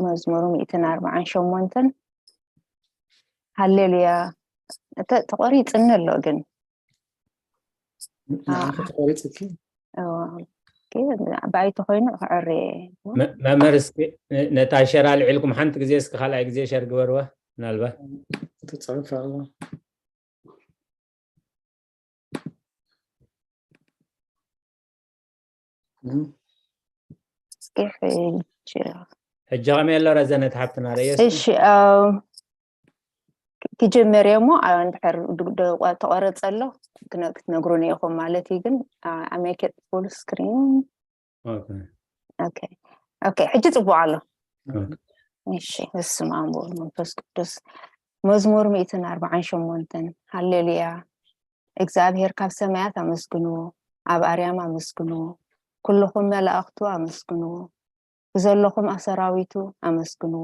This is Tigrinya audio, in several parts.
መዝሙሩ ሚእትን ኣርባዓን ሸሞንተን። ሃሌሉያ። እተ ተቆሪጽኒ ኣሎ ግን ንዓኺ ተቆሪጽኪ ባይቲ ኮይኑ ክዕሪ መምህር እስኪ ነታ ሸር ኣልዒልኩም ሓንቲ ግዜ እስኪ ካልኣይ ግዜ ሸር ግበርዋ። ምናልባት ተፅሑፍ ኣሎ ሕጂ ከመይ ኣሎ ረዘነት ሓብትና ረየ እሺ ክጀመር እየ እሞ እንድሕር ተቆረፀ ኣሎ ክትነግሩን ኢኹም ማለት እዩ። ግን ኣሜኬት ፉል ስክሪን ኦኬ ሕጂ ፅቡቅ ኣሎ። እሺ በስመ ኣብ ወወልድ መንፈስ ቅዱስ። መዝሙር ሚእትን ኣርባዓን ሸሞንተን ሃሌሉያ። እግዚኣብሔር ካብ ሰማያት ኣመስግንዎ፣ ኣብ ኣርያም ኣመስግንዎ፣ ኩልኹም መላእኽቱ ኣመስግንዎ፣ ብዘለኹም ኣሰራዊቱ ኣመስግንዎ፣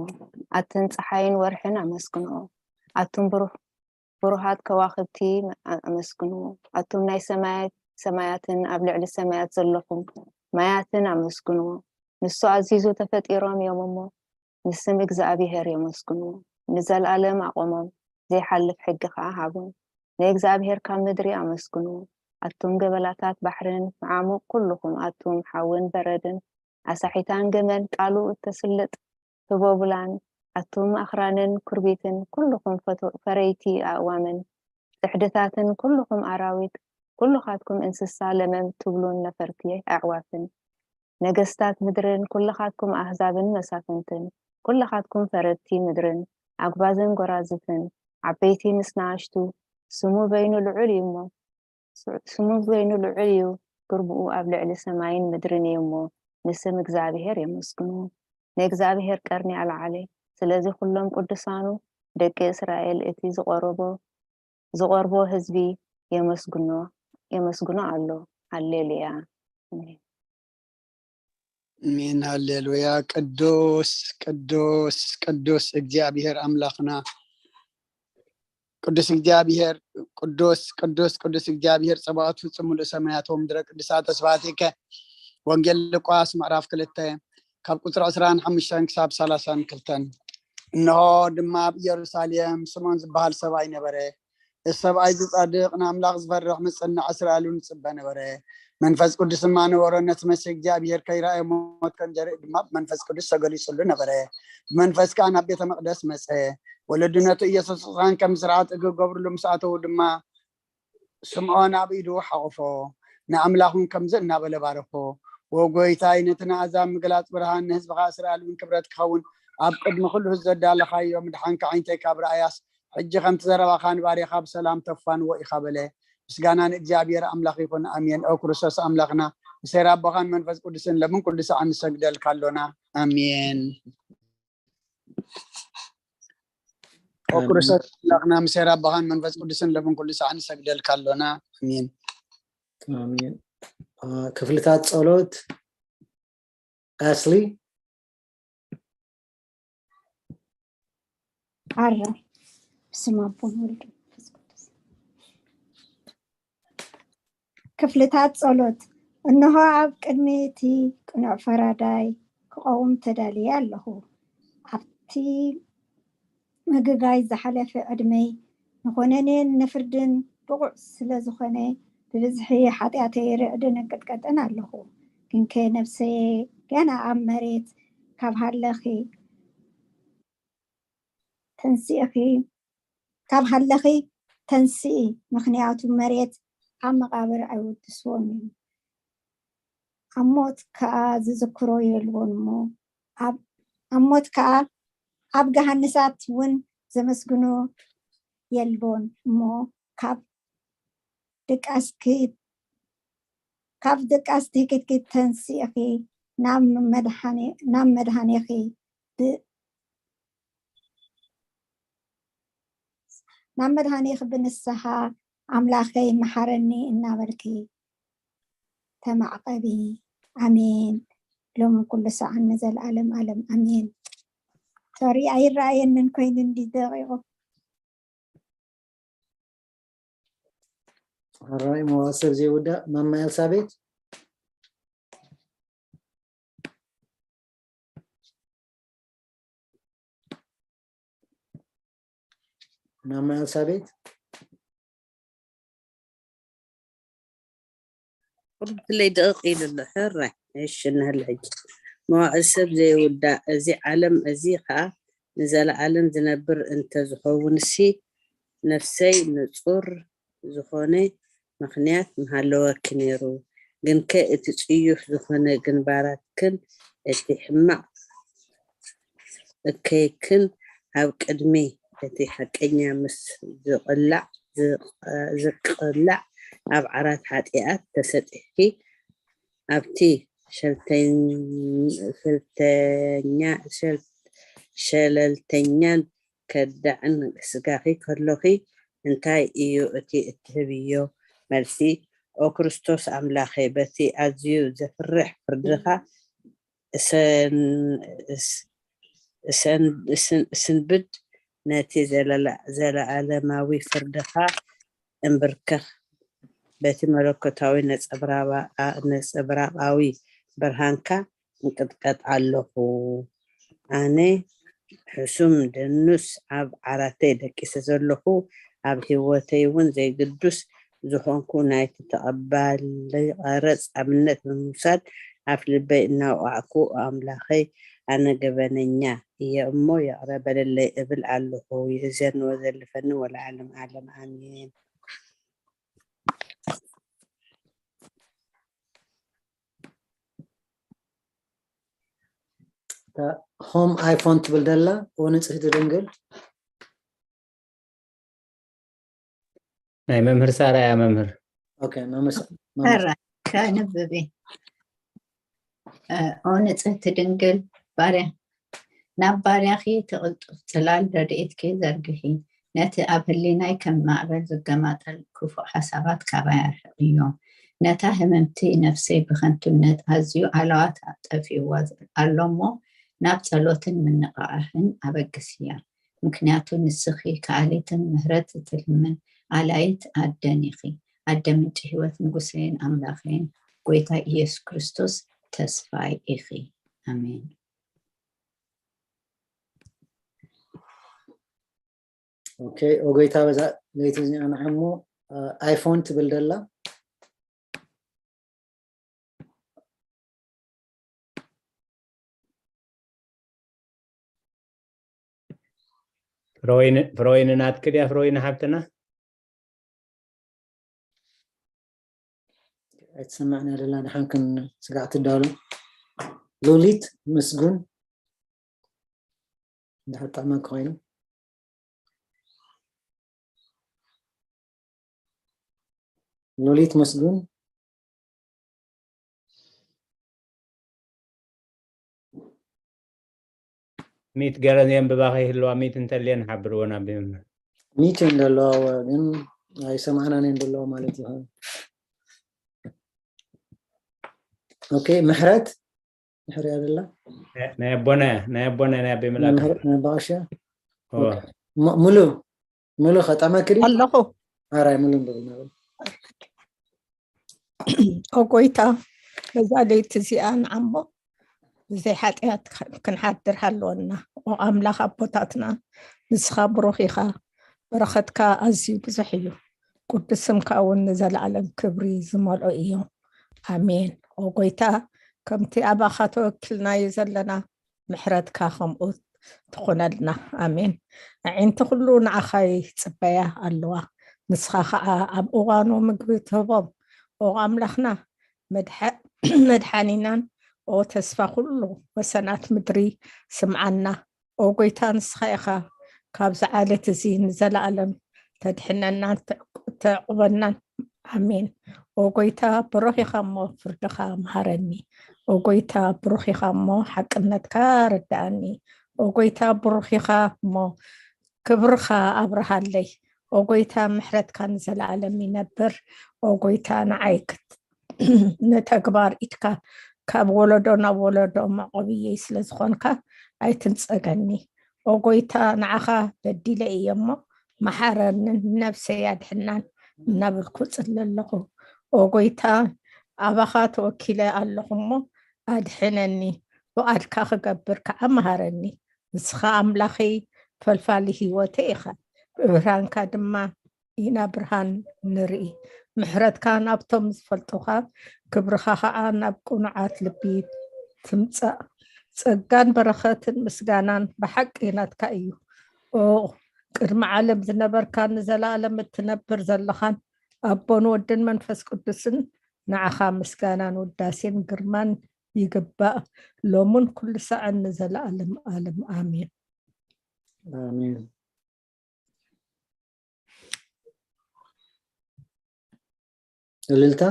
ኣትን ፀሓይን ወርሕን ኣመስግንዎ፣ ኣቱም ብሩሃት ከዋኽብቲ ኣመስግንዎ፣ ኣቱም ናይ ሰማያትን ኣብ ልዕሊ ሰማያት ዘለኹም ማያትን ኣመስግንዎ። ንሱ ኣዚዙ ተፈጢሮም እዮም እሞ ንስም እግዚኣብሄር የመስግንዎ። ንዘልኣለም ኣቖሞም፣ ዘይሓልፍ ሕጊ ኸኣ ሃቦም። ንእግዚኣብሄር ካብ ምድሪ ኣመስግንዎ። ኣቱም ገበላታት ባሕርን መዓሙቕ ኩልኹም ኣቱም ሓውን በረድን ኣሳሒታን ገመን ቃሉ እተስልጥ ህቦብላን ኣቱም ኣኽራንን ኩርቢትን ኩልኹም ፈረይቲ ኣእዋምን ጽሕድታትን ኩልኹም ኣራዊት ኩልኻትኩም እንስሳ ለመም ትብሉን ነፈርቲ ኣዕዋፍን ነገስታት ምድርን ኩልኻትኩም ኣህዛብን መሳፍንትን ኩልኻትኩም ፈረድቲ ምድርን ኣጉባዝን ጎራዝትን ዓበይቲ ምስ ንኣሽቱ ስሙ በይኑ ልዑል እዩ እሞ ስሙ በይኑ ልዑል እዩ ግርብኡ ኣብ ልዕሊ ሰማይን ምድርን እዩ እሞ ንስም እግዚኣብሔር የመስግኑ ንእግዚኣብሔር ቀርኒ ኣልዓለ ስለዚ ኩሎም ቅዱሳኑ ደቂ እስራኤል እቲ ዝቆረቦ ዝቆርቦ ህዝቢ የመስግኖ የመስግኖ ኣሎ ሃሌሉያ አሜን። አሜን ሃሌሉያ። ቅዱስ ቅዱስ ቅዱስ እግዚኣብሔር አምላክና ቅዱስ እግዚኣብሔር ቅዱስ ቅዱስ ቅዱስ እግዚኣብሔር ጸባኦት ፍጹም ምሉእ ሰማያት ወምድረ ቅዱሳት ተስፋቲከ ወንጌል ሉቃስ ምዕራፍ ክልተ ካብ ቁፅሪ ዕስራን ሓሙሽተን ክሳብ ሰላሳን ክልተን እንሆ ድማ ኣብ ኢየሩሳሌም ስምዖን ዝበሃል ሰብኣይ ነበረ። እዚ ሰብኣይ እዚ ጻድቕ ንኣምላኽ ዝፈርሕ ምጽናዕ እስራኤል እውን ይጽበ ነበረ። መንፈስ ቅዱስ ድማ ነበሮ። ነቲ መሲሕ እግዚኣብሔር ከይረኣየ ሞት ከም ዘርኢ ድማ ብመንፈስ ቅዱስ ተገሊጹሉ ነበረ። ብመንፈስ ከኣ ናብ ቤተ መቕደስ መጸ። ወለዲ ነቲ ኢየሱስ ሕፃን ከም ስርዓት እግሪ ገብርሉ ምስ ኣተዉ ድማ ስምዖን ኣብ ኢዱ ሓቑፎ ንኣምላኽ እውን ከምዚ እናበለ ባረኾ፣ ዎ ጐይታይ፣ ነቲ ንኣሕዛብ ምግላጽ ብርሃን፣ ንህዝብኻ እስራኤል እውን ክብረት ክኸውን ኣብ ቅድሚ ኩሉ ህዝቢ ዘዳለኻዮ ምድሓንካ ኣዒንተይ ካብ ረኣያስ፣ ሕጂ ከምቲ ዘረባኻ ንባርያኻ ብሰላም ተፋንዎ ኢኻ በለ። ምስጋና ንእግዚኣብሔር ኣምላኽ ይኹን፣ ኣሜን። ኦ ክርስቶስ ኣምላኽና፣ ብሰይሪ ኣቦኻን መንፈስ ቅዱስን ለምን ኩሉ ሰዓት ንሰግደልካ ኣሎና። ኣሜን። ኦ ክርስቶስ ኣምላኽና ምሴር ኣቦኻን መንፈስ ቅዱስን ለምን ኩሉ ሰዓት ንሰግደልካ ኣሎና። ኣሜን። ኣሜን። ክፍልታት ጸሎት ኣስሊ ኣረ ብስም ኣቦን ወልድ መንፈስ ቅዱስ ክፍልታት ጸሎት። እንሆ ኣብ ቅድሚ እቲ ቅኑዕ ፈራዳይ ክቐውም ተዳልየ ኣለኹ። ኣብቲ ምግጋይ ዝሓለፈ ዕድመይ ንኾነኔን ንፍርድን ብቑዕ ስለ ዝኾነ ብብዝሒ ሓጢኣተይ ርዕድን እንቅጥቀጥን ኣለኹ። ግንከ ነብሰየ ገና ኣብ መሬት ካብ ሃለኺ ተንሲእኺ ካብ ሃለኺ ተንስኢ፣ ምኽንያቱ መሬት ኣብ መቓብር ኣይውድስዎን እዩ፣ ኣብ ሞት ከኣ ዝዝክሮ የልቦን እሞ፣ ኣብ ሞት ከኣ ኣብ ገሃንሳት እውን ዘመስግኖ የልቦን እሞ፣ ካብ ድቃስኪ ካብ ድቃስ ትህኪትኪ ተንሲእኺ ናብ መድሓኔኺ ናብ መድሃኒኺ ብንስሓ ኣምላኸይ መሓረኒ እናበልኪ ተማዕቐቢ። ኣሜን። ሎምን ኩሉ ሰዓን ንዘለኣለም ኣለም ኣሜን። ሶሪ ኣይረኣየንን ኮይኑ እንዲ ደቂቑ ሕራይ መዋሰብ ዘይውዳእ ማማ ኤልሳቤት ናማ ኤልሳቤት። ቁርብትለይ ደቕቕ ኢሉ ኣሎ። ሕራይ። እሺ፣ እንሀለ ሕጂ። መዋእል ሰብ ዘይውዳእ፣ እዚ ዓለም እዚ ኸኣ ንዘለኣለም ዝነብር እንተ ዝኸውንሲ፣ ነፍሰይ ንጹር ዝኾነ ምኽንያት ምሃለወኪ ነይሩ። ግንከ እቲ ጽዩፍ ዝኾነ ግንባራትክን እቲ ሕማቕ እከይክን ኣብ ቅድሚ እቲ ሓቀኛ ምስ ዝቕላዕ፣ ዝቕ-፣ ዝቅላዕ ኣብ ዓራት ሓጢኣት ተሰጢሕኪ ኣብቲ ሸልተኝ-፣ ሸልተኛ-፣ ሸል-፣ ሸለልተኛን ከዳዕን ስጋኺ ከሎኺ እንታይ እዩ እቲ እትህብዮ መልሲ? ኦ ክርስቶስ ኣምላኸይ፣ በቲ ኣዝዩ ዘፍርሕ ፍርድኻ እሰን-፣ እስ-፣ እሰን-፣ እስ-፣ እስንብድ፣ ነቲ ዘለላ-፣ ዘለኣለማዊ ፍርድኻ እምብርከኽ፣ በቲ መለኮታዊ ነጸብራባ-፣ ነጸብራቓዊ ብርሃንካ እንቅጥቀጥ ኣለኹ። ኣነ ሕሱም ደኑስ ኣብ ዓራተይ ደቂሰ ዘለኹ፣ ኣብ ህይወተይ እውን ዘይግዱስ ዝኾንኩ፣ ናይቲ ተቐባሊ ቀረጽ ኣብነት ብምውሳድ ኣፍ ልበይ እናወቓዕኩ፣ "ኣምላኸይ፣ ኣነ ገበነኛ እየ እሞ ይቕረ በለለይ" እብል ኣለኹ። ይእዘኒ ወዘልፈኒ ወለዓለም ዓለም ኣሜን። እታ ሆም ኣይፎን ትብል ደላ፣ ኦ ንጽህቲ ድንግል። ናይ መምህር ሳራ እያ፣ መምህር። ኦኬ፣ መመስ-፣ መመስ-፣ ሕራይ፣ ከንብብ እየ። እ፣ ኦ ንጽህቲ ድንግል፣ ባርያ፣ ናብ ባርያኺ ትቕልጡፍ ጽላል ረድኤትኪ ዘርግሒ። ነቲ ኣብ ህሊናይ ከም ማዕበል ዝገማጠል ክፉእ ሓሳባት ካባይ ኣርሕቕዮ። ነታ ህምምቲ ነፍሰይ ብኸንቱነት ኣዝዩ ኣለዋት ጠፊእዋ ኣሎ እሞ፣ ናብ ጸሎትን ምንቕቓሕን ኣበግስያ። ምኽንያቱ ንስኺ ከኣሊትን ምሕረት እትልምን ኣላይት ኣደን ኢኺ። ኣደ ምንጪ ህይወት፣ ንጉሰይን ኣምላኸይን፣ ጎይታ ኢየሱስ ክርስቶስ ተስፋይ ኢኺ። ኣሜን። ኦኬ፣ ኦ ጎይታ፣ በዛ ለይቲ እዚኣ ንዓሞ፣ እ፣ ኣይፎን ትብል ደላ። ፍረወይኒ፣ ፍረወይኒ ናትኪ ድያ? ፍረወይኒ ሓብትና? ኣይትሰማዕና ደላ፣ ድሓን ክን ስጋዕ ትዳሉ። ሉሊት ምስጉን፣ እንድሕር ጥዕመኪ ኮይኑ። ሉሊት ምስጉን። ሚት ገለ የንብባ ከይህልዋ፣ ሚት እንተልየን ሓብርወን ኣብ መምህር። ሚት እየን ዘለዋ፣ ግን ኣይሰማዕናን እየን ዘለዋ ማለት እዩ። ኦኬ፣ ምሕረት፣ ምሕር እያ ዘላ። ናይ ኣቦና እያ፣ ናይ ኣቦና፣ ናይ ኣቦይ ናይ መልኣክ። ምሕረት፣ ናይ ኣቦ ቀሺ። እወ። ኦኬ። ሙ-፣ ሙሉ፣ ሙሉ ከጠመክሪ? ኣለኹ። ኣራይ፣ ሙሉ ንብል፣ ንብል። ኦ ጎይታ፣ በዛ ለይቲ እዚኣ ንዓሞ ብዘይ ሓጢኣት ክንሓድር ሃለወና። ኦ ኣምላኽ ኣቦታትና፣ ንስኻ ብሩኽ ኢኻ፣ በረኸትካ ኣዝዩ ብዙሕ እዩ። ቅዱስ ስምካ እውን ንዘለኣለም ክብሪ ዝመልኦ እዩ። ኣሜን። ኦ ጎይታ፣ ከምቲ ኣባኻ ተወኪልናዮ ዘለና፣ ምሕረትካ ከምኡ ትኹነልና። ኣሜን። ኣዒንቲ ኩሉ ንዓኻ ይጽበያ ኣለዋ። ንስኻ ኸዓ ኣብ እዋኑ ምግቢ ትህቦም። ኦ ኣምላኽና፣ መድሓ-፣ መድሓኒናን፣ ኦ ተስፋ ኩሉ ወሰናት ምድሪ፣ ስምዓና። ኦ ጎይታ፣ ንስኻ ኢኻ ካብዚ ዓለት እዚ ንዘለኣለም ተድሕነናን ተዕ-፣ ተዕቁበናን። ኣሜን። ኦ ጎይታ፣ ብሩኽ ኢኻ እሞ ፍርድኻ መሃረኒ። ኦ ጎይታ፣ ብሩኽ ኢኻ እሞ ሓቅነትካ ረድኣኒ። ኦ ጎይታ፣ ብሩኽ ኢኻ እሞ ክብርኻ ኣብርሃለይ። ኦ ጎይታ፣ ምሕረትካ ንዘለኣለም ይነብር። ኦ ጎይታ፣ ንዓይ ክት-፣ ንተግባር ኢድካ ካብ ወለዶ ናብ ወለዶ መዕቆብየይ ስለ ዝኾንካ ኣይትንጸገኒ። ኦ ጎይታ፣ ንዓኻ በዲለ እየ እሞ መሓረንን ነፍሰይ ኣድሕናን እናበልኩ ጽሊ ኣለኹ። ኦ ጎይታ፣ ኣባኻ ተወኪለ ኣለኹ እሞ ኣድሕነኒ፣ ፍቓድካ ክገብር ከዓ መሃረኒ። ንስኻ ኣምላኸይ ፈልፋሊ ህይወተይ ኢኻ። ብብርሃንካ ድማ ኢና ብርሃን ንርኢ። ምሕረትካ ናብቶም ዝፈልጡኻ፣ ክብርኻ ኸዓ ናብ ቅኑዓት ልቢ ትምጻእ። ጸጋን በረኸትን ምስጋናን ብሓቂ ናትካ እዩ። ኦ ቅድሚ ዓለም ዝነበርካን ንዘለኣለም እትነብር ዘለኻን ኣቦን ወድን መንፈስ ቅዱስን፣ ንዓኻ ምስጋናን ውዳሴን ግርማን ይግባእ፣ ሎምን ኩሉ ሳዕን ንዘለኣለም ኣለም። ኣሜን። ኣሜን። እልልታ።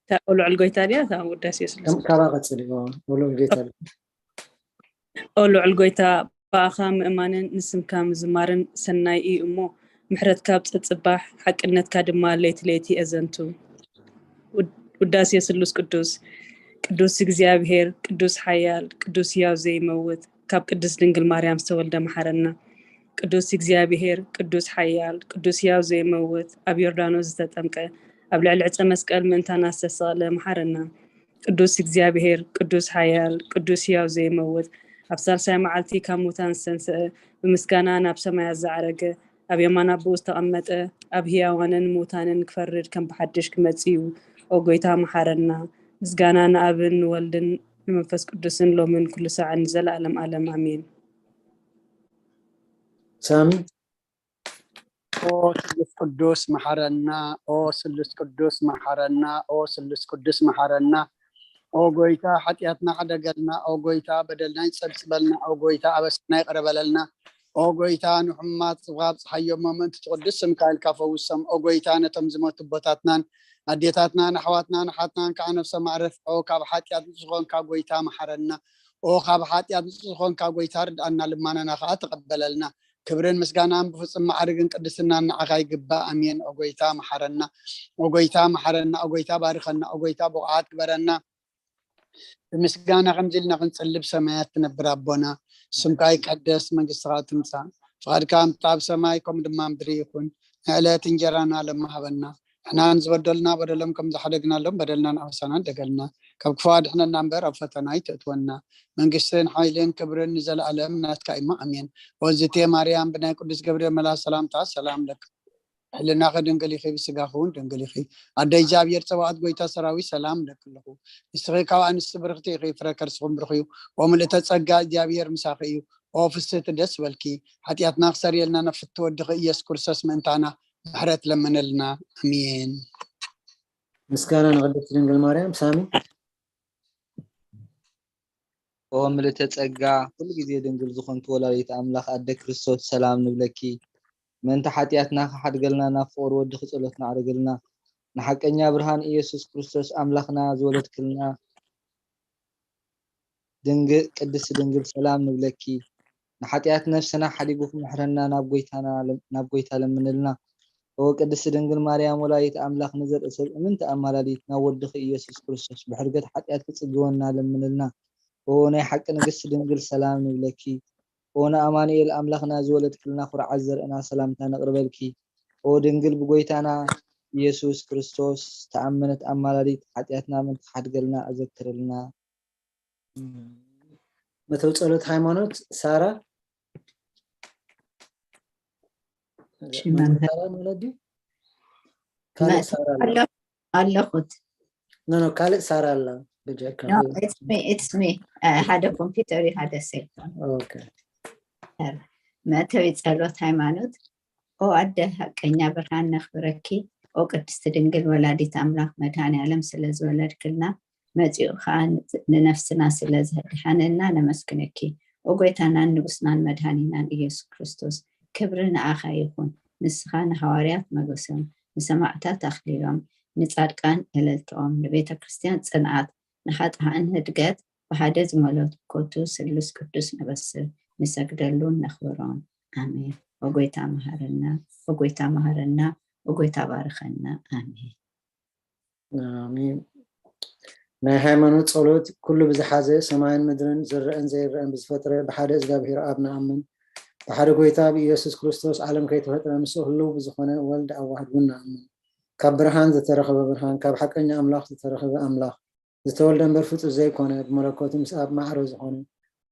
እታ ኦ ልዑል ጎይታ ድያ? እታ ውዳሴ ስሉስ ካባ ቀጽል። ኦ ልዑል ጎይታ። ኦ ልዑል ጎይታ፣ ብኣኻ ምእማንን ንስምካ ምዝማርን ሰናይ እዩ እሞ፣ ምሕረትካ ኣብ ጸጽባሕ፣ ሓቅነትካ ድማ ለይቲ ለይቲ የዘንቱ። ውድ- ውዳሴ ስሉስ ቅዱስ። ቅዱስ እግዚኣብሔር፣ ቅዱስ ሓያል፣ ቅዱስ ሕያው ዘይመውት፣ ካብ ቅድስት ድንግል ማርያም ዝተወልደ መሓረና። ቅዱስ እግዚኣብሔር፣ ቅዱስ ሓያል፣ ቅዱስ ሕያው ዘይመውት፣ ኣብ ዮርዳኖስ ዝተጠምቀ፣ ኣብ ልዕሊ ዕፀ መስቀል ምእንታና ዝተሰቕለ መሓረና። ቅዱስ እግዚኣብሔር፣ ቅዱስ ሓያል፣ ቅዱስ ሕያው ዘይመውት፣ ኣብ ሳልሳይ መዓልቲ ካብ ሙታን ዝተንስአ፣ ብምስጋና ናብ ሰማያት ዝዓረገ፣ ኣብ የማን ኣቦኡ ዝተቐመጠ፣ ኣብ ህያዋንን ሙታንን ክፈርድ ከም ብሓድሽ ክመጽእ እዩ። ኦ ጎይታ መሓረና። ምስጋና ንኣብን ንወልድን ንመንፈስ ቅዱስን ሎምን ኩሉ ሳዕን ንዘለኣለም ኣለም ኣሜን። ሳሚ። ኦ ስሉስ ቅዱስ መሓረና፣ ኦ ስሉስ ቅዱስ መሓረና፣ ኦ ስሉስ ቅዱስ መሓረና። ኦ ጎይታ ሓጢኣትና ሕደገልና፣ ኦ ጎይታ በደልና ይጸብጽበልና፣ ኦ ጎይታ ኣበሳና ይቕረ በለልና። ኦ ጎይታ ንሕሙማት ጽዋብ ጸሓዮም ምእንቲ ትቕድስ ስምካ ኢልካ ፈውሶም። ኦ ጎይታ ነቶም ዝሞቱ ኣቦታትናን ኣዴታትናን ኣሕዋትናን ኣሓትናን ከዓ ነፍሶም ኣዕርፍ። ኦ ካብ ሓጢኣት ንጹህ ዝኾንካ ጎይታ መሓረና። ኦ ካብ ሓጢኣት ንጹህ ዝኾንካ ጎይታ ርድኣና፣ ልማናና ከዓ ተቐበለልና። ክብርን ምስጋናን ብፍጹም ማዕርግን ቅድስናን ንዓኻ ይግባእ። ኣሜን። ኦ ጎይታ መሓረና፣ ኦ ጎይታ መሓረና፣ ኦ ጎይታ ባርኸና፣ ኦ ጎይታ ብቑዓት ግበረና። ብምስጋና ከምዚ ኢልና ክንጽልብ ሰማያት ትነብር ኣቦና፣ ስምካ ይቀደስ፣ መንግስትኻ ትምጻእ፣ ፍቓድካ ከምቲ ኣብ ሰማይ ከምኡ ድማ ምድሪ ይኹን። ንዕለት እንጀራና ሎሚ ሃበና፣ ንሕና ንዝበደሉና በደሎም ከም ዝሓደግናሎም በደልናን ኣበሳናን ደገልና፣ ካብ ክፉ ኣድሕነና እምበር ኣብ ፈተና ኣይተእትወና። መንግስትን ሓይልን ክብርን ንዘለኣለም ናትካ እሞ ኣሜን። ወዝቴ ማርያም ብናይ ቅዱስ ገብርኤል መልኣክ ሰላምታ ሰላም ለኪ፣ ሕልናኺ ድንግል ኢኺ፣ ብስጋኺ እውን ድንግል ኢኺ። ኣደ እግዚኣብሔር ጸባኦት ጎይታ ሰራዊት ሰላም እለኪ ኣለኹ። ንስኺ ካብ ኣንስቲ ብርኽቲ ኢኺ፣ ፍረ ከርስኹም ብሩኽ እዩ። ወምልእተ ጸጋ እግዚኣብሔር ምሳኺ እዩ። ኦ ፍስህቲ ደስ በልኪ፣ ሓጢኣትና ክሰርየልና ነፍቲ ወድኺ ኢየሱስ ክርስቶስ ምእንታና ምሕረት ለምነልና። ኣሜን። ምስጋና ንቅድስት ድንግል ማርያም። ሳሚ። ኦ ምልእተ ጸጋ፣ ኩሉ ግዜ ድንግል ዝኾንኪ ወላዲት ኣምላኽ ኣደ ክርስቶስ ሰላም ንብለኪ። ምእንቲ ሓጢኣትና ክሓድገልና ናብ ፍቑር ወድኺ ጸሎት ነዕርግልና። ንሓቀኛ ብርሃን ኢየሱስ ክርስቶስ ኣምላኽና ዝወለድክልና ድንግል ቅድስት ድንግል ሰላም ንብለኪ። ንሓጢኣት ነፍስና ሓዲጉ ክምሕረና ናብ ጎይታና ናብ ጎይታ ለምንልና። ኦ ቅድስት ድንግል ማርያም ወላዲት ኣምላኽ ንዘርኢ ሰብ እምንቲ ኣማላዲት ናብ ወድኺ ኢየሱስ ክርስቶስ ብሕድገት ሓጢኣት ክጽግወና ለምንልና። ኦ ናይ ሓቂ ንግስቲ ድንግል ሰላም ንብለኪ። ኦ ንኣማኑኤል ኣምላኽና ዝወለድክልና ኩርዓት ዘርእና ሰላምታ ነቕርበልኪ። ኦ ድንግል ብጎይታና ኢየሱስ ክርስቶስ ተኣመነት ኣማላዲት ሓጢኣትና ምንቲ ሓድገልና ኣዘክርልና። መተው ጸሎት ሃይማኖት ሳራ እሺ፣ መምህር። ሳራ ማለት ድዩ? ካልእ ሳራ ኣላ። ኣለኹት። ኖ ኖ፣ ካልእ ሳራ ኣላ። በጃካ። No, it's me, it's me. ሓደ ኮምፒውተር እዩ፣ ሓደ ሴልፎን። ኦኬ። መእተዊ ጸሎት ሃይማኖት። ኦ ኣደ ሓቀኛ ብርሃን ነኽብረኪ። ኦ ቅድስቲ ድንግል ወላዲት ኣምላኽ መድኃኔ ዓለም ስለ ዝወለድክልና መጺኡ ኸዓ ንነፍስና ስለ ዘድሓነና ነመስግነኪ። ኦ ጎይታናን ንጉስናን መድኃኒናን ኢየሱስ ክርስቶስ ክብሪ ንዓኻ ይኹን። ንስኻ ንሃዋርያት መገሶም፣ ንሰማዕታት ኣኽሊሎም፣ ንጻድቃን እልልትኦም፣ ንቤተ ክርስቲያን ጽንዓት፣ ንኃጥኣን ህድገት ብሓደ ዝመለኮቱ ስሉስ ቅዱስ ነበስር ንሰግደሉን ነኽብሮን። ኣሜን። ኦ ጎይታ መሃረና፣ ኦ ጎይታ መሃረና፣ ኦ ጎይታ ባርኸና። ኣሜን። ኣሜን። ናይ ሃይማኖት ጸሎት። ኩሉ ብዝሓዘ ሰማይን ምድርን ዝረአን ዘይረአን ብዝፈጥረ ብሓደ እግዚኣብሔር ኣብ ንኣምን። ብሓደ ጎይታ ብኢየሱስ ክርስቶስ ዓለም ከይተፈጥረ ምስኡ ህልው ብዝኾነ ወልድ ኣዋህድ እውን ንኣምን። ካብ ብርሃን ዝተረኸበ ብርሃን፣ ካብ ሓቀኛ ኣምላኽ ዝተረኸበ ኣምላኽ፣ ዝተወልደ እምበር ፍጡር ዘይኮነ፣ ብመለኮቱ ምስ ኣብ ማዕረ ዝኾነ፣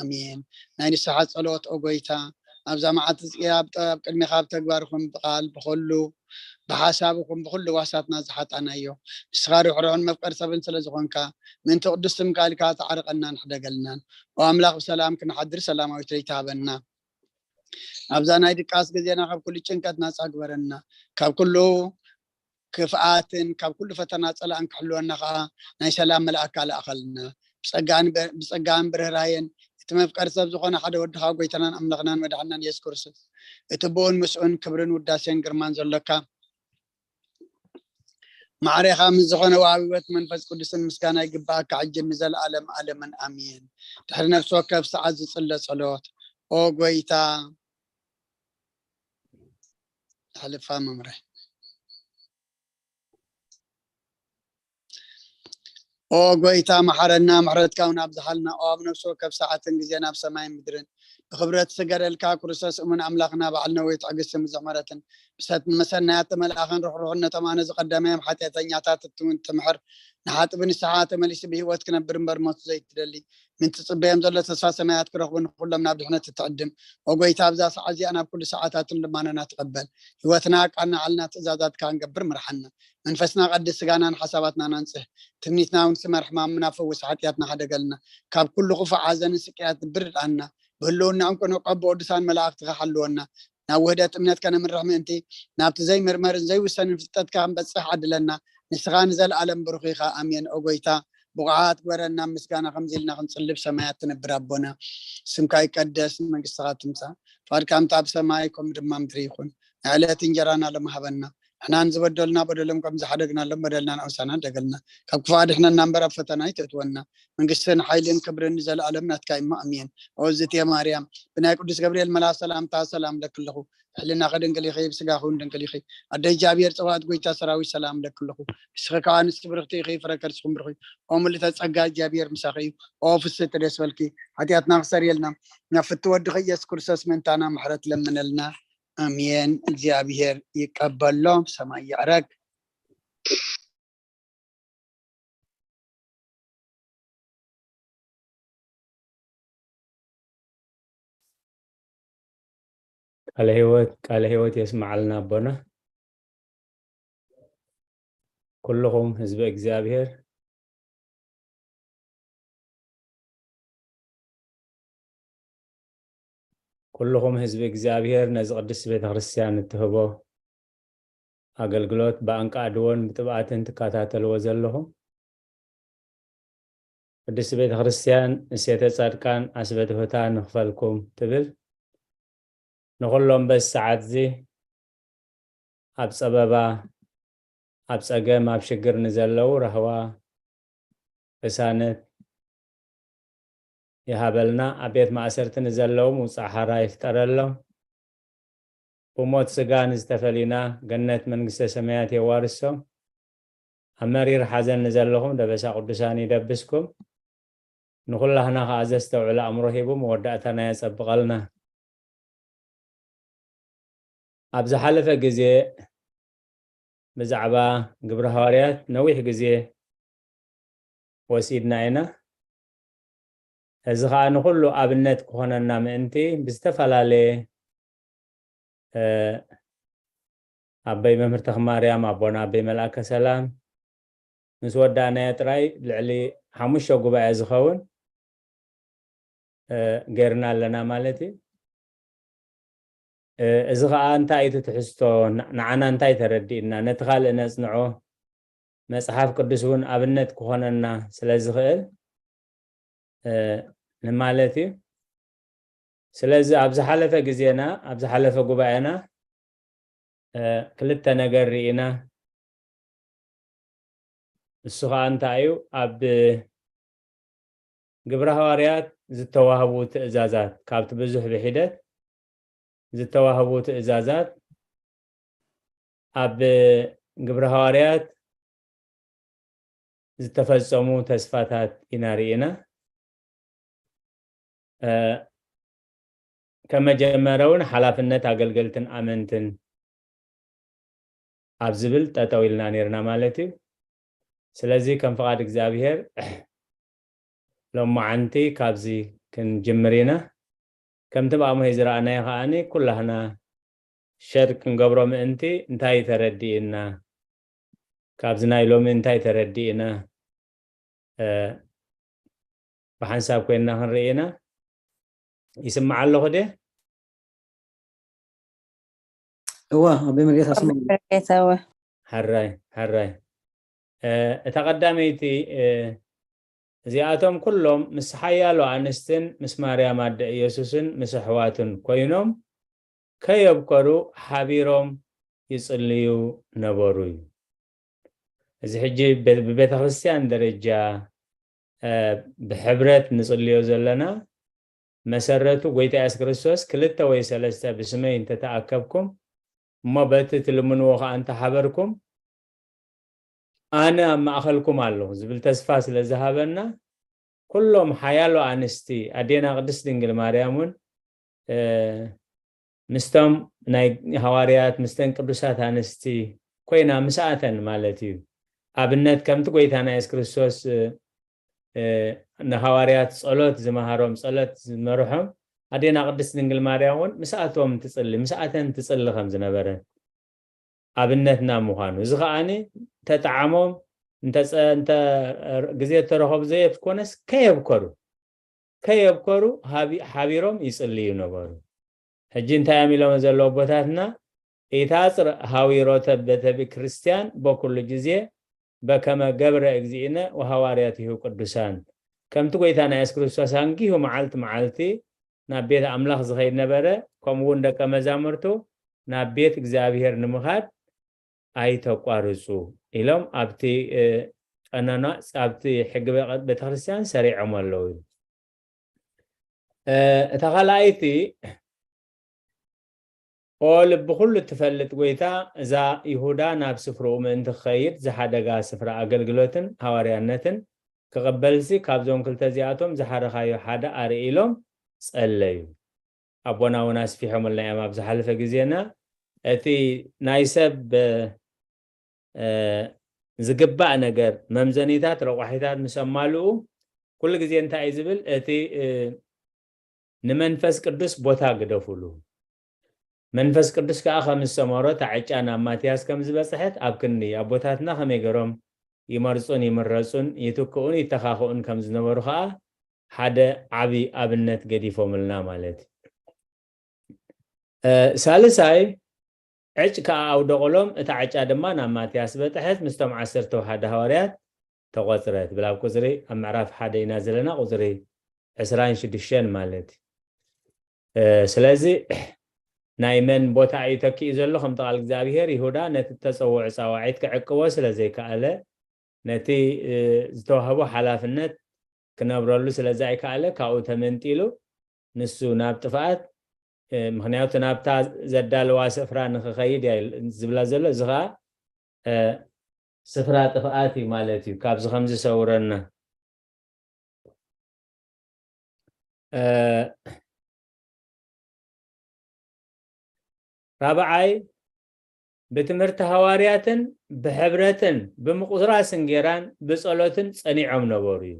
ኣሜን። ናይ ንስሓ ጸሎት ኦ ጎይታ፣ ኣብዛ መዓልቲ እዚኣ ኣብ ጥ-፣ ኣብ ቅድሜኻ ኣብ ተግባር ይኹን ብቓል ብኹሉ ብሓሳብ ይኹን ብኹሉ ዋሳትና ዝሓጣናዮ፣ ንስኻ ርሕሩሕን መፍቀር ሰብን ስለ ዝኾንካ፣ ምእንቲ ቅዱስ ስምካ ኢልካ ተዓርቐናን ሕደገልናን። ኦ ኣምላኽ ብሰላም ክንሓድር ሰላማዊት ለይቲ ሃበና። ኣብዛ ናይ ድቃስ ግዜና ካብ ኩሉ ጭንቀት ናጻ ግበረና። ካብ ኩሉ ክፍኣትን ካብ ኩሉ ፈተና ጸላእን ክሕልወና ከኣ ናይ ሰላም መልኣካ ለኣኸልና። ብጸጋን ብ-፣ ብጸጋን ብርህራየን እቲ መፍቀር ሰብ ዝኾነ ሓደ ወድኻ ጎይታናን ኣምላኽናን መድሓናን የሱስ ክርስቶስ፣ እቲ ብኡን ምስኡን ክብርን ውዳሴን ግርማን ዘሎካ፣ ማዕሬኻ ምስ ዝኾነ ወሃቢ ህይወት መንፈስ ቅዱስን ምስጋና ይግባኣካ፣ ሕጂ ንዘለኣለም ኣለምን ኣሜን። ድሕሪ ነፍሲ ወከፍ ሰዓት ዝጽለ ጸሎት። ኦ ጎይታ፣ ኣሕልፋ መምረ። ኦ ጎይታ፣ መሓረና፣ ምሕረትካ እውን ኣብዝሓልና። ኦ ኣብ ነፍሲ ወከፍ ሰዓትን ግዜን ኣብ ሰማይን ምድርን ብክብረት ዝገረልካ ክርስቶስ እሙን ኣምላኽና፣ በዓል ነዊሕ ትዕግስቲ፣ ብዙሕ ምሕረትን ብሰት-፣ መሰናያት ተመልኣኽን ርሕሩሕን፣ ነቶም ኣነ ዝቐደመዮም ሓጢኣተኛታት እትውን ትምሕር፣ ንሓጥቢ ንስሓ ተመሊሱ ብህይወት ክነብር እምበር ሞት ዘይትደሊ፣ ምን ትጽበዮም ዘሎ ተስፋ ሰማያት ክረኽቡ፣ ንኹሎም ናብ ድሕነት እትዕድም። ኦ ጎይታ፣ ኣብዛ ሰዓት እዚኣ ናብ ኩሉ ሰዓታትን ልማኖና ትቐበል። ህይወትና ቃና ዓልና ትእዛዛትካ ክንገብር ምርሓና። መንፈስና ቀድስ፣ ስጋናን ሓሳባትናን ኣንጽህ። ትምኒትና እውን ስመር፣ ሕማምና ፈውስ፣ ሓጢኣትና ሓደገልና። ካብ ኩሉ ክፉእ ሓዘንን ስቅያት ብርድኣና። ብህልውና እንኮ ንቆ ብቅዱሳን መላእኽትኻ ሓልወና። ናብ ውህደት እምነት ከነምርሕ ምእንቲ፣ ናብቲ ዘይምርመርን ዘይውሰንን ፍልጠትካ ክንበጽሕ ዓድለና። ንስኻ ንዘለኣለም ብሩኽ ኢኻ። ኣሜን። ኦ ጎይታ፣ ብቑዓት ግበረና፣ ምስጋና ከምዚ ኢልና ክንጽልብ ሰማያት ትነብር ኣቦና። ስምካ ይቀደስ፣ መንግስትኻ ትምጻእ፣ ፍቓድካ ከምታ ኣብ ሰማይ ከምኡ ድማ ምድሪ ይኹን። ናይ ዕለት እንጀራና ሎሚ ሃበና። ንሕና ንዝበደሉና በደሎም ከም ዝሓደግናሎም በደልና ንኣውሳና ደገልና። ካብ ክፉእ ኣድሕነና እምበር ኣብ ፈተና ኣይተእትወና። መንግስትን ሓይልን ክብርን ንዘለኣለም ናትካ እሞ ኣሜን። ኦ ዝእቲ ማርያም፣ ብናይ ቅዱስ ገብርኤል መልኣኽ ሰላምታ ሰላም እለኪ ኣለኹ። ብሕልናኺ ድንግል ኢኺ፣ ብስጋኺ እውን ድንግል ኢኺ። ኣደ እግዚኣብሔር ጸባኦት ጎይታ ሰራዊት ሰላም እለኪ ኣለኹ። ንስኺ ከኣ ንስቲ ብርኽቲ ኢኺ፣ ፍረ ከርስኹም ብሩኽ እዩ። ኦ ምልእተ ጸጋ እግዚኣብሔር ምሳኺ እዩ። ኦ ፍስሕቲ ደስ በልኪ፣ ሓጢኣትና ክሰርየልና፣ ናብ ፍቲ ወድኺ ኢየሱስ ክርስቶስ ምእንታና ምሕረት ለምነልና። ኣሜን። እግዚኣብሔር ይቀበሎ፣ ሰማይ ይዕረግ። ቃለ ህይወት፣ ቃለ ህይወት የስምዓልና ኣቦና። ኩልኹም ህዝቢ እግዚኣብሔር፣ ኩልኹም ህዝቢ እግዚኣብሔር ነዚ ቅድስቲ ቤተ ክርስቲያን እትህቦ ኣገልግሎት ብኣንቃዕድዎን ብጥብኣትን ትከታተልዎ ዘለኹም፣ ቅድስቲ ቤተ ክርስቲያን እሴተ ጻድቃን ኣስበትሁታ ንኽፈልኩም ትብል፣ ንኹሎም በዚ ሰዓት እዚ ኣብ ጸበባ፣ ኣብ ጸገም፣ ኣብ ሽግር ንዘለዉ ራህዋ፣ ቅሳነት ይሃበልና። ኣብ ቤት ማእሰርቲ ንዘለዉ ምውጻእ ሓራ ይፍጠረሎም። ብሞት ስጋ ንዝተፈሊና ገነት መንግስተ ሰማያት የዋርሶም። ኣብ መሪር ሓዘን ንዘለኹም ደበሳ ቅዱሳን ይደብስኩም። ንኹላህና ከኣ ዘስተውዕል ኣእምሮ ሂቡ መወዳእታና የጸብቐልና። ኣብ ዝሓለፈ ግዜ ብዛዕባ ግብረ ሃዋርያት ነዊሕ ግዜ ወሲድና ኢና። እዚ ኸኣ ንኹሉ ኣብነት ክኾነና ምእንቲ ብዝተፈላለየ፣ እ፣ ኣቦይ መምህር ተኽማርያም፣ ኣቦና ኣቦይ መልኣከ ሰላም ምስ ወዳእናዮ ጥራይ ልዕሊ ሓሙሽተ ጉባኤ ዝኸውን፣ እ፣ ጌርና ኣለና ማለት እዩ። እ፣ እዚ ኸኣ እንታይ እዩ እቲ ትሕዝቶ? ን-፣ ንዓና እንታይ ተረዲእና? ነቲ ካልእ ነጽንዖ፣ መጽሓፍ ቅዱስ እውን ኣብነት ክኾነና ስለ ዝኽእል፣ እ፣ ንማለት እዩ። ስለዚ ኣብ ዝሓለፈ ግዜና፣ ኣብ ዝሓለፈ ጉባኤና፣ እ፣ ክልተ ነገር ርኢና። ንሱ ኸኣ እንታይ እዩ? ኣብ ግብረ ሃዋርያት ዝተዋህቡ ትእዛዛት፣ ካብቲ ብዙሕ ብሒደት ዝተዋህቡ ትእዛዛት፣ ኣብ ግብረ ሃዋርያት ዝተፈጸሙ ተስፋታት ኢና ርኢና። እ፣ ከመጀመረ እውን ሓላፍነት ኣገልገልትን ኣመንትን ኣብ ዝብል ጠጠው ኢልና ነይርና ማለት እዩ። ስለዚ ከም ፍቓድ እግዚኣብሔር ሎማዓንቲ ካብዚ ክንጅምር ኢና። ከምቲ ብኣምሆይ ዝረኣናዮ ከዓኒ ኩላህና ሸር ክንገብሮ ምእንቲ እንታይ ተረዲእና፣ ካብዚ ናይ ሎሚ እንታይ ተረዲእና፣ እ፣ ብሓንሳብ ኮይንና ክንርኢ ኢና። ይስማዕ ኣለኹ ድየ? እዋ፣ ኣቦይ መርጌታ ስማዕ። መርጌታ፣ እወ። ሕራይ፣ ሕራይ። እ፣ እታ ቀዳመይቲ፣ እ፣ እዚኣቶም ኩሎም ምስ ሓያሎ ኣንስትን ምስ ማርያም ኣደ ኢየሱስን ምስ ኣሕዋቱን ኮይኖም ከየብከሩ ሓቢሮም ይጽልዩ ነበሩ እዩ። እዚ ሕጂ በ-፣ ብቤተ ክርስቲያን ደረጃ፣ እ፣ ብሕብረት ንጽልዮ ዘለና መሰረቱ ጎይታ የሱስ ክርስቶስ ክልተ ወይ ሰለስተ ብስመይ እንተተኣከብኩም እሞ በቲ ትልምንዎ ከኣ እንተሓበርኩም ኣነ ኣብ ማእኸልኩም ኣለኹ ዝብል ተስፋ ስለ ዝሃበና ኩሎም ሓያሎ ኣንስቲ ኣዴና ቅድስት ድንግል ማርያም እውን፣ እ፣ ምስቶም ናይ ሃዋርያት ምስተን ቅዱሳት ኣንስቲ ኮይና ምስኣተን ማለት እዩ። ኣብነት ከምቲ ጎይታና የሱስ ክርስቶስ፣ እ፣ እ፣ ንሃዋርያት ጸሎት ዝመሃሮም፣ ጸሎት ዝመርሖም፣ ኣዴና ቅድስት ድንግል ማርያም እውን ምስኣቶም ትጽሊ፣ ምስኣተን ትጽሊ ከም ዝነበረ ኣብነትና ምዃኑ። እዚ ከዓኒ ተጠዓሞም፣ እንተ ጸ-፣ እንተ ግዜ እተረኸቡ ዘየትኮነስ ከየብከሩ፣ ከየብከሩ ሃቢ-፣ ሓቢሮም ይጽልዩ ነበሩ። ሕጂ እንታይ እዮም ኢሎም ዘለዉ ኣቦታትና? ኢታጽር ሃዊሮተ ቤተ ክርስቲያን በኩሉ ግዜ በከመ ገብረ እግዚእነ ወሃዋርያቲሁ ቅዱሳን። ከምቲ ጎይታና የሱስ ክርስቶስ ኣንጊሁ መዓልቲ መዓልቲ ናብ ቤት ኣምላኽ ዝኸይድ ነበረ፣ ከምኡ እውን ደቀ መዛሙርቱ ናብ ቤት እግዚኣብሔር ንምኻድ ኣይተቋርጹ ኢሎም ኣብቲ፣ እ፣ ቀኖና፣ ኣብቲ ሕጊ ቤ-፣ ቤተክርስትያን ሰሪዖም ኣለዉ። እ፣ እታ ካልኣይቲ፣ ኦ ልቢ ኩሉ እትፈልጥ ጎይታ፣ እዛ ይሁዳ ናብ ስፍርኡ ምእንቲ ክኸይድ ዝሓደጋ ስፍራ ኣገልግሎትን ሃዋርያነትን ክቕበልሲ፣ ካብዞም ክልተ እዚኣቶም ዝሓረኻዮ ሓደ ኣርኢ ኢሎም ጸለዩ። ኣቦና እውን ኣስፊሖምልና እዮም ኣብ ዝሓለፈ ግዜና። እቲ ናይ ሰብ፣ እ፣ ዝግባእ ነገር፣ መምዘኒታት፣ ረቋሒታት ምስ ኣማልኡ፣ ኩሉ ግዜ እንታይ እዩ ዝብል? እቲ፣ እ፣ ንመንፈስ ቅዱስ ቦታ ግደፉሉ። መንፈስ ቅዱስ ከኣ ከም ዝሰመሮ፣ እታ ዕጫ ናብ ማትያስ ከም ዝበጽሐት፣ ኣብ ክንዲ ኣቦታትና ከመይ ገይሮም ይመርጹን ይምረጹን፣ ይትክኡን ይተኻኽኡን ከም ዝነበሩ ከኣ ሓደ ዓቢ ኣብነት ገዲፎምልና ማለት እዩ። እ፣ ሳልሳይ፣ ዕጭ ከኣ ኣውደቑሎም፣ እታ ዕጫ ድማ ናብ ማትያስ በጽሐት፣ ምስቶም ዓሰርተ ሓደ ሃዋርያት ተቖጽረት። ብላብ ቁጽሪ ኣብ ምዕራፍ ሓደ ኢና ዘለና፣ ቁጽሪ ዕስራን ሽዱሽተን ማለት እዩ። እ፣ ስለዚ ናይ መን ቦታ እዩ ተኪኡ ዘሎ? ከምቲ ቃል እግዚኣብሔር፣ ይሁዳ ነቲ እተጸውዖ ጻዋዒት ክዕቅቦ ስለ ዘይከኣለ፣ ነቲ፣ እ፣ ዝተዋህቦ ሓላፍነት ክነብረሉ ስለ ዘይከኣለ፣ ካብኡ ተመንጢሉ ንሱ ናብ ጥፍኣት፣ እ፣ ምኽንያቱ ናብታ ዘዳለዋ ስፍራ ንኽኸይድ እያ ዝብላ ዘሎ። እዚ ኸኣ፣ እ፣ ስፍራ ጥፍኣት እዩ ማለት እዩ። ካብዚ ከም ዝሰውረና። እ፣ ራብዓይ፣ ብትምህርቲ ሃዋርያትን ብሕብረትን ብምቑራስ እንጌራን ብጸሎትን ጸኒዖም ነበሩ እዩ።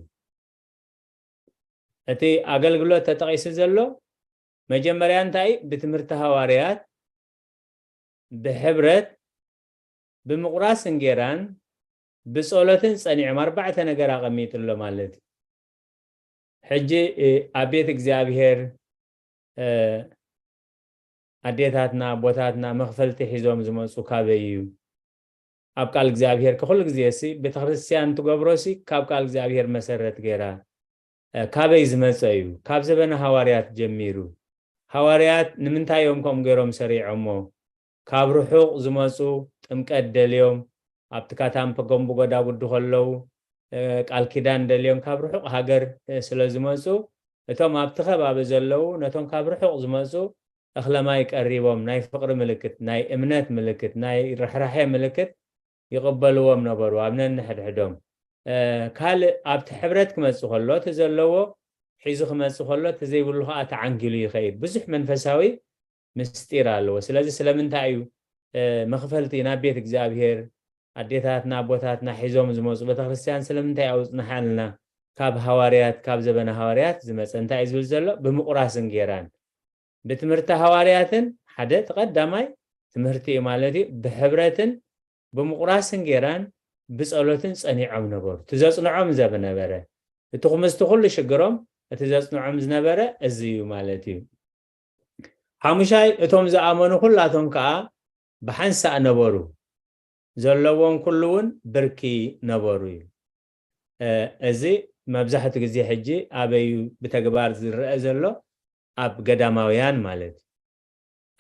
እቲ ኣገልግሎት ተጠቒሱ ዘሎ መጀመርያ እንታይ? ብትምህርቲ ሃዋርያት፣ ብሕብረት፣ ብምቑራስ እንጌራን ብጸሎትን ጸኒዖም። ኣርባዕተ ነገር ኣቐሚጡ ኣሎ ማለት እዩ። ሕጂ፣ እ፣ ኣብ ቤት እግዚኣብሔር፣ እ፣ ኣዴታትና፣ ኣቦታትና መኽፈልቲ ሒዞም ዝመጹ ካበይ እዩ? ኣብ ቃል እግዚኣብሔር ከ ኩሉ ግዜ ሲ ቤተክርስትያን ትገብሮ ሲ ካብ ቃል እግዚኣብሔር መሰረት ገይራ፣ እ፣ ካበይ ዝመጸ እዩ? ካብ ዘበነ ሃዋርያት ጀሚሩ። ሃዋርያት ንምንታይ እዮም ከምኡ ገይሮም ሰሪዖሞ? ካብ ርሑቕ ዝመጹ ጥምቀት ደልዮም ኣብቲ ካታምፐ ጎንቡ ጎዳጉዲ ከለዉ፣ እ፣ ቃል ኪዳን ደልዮም ካብ ርሑቕ ሃገር፣ እ፣ ስለ ዝመጹ፣ እቶም ኣብቲ ከባቢ ዘለዉ ነቶም ካብ ርሑቕ ዝመጹ እኽለ ማይ ቀሪቦም ናይ ፍቕሪ ምልክት፣ ናይ እምነት ምልክት፣ ናይ ርሕራሐ ምልክት ይቕበልዎም ነበሩ ኣብ ነንሕድሕዶም። እ፣ ካልእ ኣብቲ ሕብረት ክመጽእ ከሎ እቲ ዘለዎ ሒዙ ክመጽእ ከሎ እቲ ዘይብሉ ከኣ ተዓንጊሉ ይኸይድ። ብዙሕ መንፈሳዊ ምስጢር ኣለዎ። ስለዚ ስለምንታይ እዩ፣ እ፣ መኽፈልቲ ናብ ቤት እግዚኣብሔር ኣዴታትና ኣቦታትና ሒዞም ዝመጹ? ቤተክርስትያን ስለምንታይ ኣውጽንሓልና? ካብ ሃዋርያት፣ ካብ ዘበነ ሃዋርያት ዝመጸ እንታይ እዩ ዝብል ዘሎ? ብምቑራስን ጌራን። ብትምህርቲ ሃዋርያትን ሓደ እቲ ቀዳማይ ትምህርቲ እዩ ማለት እዩ። ብሕብረትን ብምቑራስን ጌራን ብጸሎትን ጸኒዖም ነበሩ። እቲ ዘጽንዖም ዘበ ነበረ። እቲ ክምስቲ ኩሉ ሽግሮም እቲ ዘጽንዖም ዝነበረ እዚ እዩ ማለት እዩ። ሓሙሻይ፣ እቶም ዝኣመኑ ኩላቶም ከኣ ብሓንሳእ ነበሩ፣ ዘለዎም ኩሉ እውን ብርኪ ነበሩ እዩ። እ፣ እዚ መብዛሕትኡ ግዜ ሕጂ ኣበይ እዩ ብተግባር ዝረአ ዘሎ? ኣብ ገዳማውያን ማለት እዩ።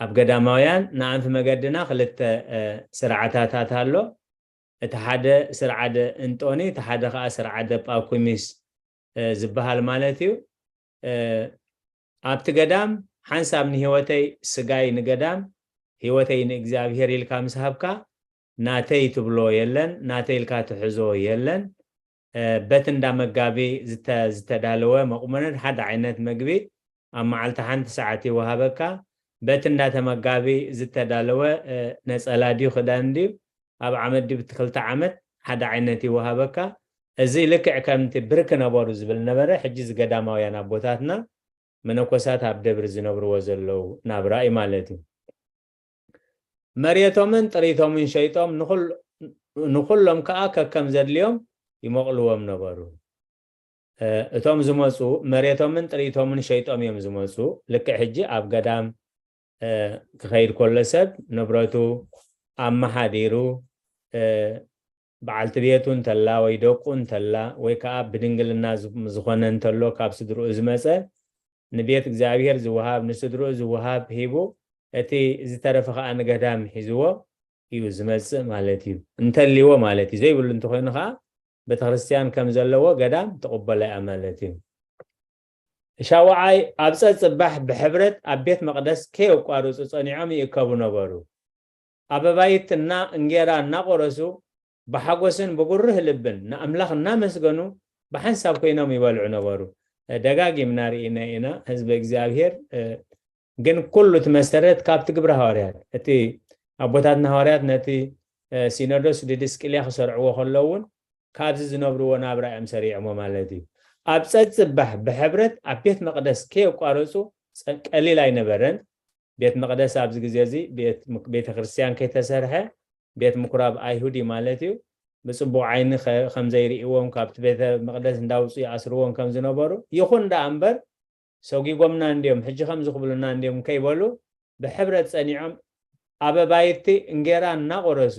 ኣብ ገዳማውያን ንኣንፊ መገድና ክልተ፣ እ፣ ስርዓታታት ኣሎ። እቲ ሓደ ስርዓደ እንጦኒ፣ እቲ ሓደ ከኣ ስርዓደ ጳኩሚስ፣ እ፣ ዝበሃል ማለት እዩ። እ፣ ኣብቲ ገዳም ሓንሳብ ንህይወተይ ስጋይ ንገዳም፣ ህይወተይ ንእግዚኣብሔር ኢልካ ምስ ሃብካ፣ ናተይ ትብሎ የለን፣ ናተይ ኢልካ ትሕዞ የለን። እ፣ በት እንዳ መጋቢ ዝተ-፣ ዝተዳለወ መቑመነድ ሓደ ዓይነት መግቢ ኣብ መዓልቲ ሓንቲ ሰዓት ይወሃበካ። በት እንዳ ተመጋቢ ዝተዳለወ፣ እ፣ ነጸላ ድዩ ክዳን ድዩ ኣብ ዓመት ድዩ ብቲ ክልተ ዓመት ሓደ ዓይነት ይወሃበካ። እዚ ልክዕ ከምቲ ብርክ ነበሩ ዝብል ነበረ። ሕጂ እዚ ገዳማውያን ኣቦታትና መነኮሳት ኣብ ደብሪ ዝነብርዎ ዘለዉ ናብራ እዩ ማለት እዩ። መሬቶምን ጥሪቶምን ሸይጦም ንኹል-፣ ንኹሎም ከኣ ከከም ዘድልዮም ይመቕልዎም ነበሩ። እ፣ እቶም ዝመጹ መሬቶምን ጥሪቶምን ሸይጦም እዮም ዝመጹ። ልክዕ ሕጂ ኣብ ገዳም፣ እ፣ ክኸይድ ከሎ ሰብ ንብረቱ ኣመሓዲሩ፣ እ፣ በዓልቲ ቤቱ እንተላ ወይ ደቁ እንተላ ወይ ከኣ ብድንግልና ዝ-፣ ዝኾነ እንተሎ ካብ ስድርኡ ዝመጸ ንቤት እግዚኣብሔር ዝወሃብ፣ ንስድርኡ ዝወሃብ ሂቡ፣ እቲ ዝተረፈ ከኣ ንገዳም ሒዝዎ እዩ ዝመጽእ ማለት እዩ። እንተልይዎ ማለት እዩ። ዘይብሉ እንተኾይኑ ከኣ ቤተክርስትያን ከም ዘለዎ ገዳም ትቕበሎ እያ ማለት እዩ። ሻውዓይ፣ ኣብ ጸጽባሕ ብሕብረት ኣብ ቤት መቕደስ ከየቋርጹ ጸኒዖም ይእከቡ ነበሩ። ኣበባይትና እንጌራ እናቆረሱ ብሓጎስን ብጉርህ ልብን ንኣምላኽ እናመስገኑ ብሓንሳብ ኮይኖም ይበልዑ ነበሩ። ደጋጊምና ርኢና ኢና። ህዝቢ እግዚኣብሔር፣ እ፣ ግን ኩሉ እቲ መሰረት ካብቲ ግብረ ሃዋርያት፣ እቲ ኣቦታትና ሃዋርያት ነቲ፣ እ፣ ሲኖዶስ ዲድስቅልያ ክሰርዕዎ ከለዉ እውን ካብዚ ዝነብርዎ ናብራ እዮም ሰሪዕሞ ማለት እዩ። ኣብ ጸጽባሕ ብሕብረት ኣብ ቤት መቕደስ ከየቋረጹ ጸ-፣ ቀሊል ኣይነበረን። ቤት መቕደስ ኣብዚ ግዜ እዚ ቤት ምክ-፣ ቤተ ክርስቲያን ከይተሰርሐ ቤት ምኩራብ ኣይሁድ እዩ ማለት እዩ። ብጽቡቕ ዓይኒ ከ-፣ ከም ዘይርእይዎም ካብቲ ቤተ መቕደስ እንዳውጹ ይኣስርዎም ከም ዝነበሩ። ይኹን ደኣ እምበር ሰጒጎምና እንድዮም፣ ሕጂ ከምዚ ክብሉና እንድዮም ከይበሉ ብሕብረት ጸኒዖም ኣበባይቲ እንጌራ እናቆረሱ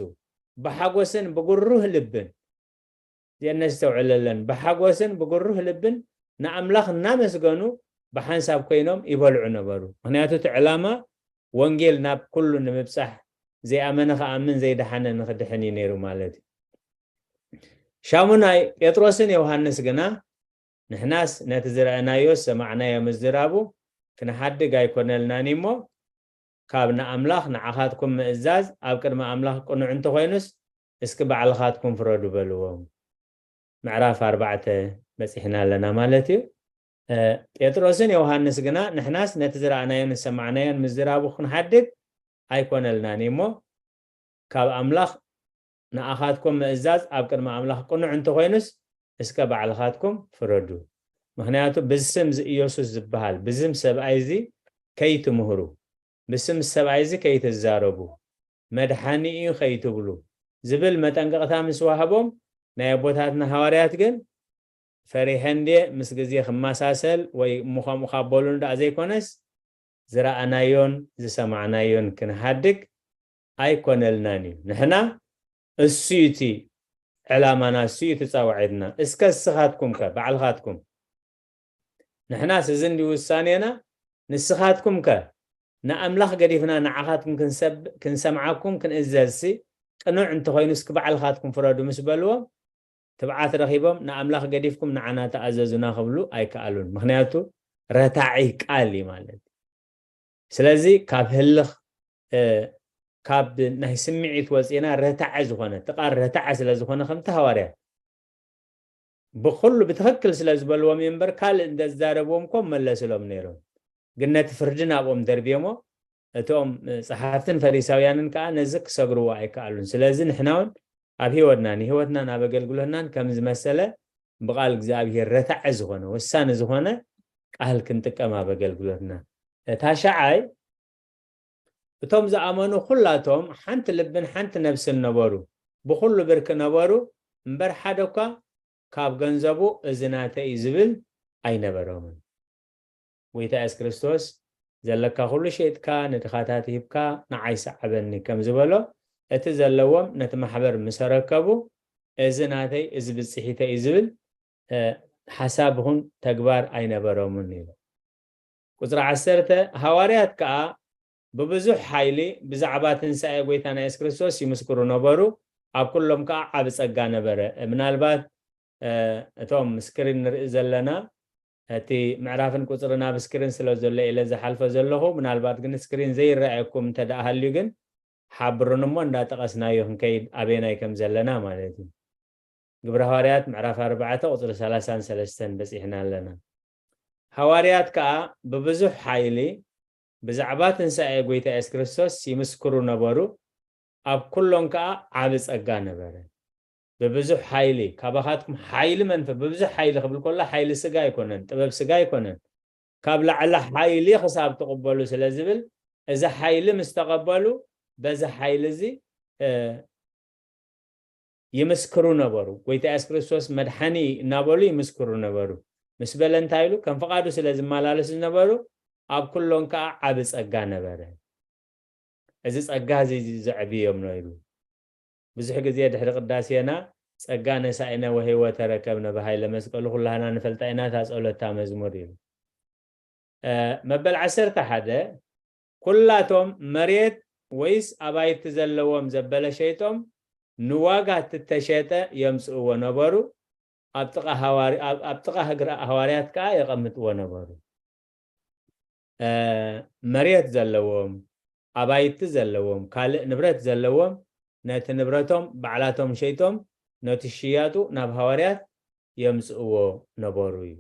ብሓጎስን ብጉሩህ ልብን እዚአን ነስተውዕለለን። ብሓጎስን ብጉሩህ ልብን ንኣምላኽ እናመስገኑ ብሓንሳብ ኮይኖም ይበልዑ ነበሩ። ምኽንያቱ እቲ ዕላማ ወንጌል ናብ ኩሉ ንምብጻሕ፣ ዘይኣመነ ክኣምን፣ ዘይደሓነ ንኽድሕን እዩ ነይሩ ማለት እዩ። ሻሙናይ፣ ጴጥሮስን ዮሃንስ ግና ንሕናስ ነቲ ዝረኣናዮ ዝሰማዕናዮ ምዝራቡ ክንሓድግ ኣይኮነልናን እሞ፣ ካብ ንኣምላኽ ንዓኻትኩም ምእዛዝ ኣብ ቅድሚ ኣምላኽ ቅኑዕ እንተኾይኑስ፣ እስኪ ባዕልኻትኩም ፍረዱ በልዎም። ምዕራፍ ኣርባዕተ በጺሕና ኣለና ማለት እዩ። እ፣ ጴጥሮስን ዮሃንስ ግና ንሕናስ ነቲ ዝረኣናዮን ዝሰማዕናዮን ምዝራቡ ክንሓድግ ኣይኮነልናን እሞ፣ ካብ ኣምላኽ ንኣኻትኩም ምእዛዝ ኣብ ቅድሚ ኣምላኽ ቅኑዕ እንተኾይኑስ፣ እስከ ባዕልኻትኩም ፍረዱ። ምኽንያቱ ብስም እዚ ኢየሱስ ዝበሃል፣ ብዝም ሰብኣይ እዚ ከይትምህሩ፣ ብስም ሰብኣይ እዚ ከይትዛረቡ፣ መድሓኒ እዩ ከይትብሉ ዝብል መጠንቀቕታ ምስ ዋህቦም፣ ናይ ኣቦታትና ሃዋርያት ግን ፈሪሐ እንድየ ምስ ግዜ ክመሳሰል ወይ እሞ ከምኡ ካብ በሉኒ ደኣ ዘይኮነስ፣ ዝረኣናዮን ዝሰማዕናዮን ክንሓድግ ኣይኮነልናን እዩ። ንሕና እሱ እዩ እቲ ዕላማና፣ እሱ እዩ እቲ ጻውዒትና። እስከ እስኻትኩም ከ ባዕልኻትኩም፣ ንሕናስ እዚ እንዲ ውሳኔና፣ ንስኻትኩም ከ ንኣምላኽ ገዲፍና ንዓኻትኩም ክንሰብ-፣ ክንሰምዓኩም ክንእዘዝሲ ቅኑዕ እንተኾይኑ እስኪ ባዕልኻትኩም ፍረዱ ምስ በልዎም፣ ትብዓት ረኺቦም ንኣምላኽ ገዲፍኩም ንዓና ተኣዘዙና ክብሉ ኣይከኣሉን። ምኽንያቱ ረታዒ ቃል እዩ ማለት እዩ። ስለዚ ካብ ህልኽ፣ እ፣ ካብ ናይ ስምዒት ወፂና ረታዐ ዝኾነ፣ እቲ ቃል ረታዐ ስለ ዝኾነ ከምቲ ሃዋርያት ብኹሉ ብትኽክል ስለ ዝበልዎም እዩ እምበር ካልእ እንተዝዛረብዎም እኮ መለስሎም ነይሮም። ግን ነቲ ፍርዲ ናብኦም ደርብዮሞ፣ እቶም ጸሓፍትን ፈሪሳውያንን ከኣ ነዚ ክሰግርዎ ኣይከኣሉን። ስለዚ ንሕና እውን ኣብ ህይወትናን ህይወትናን ኣብ ኣገልግሎትናን ከም ዝመሰለ ብቓል እግዚኣብሔር ረታዐ ዝኾነ ወሳኒ ዝኾነ ቃል ክንጥቀም ኣብ ኣገልግሎትና። ታሽዓይ፣ እቶም ዝኣመኑ ኩላቶም ሓንቲ ልብን ሓንቲ ነፍስን ነበሩ፣ ብኹሉ ብርክ ነበሩ፣ እምበር ሓደ እኳ ካብ ገንዘቡ እዚ ናተይ እዩ ዝብል ኣይነበሮምን። ጎይታ የሱስ ክርስቶስ፣ ዘለካ ኩሉ ሸይጥካ ንድኻታት ሂብካ ንዓይ ሰዓበኒ ከም ዝበሎ፣ እቲ ዘለዎም ነቲ ማሕበር ምስ ኣረከቡ፣ እዚ ናተይ፣ እዚ ብጽሒተይ እዩ ዝብል ሓሳብ ይኹን ተግባር ኣይነበሮምን ኢሉ። ቁጽሪ ዓሰርተ፣ ሃዋርያት ከኣ ብብዙሕ ሓይሊ ብዛዕባ ትንሳኤ ጎይታና የሱስ ክርስቶስ ይምስክሩ ነበሩ፣ ኣብ ኩሎም ከኣ ዓቢ ጸጋ ነበረ። ምናልባት እቶም ስክሪን ንርኢ ዘለና፣ እቲ ምዕራፍን ቁጽርን ኣብ ስክሪን ስለ ዘሎ ኢለ ዝሓልፎ ዘለኹ፣ ምናልባት ግን ስክሪን ዘይረኣየኩም እንተ ደኣ ሃልዩ ግን ሓብሩን እሞ እንዳጠቐስናዮ ክንከይድ ኣበየናይ ከም ዘለና ማለት እዩ። ግብረ ሃዋርያት ምዕራፍ ኣርባዕተ ቁጽሪ ሰላሳን ሰለስተን በጺሕና ኣለና። ሃዋርያት ከኣ ብብዙሕ ሓይሊ ብዛዕባ ትንሳኤ ጎይታ የሱስ ክርስቶስ ይምስክሩ ነበሩ፣ ኣብ ኩሎም ከኣ ዓቢ ጸጋ ነበረ። ብብዙሕ ሓይሊ፣ ካባኻትኩም ሓይሊ መንፈስ፣ ብብዙሕ ሓይሊ ክብል ከሎ ሓይሊ ስጋ ኣይኮነን፣ ጥበብ ስጋ ኣይኮነን። ካብ ላዕሊ ሓይሊ ክሳብ ትቕበሉ ስለ ዝብል፣ እዚ ሓይሊ ምስ ተቐበሉ፣ በዚ ሓይሊ እዚ ይምስክሩ ነበሩ። ጎይታ የሱስ ክርስቶስ መድሓኒ እናበሉ ይምስክሩ ነበሩ። ምስ በለ እንታይ ኢሉ? ከም ፍቓዱ ስለ ዝመላለሱ ዝነበሩ፣ ኣብ ኩሎም ከኣ ዓቢ ጸጋ ነበረ። እዚ ጸጋ እዚ ዘዕብዮም ነው ኢሉ። ብዙሕ ግዜ ድሕሪ ቅዳሴና ጸጋ ነሳኢነ ወህይወተ ረከብነ ብሃይለ መስቀሉ ኩላህና ንፈልጣ ኢና፣ እታ ጸሎታ መዝሙር ኢሉ። መበል ዓሰርተ ሓደ፣ ኩላቶም መሬት ወይስ ኣባይቲ ዘለዎም ዘበለ ሸይጦም ንዋጋ እትተሸጠ የምጽእዎ ነበሩ። ኣብ ጥቓ ሃዋርያት ከኣ የቐምጥዎ ነበሩ። መሬት ዘለዎም፣ ኣባይቲ ዘለዎም፣ ካልእ ንብረት ዘለዎም ነቲ ንብረቶም ባዕላቶም ሸይጦም ነቲ ሽያጡ ናብ ሃዋርያት የምጽእዎ ነበሩ እዩ።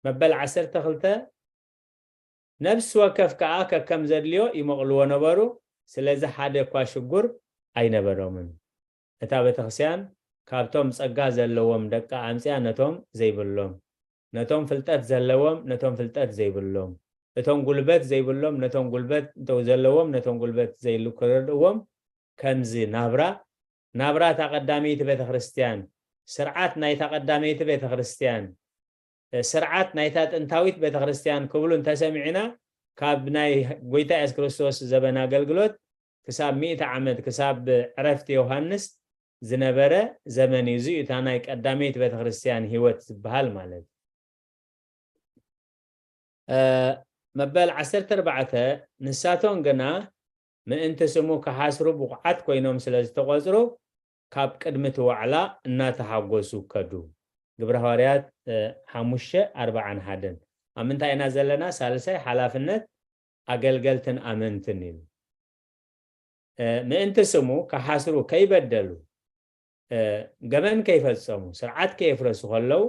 መበል ዓሰርተ ክልተ፣ ነፍሲ ወከፍ ከኣ ከከም ዘድልዮ ይመቕልዎ ነበሩ፣ ስለዚ ሓደ እኳ ሽጉር ኣይነበሮምን። እታ ቤተክርስትያን ካብቶም ጸጋ ዘለዎም ደቃ ኣምጽያ ነቶም ዘይብሎም፣ ነቶም ፍልጠት ዘለዎም ነቶም ፍልጠት ዘይብሎም፣ እቶም ጉልበት ዘይብሎም ነቶም ጉልበት ዘለዎም ነቶም ጉልበት ዘይሉ ክረድእዎም ከምዚ ናብራ ናብራ እታ ቀዳመይቲ ቤተክርስትያን፣ ስርዓት ናይታ ቀዳመይቲ ቤተክርስትያን፣ ስርዓት ናይታ ጥንታዊት ቤተክርስትያን ክብሉ እንተሰሚዕና፣ ካብ ናይ ጎይታ የሱስ ክርስቶስ ዘበን ኣገልግሎት ክሳብ ሚእቲ ዓመት፣ ክሳብ ዕረፍቲ ዮሃንስ ዝነበረ ዘመን እዩ። እዚ እዩ እታ ናይ ቀዳመይቲ ቤተክርስትያን ህይወት ዝበሃል ማለት እዩ። መበል ዓሰርተ ኣርባዕተ፣ ንሳቶም ግና ምእንቲ ስሙ ክሓስሩ ብቑዓት ኮይኖም ስለ ዝተቖጽሩ፣ ካብ ቅድሚ እቲ ዋዕላ እናተሓጎሱ ከዱ። ግብረ ሃዋርያት ሓሙሽተ ኣርባዓን ሓደን። ኣብ ምንታይ ኢና ዘለና? ሳልሳይ ሓላፍነት ኣገልገልትን ኣመንትን እዩ። ምእንቲ ስሙ ክሓስሩ ከይበደሉ፣ ገበን ከይፈጸሙ፣ ስርዓት ከየፍረሱ ከለዉ፣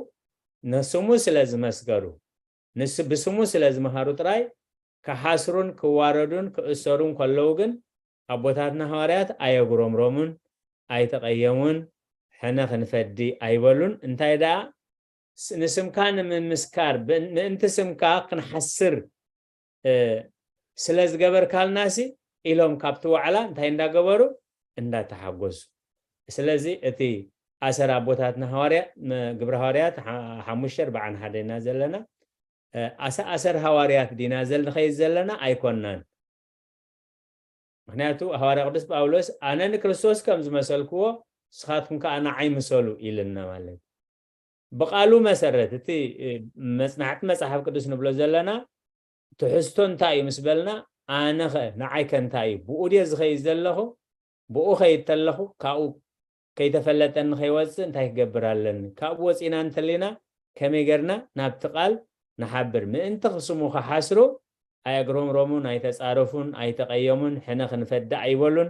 ንስሙ ስለ ዝመስገሩ፣ ብስሙ ስለ ዝመሃሩ ጥራይ ክሓስሩን ክዋረዱን ክእሰሩን ከለዉ ግን፣ ኣቦታትና ሃዋርያት ኣየጉረምረሙን ኣይተቐየሙን፣ ሕነ ክንፈዲ ኣይበሉን። እንታይ ደኣ ንስምካ ንምምስካር፣ ምእንቲ ስምካ ክንሓስር ስለ ዝገበርካልናሲ ኢሎም ካብቲ ዋዕላ እንታይ እንዳገበሩ? እንዳተሓጎሱ። ስለዚ እቲ ኣሰር ኣቦታትና ሃዋርያ፣ ግብረ ሃዋርያት ሓሙሽተ ኣርባዓን ሓደ ኢና ዘለና። ኣሰ ኣሰር ሃዋርያት ዲና ዘል ንኸይድ ዘለና ኣይኮናን። ምክንያቱ ሃዋርያ ቅዱስ ጳውሎስ ኣነ ንክርስቶስ ከም ዝመሰልክዎ ንስኻትኩም ከኣ ንዓይ ምሰሉ ኢልና ማለት። ብቓሉ መሰረት እቲ መጽናዕቲ መጽሓፍ ቅዱስ ንብሎ ዘለና ትሕዝቶ እንታይ እዩ ምስ በልና፣ ኣነኸ ንዓይከ እንታይ እዩ? ብኡ ድየ ዝኸይድ ዘለኹ? ብኡ ኸይድ ተለኹ ካብኡ ከይተፈለጠኒ ከይወፅእ እንታይ ክገብር ኣለኒ? ካብኡ ወፂና እንተሊና ከመይ ጌርና ናብቲ ቃል ንሓብር? ምእንቲ ክስሙ ክሓስሩ ኣየግረምረሙን፣ ኣይተጻረፉን፣ ኣይተቐየሙን፣ ሕነ ክንፈዲ ኣይበሉን።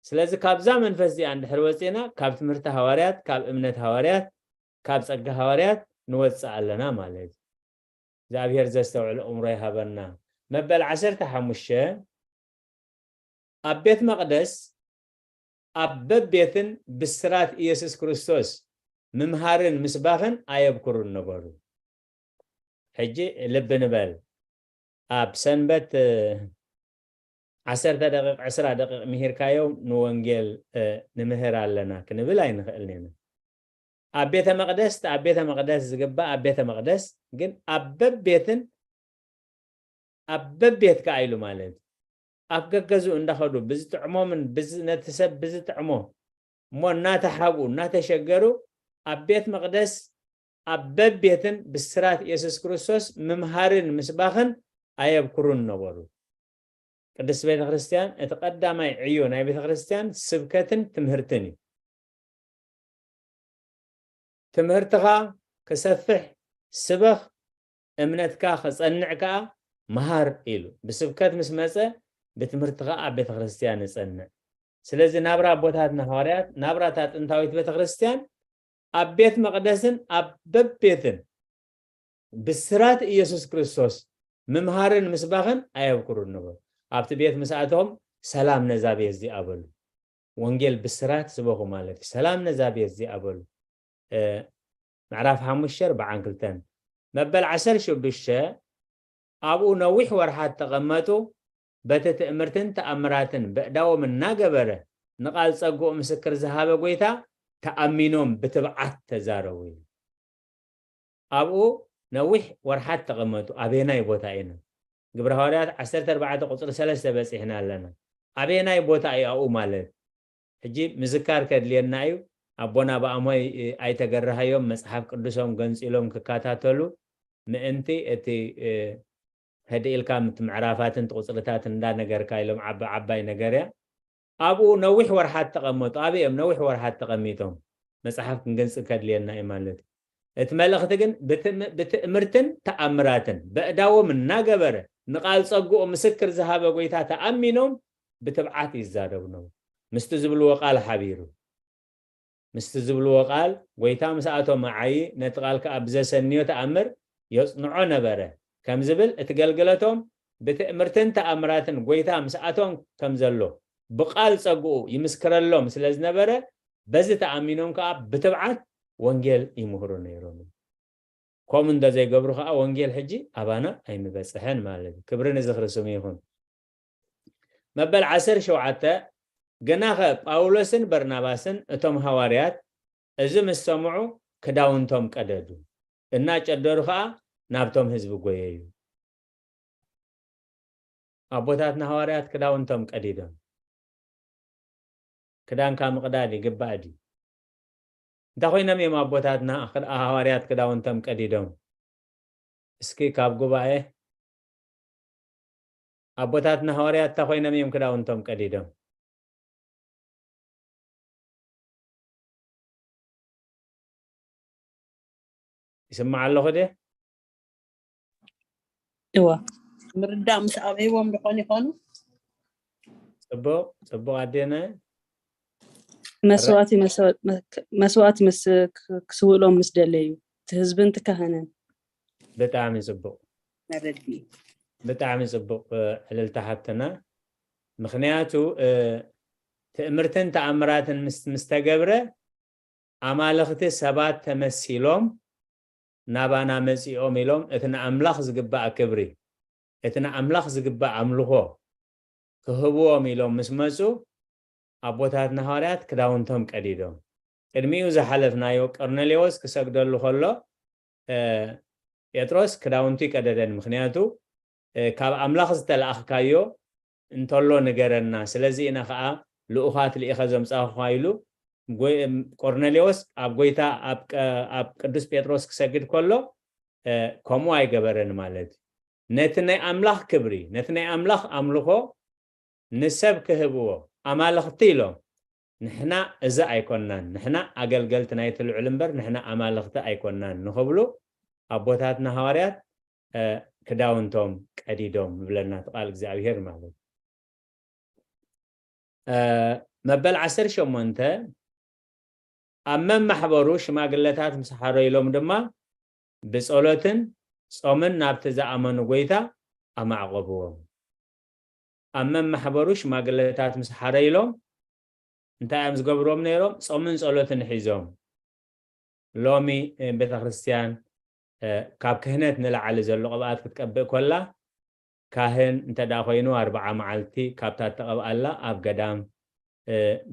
ስለዚ ካብዛ መንፈስ እዚኣ እንድሕር ወፂና ካብ ትምህርቲ ሃዋርያት፣ ካብ እምነት ሃዋርያት፣ ካብ ጸጋ ሃዋርያት ንወፅእ ኣለና ማለት እዩ። እግዚኣብሔር ዘስተውዕል እምሮ ይሃበና። መበል ዓሰርተ ሓሙሽተ፣ ኣብ ቤት መቕደስ ኣብ በቤትን ብስራት ኢየሱስ ክርስቶስ ምምሃርን ምስባኽን ኣየብኩሩን ነበሩ። ሕጂ ልቢ ንበል። ኣብ ሰንበት ዓሰርተ ደቂቕ፣ ዕስራ ደቂቕ ምሂርካዮም ንወንጌል ንምህር ኣለና ክንብል ኣይንኽእልን ኢና። ኣብ ቤተ መቕደስ፣ ኣብ ቤተ መቕደስ ዝግባእ ኣብ ቤተ መቕደስ፣ ግን ኣብ በቤትን ኣብ በቤት ከኣ ኢሉ ማለት እዩ። ኣብ ገገዝኡ እንዳኸዱ ብዝጥዕሞምን ብዝ- ነቲ ሰብ ብዝጥዕሞ እሞ እናተሓብኡ እናተሸገሩ ኣብ ቤት መቕደስ ኣብ በቤትን ብስራት ኢየሱስ ክርስቶስ ምምሃርን ምስባኽን ኣየብኩሩን ነበሩ። ቅድስት ቤተ ክርስቲያን እቲ ቀዳማይ ዕዮ ናይ ቤተ ክርስቲያን ስብከትን ትምህርትን እዩ። ትምህርትኻ ክሰፍሕ ስበኽ፣ እምነትካ ክጸንዕ ከኣ መሃር ኢሉ። ብስብከት ምስ መጸ ብትምህርቲ ከኣ ቤተ ክርስቲያን ይጸንዕ። ስለዚ ናብራ ኣቦታትና ሃዋርያት፣ ናብራ እታ ጥንታዊት ቤተ ክርስቲያን ኣብ ቤት መቕደስን ኣብ በቤትን ብስራት ኢየሱስ ክርስቶስ ምምሃርን ምስባኽን ኣየብኩሩን ነበሩ። ኣብቲ ቤት ምስ ኣተዎም ሰላም ነዛ ቤት እዚኣ በሉ። ወንጌል ብስራት ስበኹ ማለት እዩ። ሰላም ነዛ ቤት እዚኣ በሉ። ምዕራፍ ሓሙሽተ ኣርብዓን ክልተን መበል ዓሰርተ ሽዱሽተ ኣብኡ ነዊሕ ወርሓት ተቐመጡ። በቲ ትእምርትን ተኣምራትን በእዳዎም እናገበረ ንቓል ጸግኡ ምስክር ዝሃበ ጎይታ ተኣሚኖም ብትብዓት ተዛረቡ። ኣብኡ ነዊሕ ወርሓት ተቐመጡ። ኣበየናይ ቦታ ኢና? ግብረ ሃዋርያት ዓሰርተ ኣርባዕተ ቁጽሪ ሰለስተ በጺሕና ኣለና። ኣበየናይ ቦታ እዩ ኣብኡ ማለት? ሕጂ ምዝካር ከድልየና እዩ። ኣቦና ብኣሞይ ኣይተገረሃዮም መጽሓፍ ቅዱሶም ገንጺሎም ክከታተሉ ምእንቲ እቲ ህድእ ኢልካ ምት ምዕራፋትን ቁጽርታትን እንዳነገርካ ኢሎም ዓቢ ዓባይ ነገር እያ። ኣብኡ ነዊሕ ወርሓት ተቐመጡ። ኣበይ እዮም ነዊሕ ወርሓት ተቐሚጦም? መጽሓፍ ክንገንጽ ከድልየና እዩ ማለት እዩ። እቲ መልእኽቲ ግን ብትእምርትን ተኣምራትን በእዳዎም እናገበረ ንቓል ጸግኡ ምስክር ዝሃበ ጎይታ ተኣሚኖም ብትብዓት ይዛረቡ ነበሩ። ምስቲ ዝብልዎ ቃል ሓቢሩ ምስቲ ዝብልዎ ቃል ጎይታ ምስኣቶም መዓዪ ነቲ ቃል ከኣ ብዘሰንዮ ተኣምር የጽንዖ ነበረ ከም ዝብል እቲ ገልግለቶም ብትእምርትን ተኣምራትን ጎይታ ምስኣቶም ከም ዘሎ ብቃል ጸግኡ ይምስክረሎም ስለ ዝነበረ በዚ ተኣሚኖም ከኣ ብትብዓት ወንጌል ይምህሩ ነይሮም። ከምኡ እንተ ዘይገብሩ ከኣ ወንጌል ሕጂ ኣባና ኣይምበጽሐን ማለት እዩ። ክብሪ ንዝኽሪ ስሙ ይኹን። መበል ዓሰርተ ሸውዓተ ግናኸ ጳውሎስን በርናባስን እቶም ሃዋርያት እዚ ምስ ሰምዑ ክዳውንቶም ቀደዱ፣ እናጨደሩ ኸኣ ናብቶም ህዝቢ ጐየዩ። ኣቦታትና ሃዋርያት ክዳውንቶም ቀዲዶም። ክዳንካ ምቕዳድ ይግባእ ድዩ? እንታይ ኮይኖም እዮም ኣቦታትና ክዳ- ሃዋርያት ክዳውንቶም ቀዲዶም? እስኪ ካብ ጉባኤ ኣቦታትና ሃዋርያት እንታይ ኮይኖም እዮም ክዳውንቶም ቀዲዶም? ይስማዕ ኣለኹ ድየ? እዋ ምርዳእ ምስ ኣበይዎም ድኾን ይኾኑ? ጽቡቕ ጽቡቕ ኣዴነ መስዋእቲ መስዋእቲ ምስ ክስውእሎም ምስ ደለዩ እቲ ህዝብን እቲ ካህንን ብጣዕሚ ጽቡቕ መረዲ ብጣዕሚ ጽቡቕ ዕልልታ ሓብትና። ምኽንያቱ ትእምርትን ተኣምራትን ምስ ምስ ተገብረ ኣማልኽቲ ሰባት ተመሲሎም ናባና መጺኦም ኢሎም እቲ ንኣምላኽ ዝግባእ ክብሪ እቲ ንኣምላኽ ዝግባእ ኣምልኾ ክህብዎም ኢሎም ምስ መጹ ኣቦታትና ሃዋርያት ክዳውንቶም ቀዲዶም። ቅድሚኡ ዝሓለፍናዮ ቀርኔሌዎስ ክሰግደሉ ከሎ ጴጥሮስ ክዳውንቱ ይቀደደን፣ ምኽንያቱ ካብ ኣምላኽ ዝተላእኽካዮ እንተሎ ንገረና፣ ስለዚ ኢና ኸዓ ልኡኻት ልኢኸ ዘምጻኹኻ ኢሉ ቆርኔሌዎስ ኣብ ጎይታ ኣብ ቅዱስ ጴጥሮስ ክሰግድ ከሎ ከምኡ ኣይገበረን ማለት እዩ። ነቲ ናይ ኣምላኽ ክብሪ ነቲ ናይ ኣምላኽ ኣምልኾ ንሰብ ክህብዎ ኣማልኽቲ ኢሎም ንሕና እዚ ኣይኮናን፣ ንሕና ኣገልገልቲ ናይቲ ልዑል እምበር ንሕና ኣማልኽቲ ኣይኮናን ንኽብሉ ኣቦታትና ሃዋርያት ክዳውንቶም ቀዲዶም ይብለና እቲ ቃል እግዚኣብሄር ማለት እዩ። መበል ዓሰርተ ሸሞንተ ኣብ መማሕበሩ ሽማግለታት ምስ ሓረዩሎም ድማ ብጸሎትን ጾምን ናብቲ ዝኣመኑ ጎይታ ኣማዕቆብዎም። ኣብ መማሕበሩ ሽማግለታት ምስ ሓረይሎም እንታይ እዮም ዝገብርዎም ነይሮም? ጾምን ጸሎትን ሒዞም ሎሚ ቤተክርስትያን ካብ ክህነት ንላዕሊ ዘሎ ቅብኣት ክትቀብእ ኮላ፣ ካህን እንተ ደኣ ኮይኑ ኣርብዓ መዓልቲ ካብታ እተቐብኣላ ኣብ ገዳም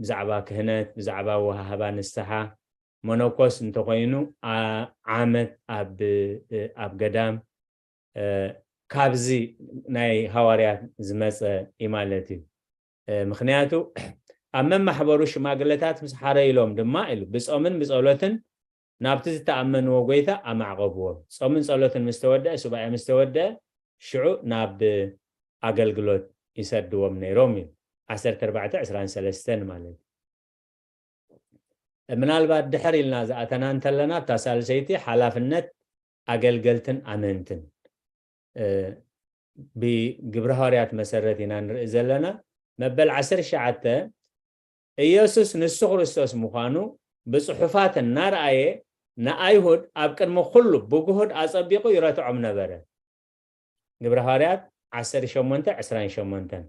ብዛዕባ ክህነት፣ ብዛዕባ ወሃህባ ንስሓ፣ መነኮስ እንተኾይኑ ዓመት ኣብ ገዳም፣ ካብዚ ናይ ሃዋርያት ዝመፀ እዩ ማለት እዩ። ምክንያቱ ኣብ መማሕበሩ ሽማግለታት ምስ ሓረይሎም ድማ ኢሉ ብፆምን ብፀሎትን ናብቲ ዝተኣመንዎ ጎይታ ኣማዕቐብዎም። ፆምን ፀሎትን ምስ ተወደአ፣ ሱባኤ ምስ ተወደአ፣ ሽዑ ናብ ኣገልግሎት ይሰድዎም ነይሮም እዩ። ዓሰርተ ኣርባዕተ ዕስራን ሰለስተን ማለት እዩ። ምናልባት ድሕር ኢልና ዝኣተና እንተለና ኣብታ ሳልሰይቲ ሓላፍነት ኣገልገልትን ኣመንትን ብግብረ ሃዋርያት መሰረት ኢና ንርኢ ዘለና። መበል ዓሰርተ ትሽዓተ ኢየሱስ ንሱ ክርስቶስ ምዃኑ ብጽሑፋት እናረኣየ ንኣይሁድ ኣብ ቅድሚ ኩሉ ብግሁድ ኣጸቢቑ ይረትዖም ነበረ። ግብረ ሃዋርያት ዓሰርተ ሸሞንተ ዕስራን ሸሞንተን።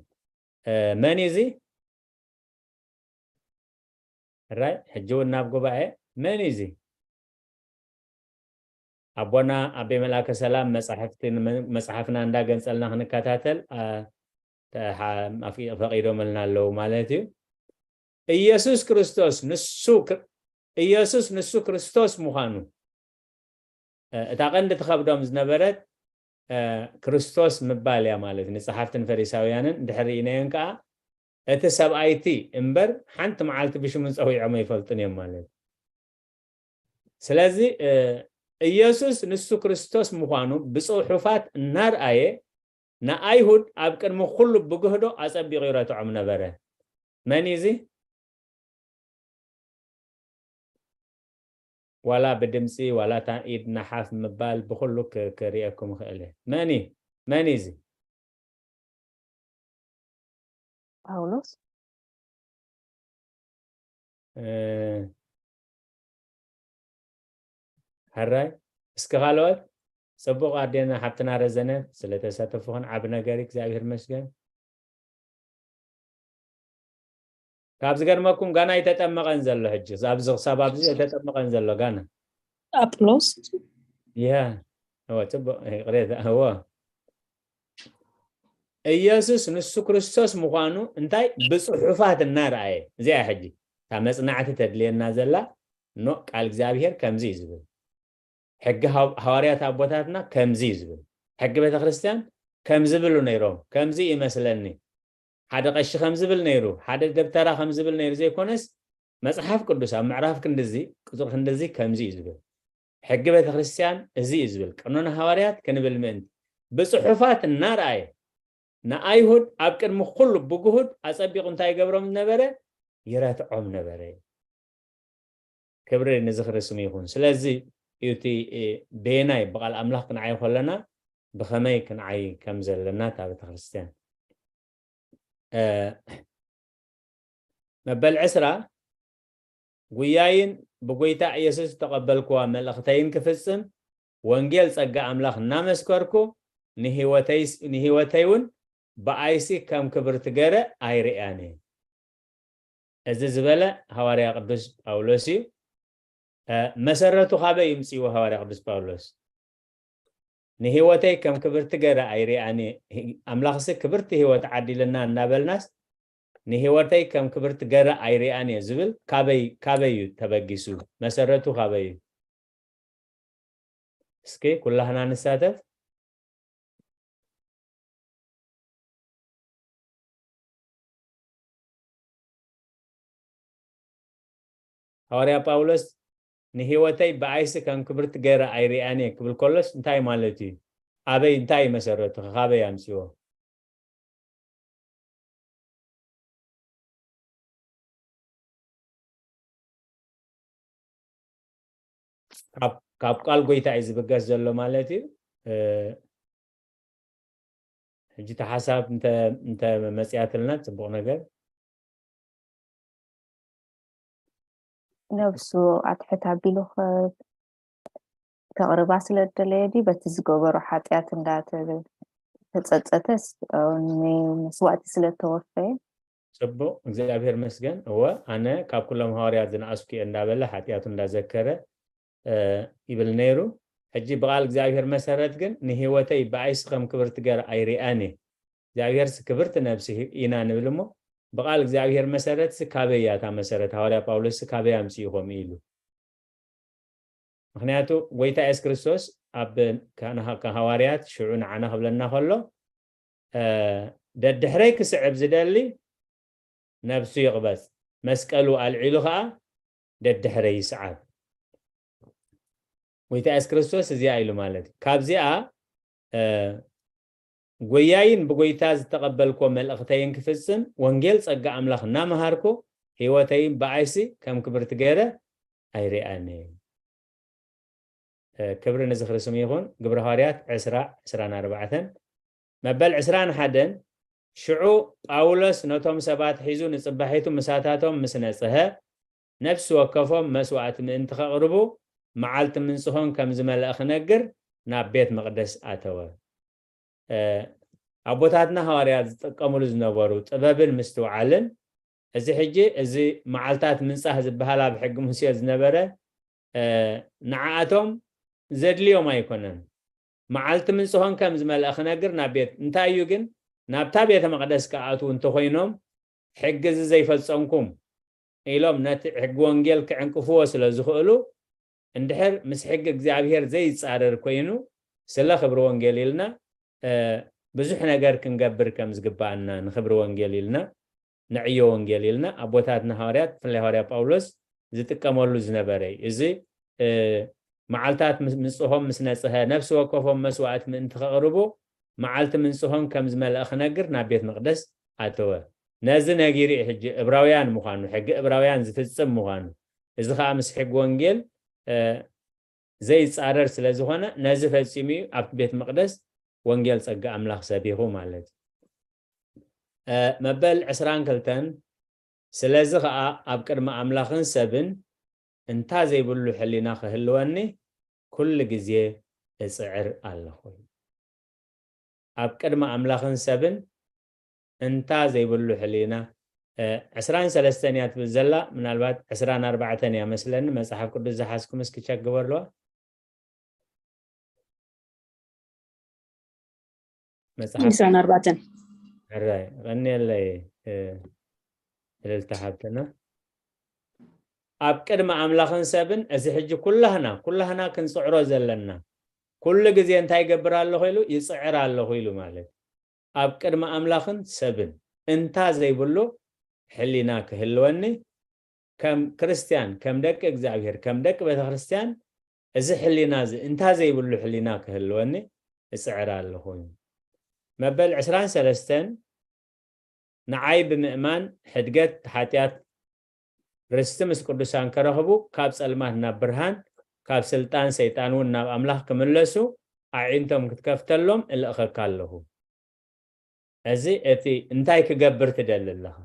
መን እዩ እዚ? ሕራይ ሕጂ እውን ናብ ጉባኤ መን እዩ እዚ? ኣቦና ኣቤ መልኣከ ሰላም መጻሕፍቲ መጽሓፍና እንዳገንጸልና ክንከታተል ፈቂዶምልና ኣለዉ ማለት እዩ። ኢየሱስ ክርስቶስ ንሱ ኢየሱስ ንሱ ክርስቶስ ምዃኑ እታ ቀንዲ ትኸብዶም ዝነበረት ክርስቶስ ምባል እያ ማለት እዩ። ንጸሓፍትን ፈሪሳውያንን እንድሕር ርኢናዮን ከኣ እቲ ሰብኣይቲ እምበር ሓንቲ መዓልቲ ብሽሙ ጸዊዖም ኣይፈልጡን እዮም ማለት እዩ። ስለዚ ኢየሱስ ንሱ ክርስቶስ ምዃኑ ብጽሑፋት እናርኣየ ንኣይሁድ ኣብ ቅድሚ ኩሉ ብግህዶ ኣጸቢቑ ይረትዖም ነበረ። መን እዩ እዚ? ዋላ ብድምፂ ዋላ እታ ኢድ ናሓፍ ምባል ብኩሉ ክርእየኩም ይኽእል እየ። መን እዩ? መን እዩ እዚ? ጳውሎስ። ሕራይ እስኪ ካልኦት? ፅቡቕ ኣዴና ሓብትና ረዘነት ስለተሳተፉኽን ዓቢ ነገር እግዚኣብሔር ይመስገን። ካብ ዝገርመኩም ጋና ኣይተጠመቐን ዘሎ ሕጂ ኣብዚ ክሳብ ኣብዚ ኣይተጠመቐን ዘሎ ጋና ኣጵሎስ ያ እወ ፅቡቅ ይቅሬታ እወ ኢየሱስ ንሱ ክርስቶስ ምዃኑ እንታይ ብፅሑፋት እናረኣየ እዚኣ ሕጂ እታ መፅናዕቲ ተድልየና ዘላ ኖ ቃል እግዚኣብሔር ከምዚ እዩ ዝብል ሕጊ ሃዋርያት ኣቦታትና ከምዚ እዩ ዝብል ሕጊ ቤተክርስትያን ከምዚ ብሉ ነይሮም ከምዚ ይመስለኒ ሓደ ቀሺ ከም ዝብል ነይሩ ሓደ ደብተራ ከም ዝብል ነይሩ ዘይኮነስ መፅሓፍ ቅዱስ ኣብ ምዕራፍ ክንድዚ ቁፅሪ ክንድዚ ከምዚ እዩ ዝብል ሕጊ ቤተክርስትያን እዚ እዩ ዝብል ቀኖና ሃዋርያት ክንብል ምእንቲ ብፅሑፋት እናረኣየ ንኣይሁድ ኣብ ቅድሚ ኩሉ ብግሁድ ኣፀቢቑ እንታይ ይገብሮም ነበረ ይረትዖም ነበረ ክብሪ ንዝኽሪ ስሙ ይኹን ስለዚ እቲ በየናይ ብቃል ኣምላኽ ክንዓይ ከለና ብኸመይ ክንዓይ ከም ዘለና እታ ቤተክርስትያን መበል ዕስራ ጉያይን ብጎይታ ኢየሱስ ዝተቐበልክዋ መልእኽተይን ክፍጽም ወንጌል ጸጋ ኣምላኽ እናመስከርኩ ንህይወተይ እውን ብኣይሲ ከም ክብርቲ ገረ ኣይርእያን እየ እዚ ዝበለ ሃዋርያ ቅዱስ ጳውሎስ እዩ መሰረቱ ካበይ ይምፅዎ ሃዋርያ ቅዱስ ጳውሎስ ንህይወተይ ከም ክብርቲ ገረ ኣይሪኣን ኣምላኽሲ ክብርቲ ህይወት ዓዲልና እናበልናስ ንህይወተይ ከም ክብርቲ ገረ ኣይሪኣን እየ ዝብል ካበይ ካበይ እዩ ተበጊሱ መሰረቱ ካበይ እዩ እስኪ ኩላህና ንሳተፍ ሃዋርያ ጳውሎስ ንህይወተይ ብኣይሲ ከም ክብርቲ ገይረ ኣይርእያን እየ ክብል ከሎስ እንታይ ማለት እዩ? ኣበይ እንታይ መሰረቱ? ካበይ ኣምፅዎ? ካብ ቃል ጎይታ እዩ ዝብገስ ዘሎ ማለት እዩ። ሕጂ እቲ ሓሳብ እንተ መፅያትልና ፅቡቕ ነገር ነብሱ ኣትሕት ኣቢሉ ከቕርባ ስለ ዝደለየ ድዩ በቲ ዝገበሮ ሓጢኣት እንዳተጸጸተስ ንመስዋእቲ ስለ ተወፈየ? ጽቡቕ እግዚኣብሔር መስገን። እወ ኣነ ካብ ኩሎም ሃዋርያት ዝነኣስኩ እየ እንዳበለ ሓጢኣቱ እንዳዘከረ ይብል ነይሩ። ሕጂ ብቓል እግዚኣብሔር መሰረት ግን ንህይወተይ ብኣይሲ ከም ክብርቲ ገር ኣይርኣን እየ። እግዚኣብሔርሲ ክብርቲ ነብሲ ኢና ንብል እሞ ብቓል እግዚኣብሔር መሰረትሲ ካበይ እያ እታ መሰረት? ሃዋርያ ጳውሎስሲ ካበይ ኣምፅኡ ከምኡ ኢሉ? ምክንያቱ ጎይታ የሱስ ክርስቶስ ኣብ ሃዋርያት ሽዑ ንዓና ክብለና ከሎ ደድሕረይ ክስዕብ ዝደሊ ነብሱ ይቕበጽ፣ መስቀሉ ኣልዒሉ ኸኣ ደድሕረይ ይስዓብ። ጎይታ የሱስ ክርስቶስ እዚኣ ኢሉ ማለት እዩ። ካብዚኣ ጎያይን ብጎይታ ዝተቐበልኮ መልእኽተይን ክፍጽም ወንጌል ጸጋ ኣምላኽ እናመሃርኩ ህይወተይን ብኣይሲ ከም ክብርቲ ገይረ ኣይርኣን። ክብሪ ንዝኽሪ ስሙ ይኹን። ግብረ ሃዋርያት ዕስራ ዕስራን ኣርባዕተን መበል ዕስራን ሓደን ሽዑ ጳውሎስ ነቶም ሰባት ሒዙ ንጽባሒቱ ምሳታቶም ምስ ነጽሀ ነፍሲ ወከፎም መስዋዕቲ ምእንቲ ከቕርቡ መዓልቲ ምንጽሆን ከም ዝመልአ ክነግር ናብ ቤት መቕደስ ኣተወ። ኣቦታትና ሃዋርያት ዝጥቀምሉ ዝነበሩ ጥበብን ምስትውዓልን እዚ ሕጂ እዚ መዓልታት ምንጻህ ዝበሃል ኣብ ሕጊ ሙሴ ዝነበረ ንዓኣቶም ዘድልዮም ኣይኮነን። መዓልቲ ምንጽሆን ከም ዝመልአ ክነግር ናብ ቤት እንታይ እዩ ግን ናብታ ቤተ መቕደስ ክኣትዉ እንተኾይኖም ሕጊ እዚ ዘይፈጸምኩም ኢሎም ነቲ ሕጊ ወንጌል ክዕንቅፍዎ ስለ ዝኽእሉ እንድሕር ምስ ሕጊ እግዚኣብሔር ዘይጻረር ኮይኑ ስለ ክብሪ ወንጌል ኢልና ብዙሕ ነገር ክንገብር ከም ዝግባኣና ንክብሪ ወንጌል ኢልና ንዕዮ ወንጌል ኢልና ኣቦታትና ሃዋርያት ብፍላይ ሃዋርያ ጳውሎስ ዝጥቀመሉ ዝነበረ እዩ። እዚ መዓልታት ምንጽሆም ምስ ነጽሀ ነፍሲ ወከፎም መስዋዕት ምእንቲ ከቕርቡ መዓልቲ ምንጽሆም ከም ዝመልአ ክነግር ናብ ቤት መቕደስ ኣተወ። ነዚ ነጊሩ እዩ ሕጂ እብራውያን ምዃኑ ሕጊ እብራውያን ዝፍጽም ምዃኑ እዚ ከዓ ምስ ሕጊ ወንጌል ዘይጻረር ስለ ዝኾነ ነዚ ፈጺሙ እዩ ኣብቲ ቤት መቕደስ ወንጌል ጸጋ ኣምላኽ ሰቢኹ ማለት እዩ። መበል ዕስራን ክልተን ስለዚ ኸዓ ኣብ ቅድሚ ኣምላኽን ሰብን እንታ ዘይብሉ ሕሊና ክህልወኒ ኩሉ ግዜ እጽዕር ኣለኹ። ኣብ ቅድሚ ኣምላኽን ሰብን እንታ ዘይብሉ ሕሊና ዕስራን ሰለስተን እያ ትብል ዘላ ምናልባት ዕስራን ኣርባዕተን እያ መስለኒ መፅሓፍ ቅዱስ ዝሓዝኩም እስኪ ቸክ ግበርልዋ መፅሓፍ ዕስራን ኣርባዕተን ሕራይ ቀኒየለይ እልልታ ሓብትና ኣብ ቅድሚ ኣምላኽን ሰብን እዚ ሕጂ ኩላህና ኩላህና ክንፅዕሮ ዘለና ኩሉ ግዜ እንታይ ይገብር ኣለኹ ኢሉ ይፅዕር ኣለኹ ኢሉ ማለት ኣብ ቅድሚ ኣምላኽን ሰብን እንታ ዘይብሉ ሕሊና ክህልወኒ ከም ክርስትያን ከም ደቂ እግዚኣብሔር ከም ደቂ ቤተክርስትያን እዚ ሕሊና እዚ እንታ ዘይብሉ ሕሊና ክህልወኒ እፅዕር ኣለኹ መበል ዕስራን ሰለስተን ንዓይ ብምእማን ሕድገት ሓጢኣት ርስቲ ምስ ቅዱሳን ከረኽቡ ካብ ጸልማት ናብ ብርሃን ካብ ስልጣን ሰይጣን እውን ናብ ኣምላኽ ክምለሱ ኣዒንቶም ክትከፍተሎም እልእኸካ ኣለኹ። እዚ እቲ እንታይ ክገብር ትደሊ ኣለኻ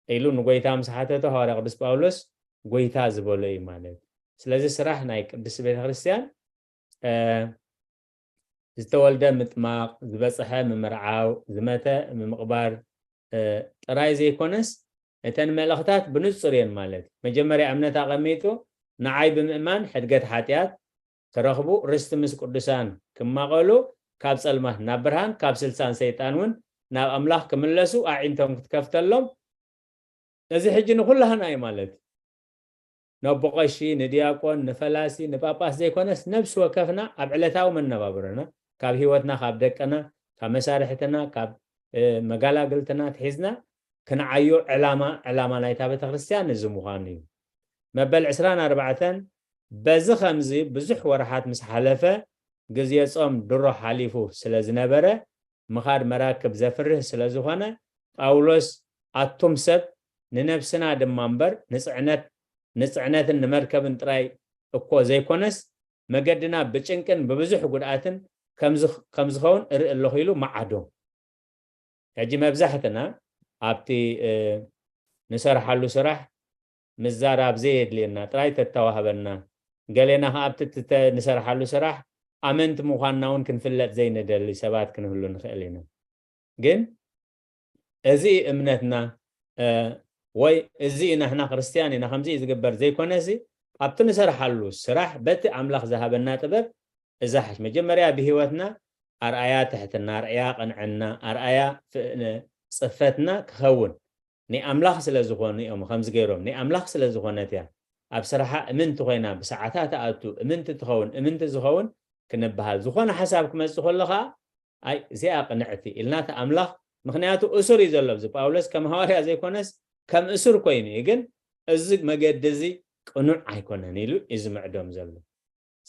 ኢሉ ንጎይታ ምስ ሓተቶ ሃዋርያ ቅዱስ ጳውሎስ ጎይታ ዝበሎ እዩ ማለት እዩ። ስለዚ ስራሕ ናይ ቅድስቲ ቤተክርስትያን ዝተወልደ ምጥማቕ፣ ዝበፅሐ ምምርዓው፣ ዝመተ ምምቕባር ጥራይ ዘይኮነስ እተን መልእኽታት ብንፁር እየን ማለት እዩ። መጀመርያ እምነት ኣቐሚጡ ንዓይ ብምእማን ሕድገት ሓጢኣት ክረኽቡ ርስቲ ምስ ቅዱሳን ክማቐሉ ካብ ፀልማት ናብ ብርሃን ካብ ስልሳን ሰይጣን እውን ናብ ኣምላኽ ክምለሱ ኣዒንቶም ክትከፍተሎም እዚ ሕጂ ንኩላህና እዩ ማለት እዩ። ነቦ ቀሺ፣ ንዲያቆን፣ ንፈላሲ፣ ንጳጳስ ዘይኮነስ ነብሲ ወከፍና ኣብ ዕለታዊ መነባብሮና ካብ ህይወትና፣ ካብ ደቅና፣ ካብ መሳርሕትና፣ ካብ መጋላግልትና ትሒዝና ክንዓዮ ዕላማ ዕላማ ናይታ ቤተክርስትያን እዚ ምዃኑ እዩ። መበል ዕስራን ኣርባዕተን በዚ ከምዚ ብዙሕ ወርሓት ምስ ሓለፈ ግዜ ጾም ድሮ ሓሊፉ ስለ ዝነበረ ምኻድ መራክብ ዘፍርህ ስለ ዝኾነ ጳውሎስ ኣቱም ሰብ ንነብስና ድማ እምበር ንጽዕነት ንጽዕነትን ንመርከብን ጥራይ እኮ ዘይኮነስ መገድና ብጭንቅን ብብዙሕ ጉድኣትን ከም ዝኸውን እርኢ ኣለኹ ኢሉ መዓዶ። ሕጂ መብዛሕትና ኣብቲ ንሰርሓሉ ስራሕ ምዛራብ ዘየድልየና ጥራይ ተተዋህበና ገሌና ከኣ ኣብቲ ንሰርሓሉ ስራሕ ኣመንቲ ምዃንና እውን ክንፍለጥ ዘይንደሊ ሰባት ክንህሉ ንኽእል ኢና። ግን እዚ እምነትና ወይ እዚ ንሕና ክርስትያን ኢና ከምዚ ዝግበር ዘይኮነሲ ኣብቲ ንሰርሓሉ ስራሕ በቲ ኣምላኽ ዝሃበና ጥበብ እዛ ሓሽ መጀመርያ ብህይወትና ኣርኣያ ትሕትና ኣርኣያ ቅንዕና ኣርኣያ ጽፈትና ክኸውን ናይ ኣምላኽ ስለ ዝኾኑ እዮም ከምዚ ገይሮም ናይ ኣምላኽ ስለ ዝኾነት እያ ኣብ ስራሓ እምንቲ ኮይና ብሰዓታ ትኣቱ እምንቲ ትኸውን እምንቲ ዝኸውን ክንበሃል ዝኾነ ሓሳብ ክመጽእ ከሎ ከዓ ኣይ እዚኣ ቅንዕቲ ኢልና እቲ ኣምላኽ ምክንያቱ እሱር እዩ ዘሎ እዚ ጳውሎስ ከም ሃዋርያ ዘይኮነስ ከም እሱር ኮይኑ እዩ ግን እዚ መገዲ እዚ ቅኑዕ ኣይኮነን ኢሉ እዩ ዝምዕዶም ዘሎ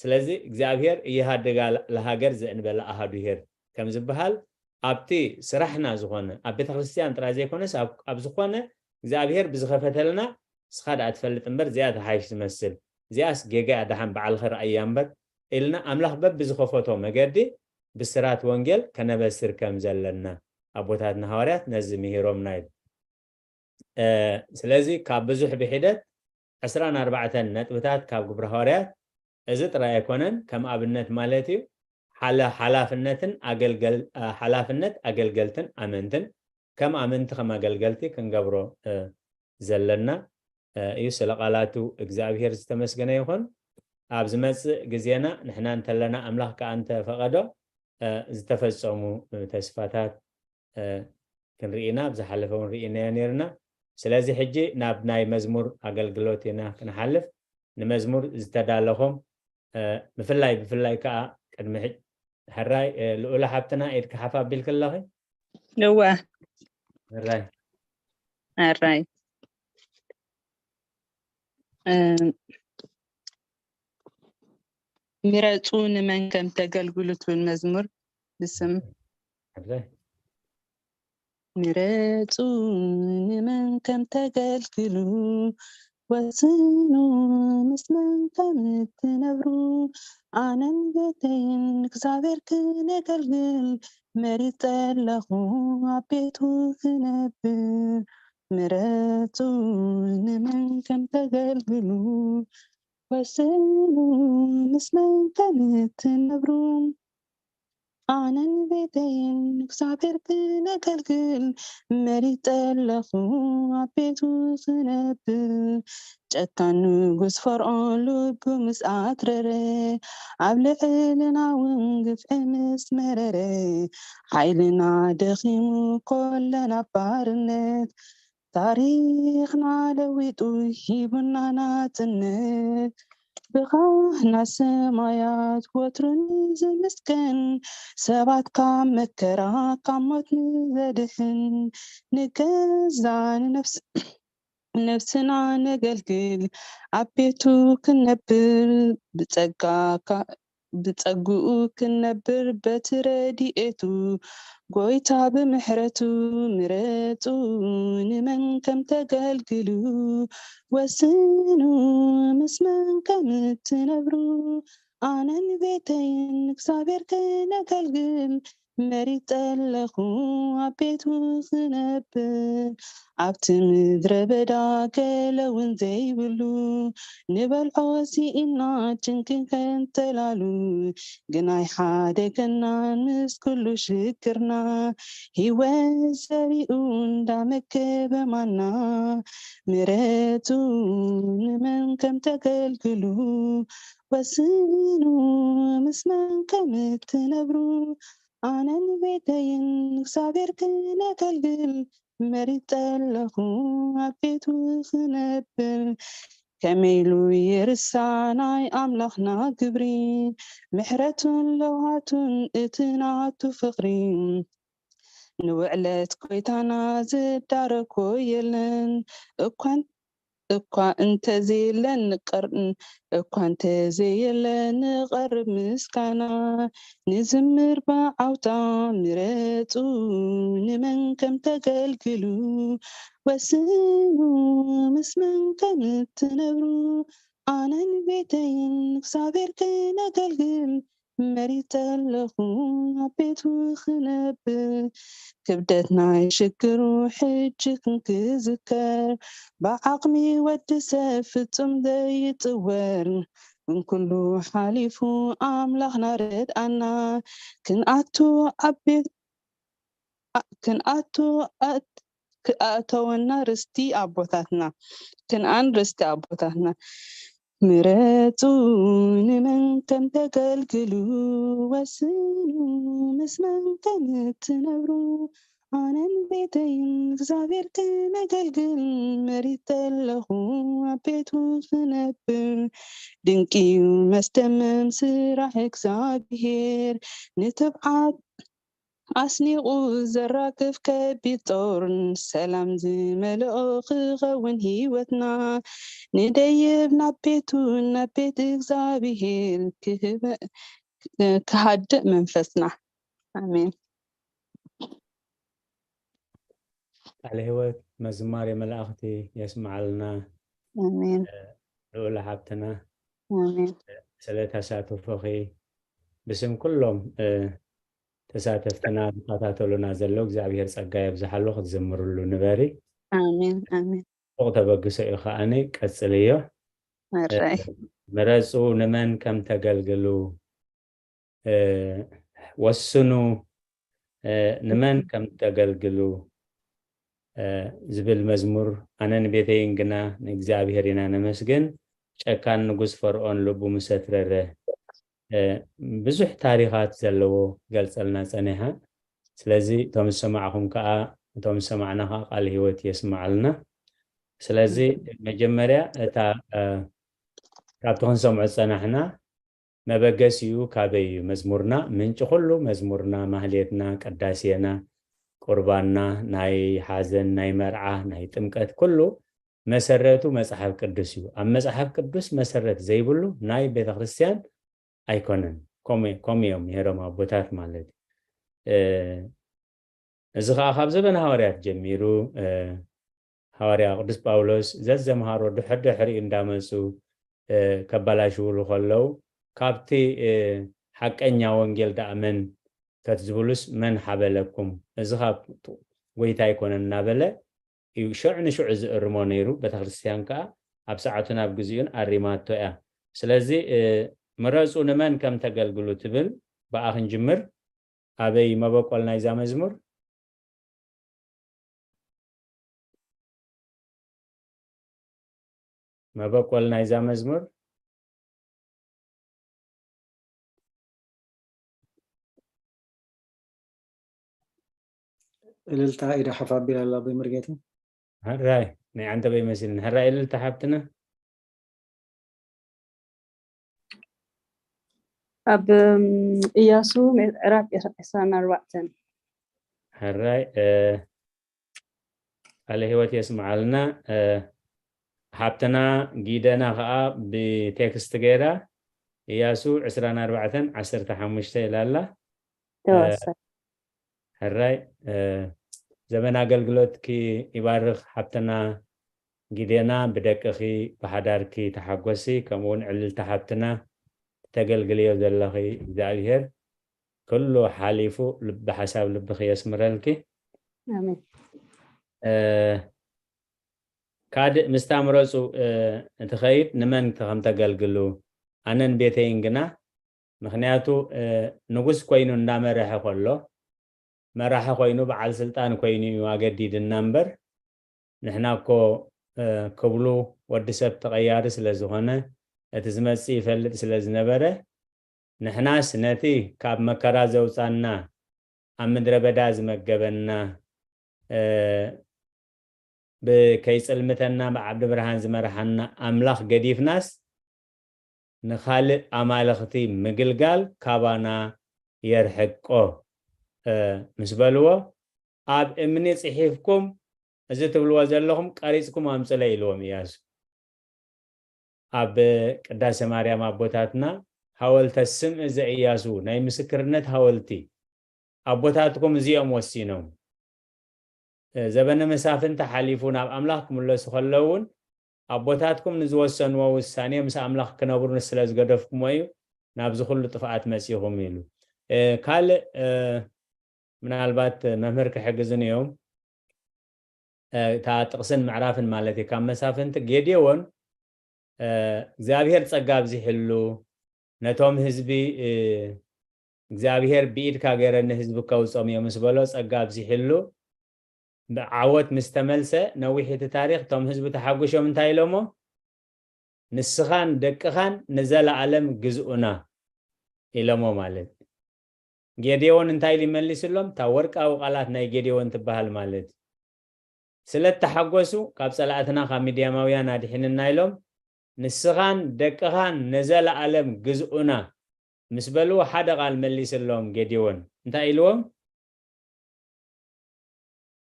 ስለዚ እግዚኣብሔር እየሃድጋ ለሃገር ዘእንበለ ኣሃዱ ይሄር ከም ዝበሃል ኣብቲ ስራሕና ዝኾነ ኣብ ቤተክርስትያን ጥራይ ዘይኮነስ ኣብ ዝኾነ እግዚኣብሔር ብዝኸፈተልና እስኻ ደኣ ትፈልጥ እምበር እዚኣ ተሓይሽ ትመስል እዚኣስ ጌጋ ደሓን በዓልኸ ረኣያ እምበር ኢልና ኣምላኽ በብዝኸፈቶ መገዲ ብስራት ወንጌል ከነበስር ከም ዘለና ኣቦታትና ሃዋርያት ነዚ ምሂሮምና ኢሉ ስለዚ ካብ ብዙሕ ብሒደት ዕስራን ኣርባዕተን ነጥብታት ካብ ግብረ ሃዋርያት እዚ ጥራይ ኣይኮነን ከም ኣብነት ማለት እዩ ሓላፍነትን ሓላፍነት ኣገልገልትን ኣመንትን ከም ኣመንቲ ከም ኣገልገልቲ ክንገብሮ ዘለና እዩ ስለ ቃላቱ እግዚኣብሔር ዝተመስገነ ይኹን ኣብ ዝመፅእ ግዜና ንሕና እንተለና ኣምላኽ ከዓ እንተፈቐዶ ዝተፈፀሙ ተስፋታት ክንርኢ ኢና ኣብ ዝሓለፈ እውን ርኢናዮ ነርና ስለዚ ሕጂ ናብ ናይ መዝሙር ኣገልግሎት ኢና ክንሓልፍ ንመዝሙር ዝተዳለኹም ብፍላይ ብፍላይ ከዓ ቅድሚ ሕራይ ልኡላ ሓብትና ኢድካ ሓፍ ኣቢልክ ኣለኺ እወ ሕራይ ሕራይ ምረፁ ንመን ከም ተገልግሉ ትብል መዝሙር ብስም ምረፁ ንመን ከም ተገልግሉ ወስኑ ምስ መን ከም እትነብሩ ኣነን ቤተይን እግዚኣብሔር ክነገልግል መሪፀ ኣለኹ ኣብ ቤቱ ክነብር ምረፁ ንመን ከም ተገልግሉ ወስኑ ምስ መን ከም እትነብሩ ኣነን ቤተይን እግዚኣብሔር ክነገልግል መሪፀ ኣለኹ ኣብ ቤቱ ክነብር ጨካን ንጉስ ፈርዖን ልቡ ምስ ኣትረረ ኣብ ልዕልና እውን ግፍዒ ምስ መረረ ሓይልና ደኺሙ ኮለና ባርነት ታሪኽና ለዊጡ ሂቡና ናጽነት ብኻህና ሰማያት ወትሩ ንዝምስገን ሰባት ካብ መከራ ካብ ሞት ንዘድሕን ንገዛ ንነፍስ ነፍስና ነገልግል ኣብ ቤቱ ክንነብር ብጸጋ ብጸግኡ ክንነብር በቲ ረድኤቱ ጎይታ ብምሕረቱ ምረጹ ንመን ከም ተገልግሉ ወስኑ ምስ መን ከም እትነብሩ ኣነን ቤተይን እግዚኣብሔር ክነገልግል መሪጸ ኣለኹ ኣብ ቤቱ ክነብር ኣብቲ ምድረ በዳ ገለ እውን ዘይብሉ ንበልዖ ስኢና ጭንቂ ከንተላሉ ግናይ ሓደ ከናን ምስ ኩሉ ሽግርና ህይወት ዘሪኡ እንዳመገበ ማና ምረጹ ንመን ከም ተገልግሉ ወስኑ ምስ መን ከም እትነብሩ ኣነን ቤተይን እግዚኣብሔር ክነገልግል መሪጸ ኣለኹ ኣብ ቤቱ ክነብር ከመይ ኢሉ ይርሳ ናይ ኣምላኽና ግብሪ ምሕረቱን ለውሃቱን እቲ ናቱ ፍቕሪ ንውዕለት ጎይታና ዝዳረኮ የለን እኳ እኳ እንተዘየለን ንቀር እኳ እንተዘየለ ንቐርብ ምስጋና ንዝምር ብዓውታ ምረጹ ንመን ከም ተገልግሉ ወስኑ ምስ መን ከም እትነብሩ ኣነን ቤተይን እግዚኣብሔር ክነገልግል መሪጸ ኣለኹ ኣብ ቤቱ ክነብር ክብደት ናይ ሽግሩ ሕጂ ክንክዝከር ብዓቕሚ ወዲ ሰብ ፍጹም ዘይጽወር እንኩሉ ሓሊፉ ኣምላኽና ረድኣና ክንኣቱ ኣብ ቤት ክንኣቱ ክኣተወና ርስቲ ኣቦታትና ክንኣን ርስቲ ኣቦታትና ምረጹ፣ ንመን ከም ተገልግሉ ወስኑ፣ ምስ መን ከም እትነብሩ። ኣነን ቤተይን እግዚኣብሔር ክነገልግል መሪጸ ኣለኹ፣ ኣብ ቤቱ ክነብር። ድንቂ እዩ መስደመም ስራሕ እግዚኣብሔር፣ ንትብዓት ኣስኒቑ ዘራግፍ ከቢድ ጦር፣ ሰላም ዝመልኦ ክኸውን ህይወትና። ንደይብ ናብ ቤቱ፣ ናብ ቤት እግዚኣብሔር ክህበ-፣ ክሃድእ መንፈስና። ኣሜን። ቃለ ህይወት መዝማሬ መላእኽቲ የስምዓልና። ኣሜን። ልኡለ ሓብትና ኣሜን። ስለ ተሳትፎኺ ብስም ኩሎም ተሳተፍትና ዝከታተሉና ዘለዉ እግዚኣብሔር ጸጋ የብዝሓሉ። ክትዝምርሉ ንበሪ። ኣሜን። ኣሜን። ጽቡቕ ተበግሶ እዩ ከኣኒ፣ ቀጽልዮ። ሕራይ። ምረጹ፣ ንመን ከም ተገልግሉ ወስኑ፣ ንመን ከም ተገልግሉ ዝብል መዝሙር፣ ኣነን ቤተይን ግና ንእግዚኣብሔር ኢና ነመስግን፣ ጨካን ንጉስ ፈርዖን ልቡ ምሰትረረ። ብዙሕ ታሪኻት ዘለዎ ገልጸልና ጸኒሓ። ስለዚ እቶም ዝሰማዕኹም ከኣ፣ እቶም ዝሰማዕና ከኣ ቃል ህይወት የስምዓልና። ስለዚ መጀመርያ እታ ካብቲ ክንሰምዖ ዝጸናሕና መበገሲኡ ካበይ እዩ? መዝሙርና ምንጪ ኩሉ መዝሙርና፣ ማህሌትና፣ ቅዳሴና፣ ቁርባንና፣ ናይ ሓዘን፣ ናይ መርዓ፣ ናይ ጥምቀት ኩሉ መሰረቱ መጽሓፍ ቅዱስ እዩ። ኣብ መጽሓፍ ቅዱስ መሰረት ዘይብሉ ናይ ቤተ ክርስቲያን ኣይኮነን። ከምኡ እዮም ነይሮም ኣቦታት ማለት እዩ። እዚ ኸዓ ካብ ዘበን ሃዋርያት ጀሚሩ ሃዋርያ ቅዱስ ጳውሎስ ዘዘምሃሮ ድሕር ድሕሪኡ እንዳመፁ ከባላሽውሉ ከለዉ ካብቲ ሓቀኛ ወንጌል ደኣ መን ከትዝብሉስ መን ሓበለኩም? እዚ ካብ ጎይታ ኣይኮነን እናበለ እዩ ሽዑ ንሽዑ ዝእርሞ ነይሩ። ቤተክርስትያን ከዓ ኣብ ሰዓቱን ኣብ ግዚኡን ኣሪማቶ እያ። ስለዚ ምረፁ ንመን ከም ተገልግሉ ትብል ብኣ ክንጅምር። ኣበይ መበቆል ናይዛ መዝሙር? መበቆል ናይዛ መዝሙር እልልታ ኢዳ ሓፍ ኣቢላ ኣላ ኣቦይ መርጌታ። ሕራይ ናይ ዓንተበይ መሲልን። ሕራይ እልልታ ሓብትና። ኣብ እያሱ ምዕራፍ ዕስራን ኣርባዕተን። ሕራይ ቃለ ህይወት የስምዓልና። ሓብትና ጊደና ከዓ ብቴክስት ገይራ እያሱ ዕስራን ኣርባዕተን ዓሰርተ ሓሙሽተ ኢላ ኣላ። ሕራይ ዘመን ኣገልግሎትኪ ይባርኽ ሓብትና ጊደና። ብደቅኺ ብሓዳርኪ ተሓጎሲ። ከምኡ እውን ዕልልቲ ሓብትና ተገልግልዮ ዘለኺ እግዚኣብሔር ኩሉ ሓሊፉ ልቢ ሓሳብ ልብኺ የስምረልኪ። ኣሜን። ካልእ ምስታ ምረፁ እንትኸይድ ንመን ከም ተገልግሉ ኣነን ቤተይን ግና፣ ምክንያቱ ንጉስ ኮይኑ እንዳመረሐ ከሎ መራሒ ኮይኑ በዓል ስልጣን ኮይኑ እዩ ኣገዲድና እምበር ንሕና እኮ ክብሉ ወዲ ሰብ ተቐያሪ ስለ ዝኾነ እቲ ዝመፅእ ይፈልጥ ስለ ዝነበረ ንሕናስ ነቲ ካብ መከራ ዘውፃና ኣብ ምድረ በዳ ዝመገበና ብከይፅልምተና ብዓብዲ ብርሃን ዝመርሓና ኣምላኽ ገዲፍናስ ንኻልእ ኣማልኽቲ ምግልጋል ካባና የርሕቆ ምስ በልዎ ኣብ እምኒ ፅሒፍኩም እዚ ትብልዎ ዘለኹም ቀሪፅኩም ኣምፅለይ ኢልዎም እያሱ። ኣብ ቅዳሴ ማርያም ኣቦታትና ሃወልተ ስምዕ ዘእያሱ ናይ ምስክርነት ሃወልቲ ኣቦታትኩም እዚኦም ወሲኖም። ዘበነ መሳፍንቲ ሓሊፉ ናብ ኣምላኽ ክምለሱ ከለውን ኣቦታትኩም ንዝወሰንዎ ውሳኔ ምስ ኣምላኽ ክነብሩ ስለ ዝገደፍኩሞ እዩ ናብዚ ኩሉ ጥፍኣት መጺኹም ኢሉ። ካልእ ምናልባት መምህር ክሕግዝን እዮም እታ ጥቕስን ምዕራፍን ማለት እዩ ካብ መሳፍንቲ ጌዴዎን እግዚኣብሔር ጸጋ ኣብዚሕሉ ነቶም ህዝቢ እግዚኣብሔር ብኢድካ ገይረ ንህዝቢ ከውጾም እዮ ምስ በሎ ጸጋ ኣብዚሕሉ ብዓወት ምስ ተመልሰ ነዊሕ እቲ ታሪኽ እቶም ህዝቢ ተሓጉሾም እንታይ ኢሎሞ ንስኻን ደቅኻን ንዘለኣለም ግዝኡና ኢሎሞ ማለት። ጌዴዎን እንታይ ኢሉ ይመልስሎም? እታ ወርቃዊ ቃላት ናይ ጌዴዎን ትበሃል ማለት። ስለ እተሓጎሱ ካብ ጸላእትና ካብ ሚድያማውያን ኣድሒንና ኢሎም ንስኻን ደቅኻን ነዘለኣለም ግዝኡና ምስ በልዎ ሓደ ቃል መሊስሎም ጌዴዎን። እንታይ ኢልዎም?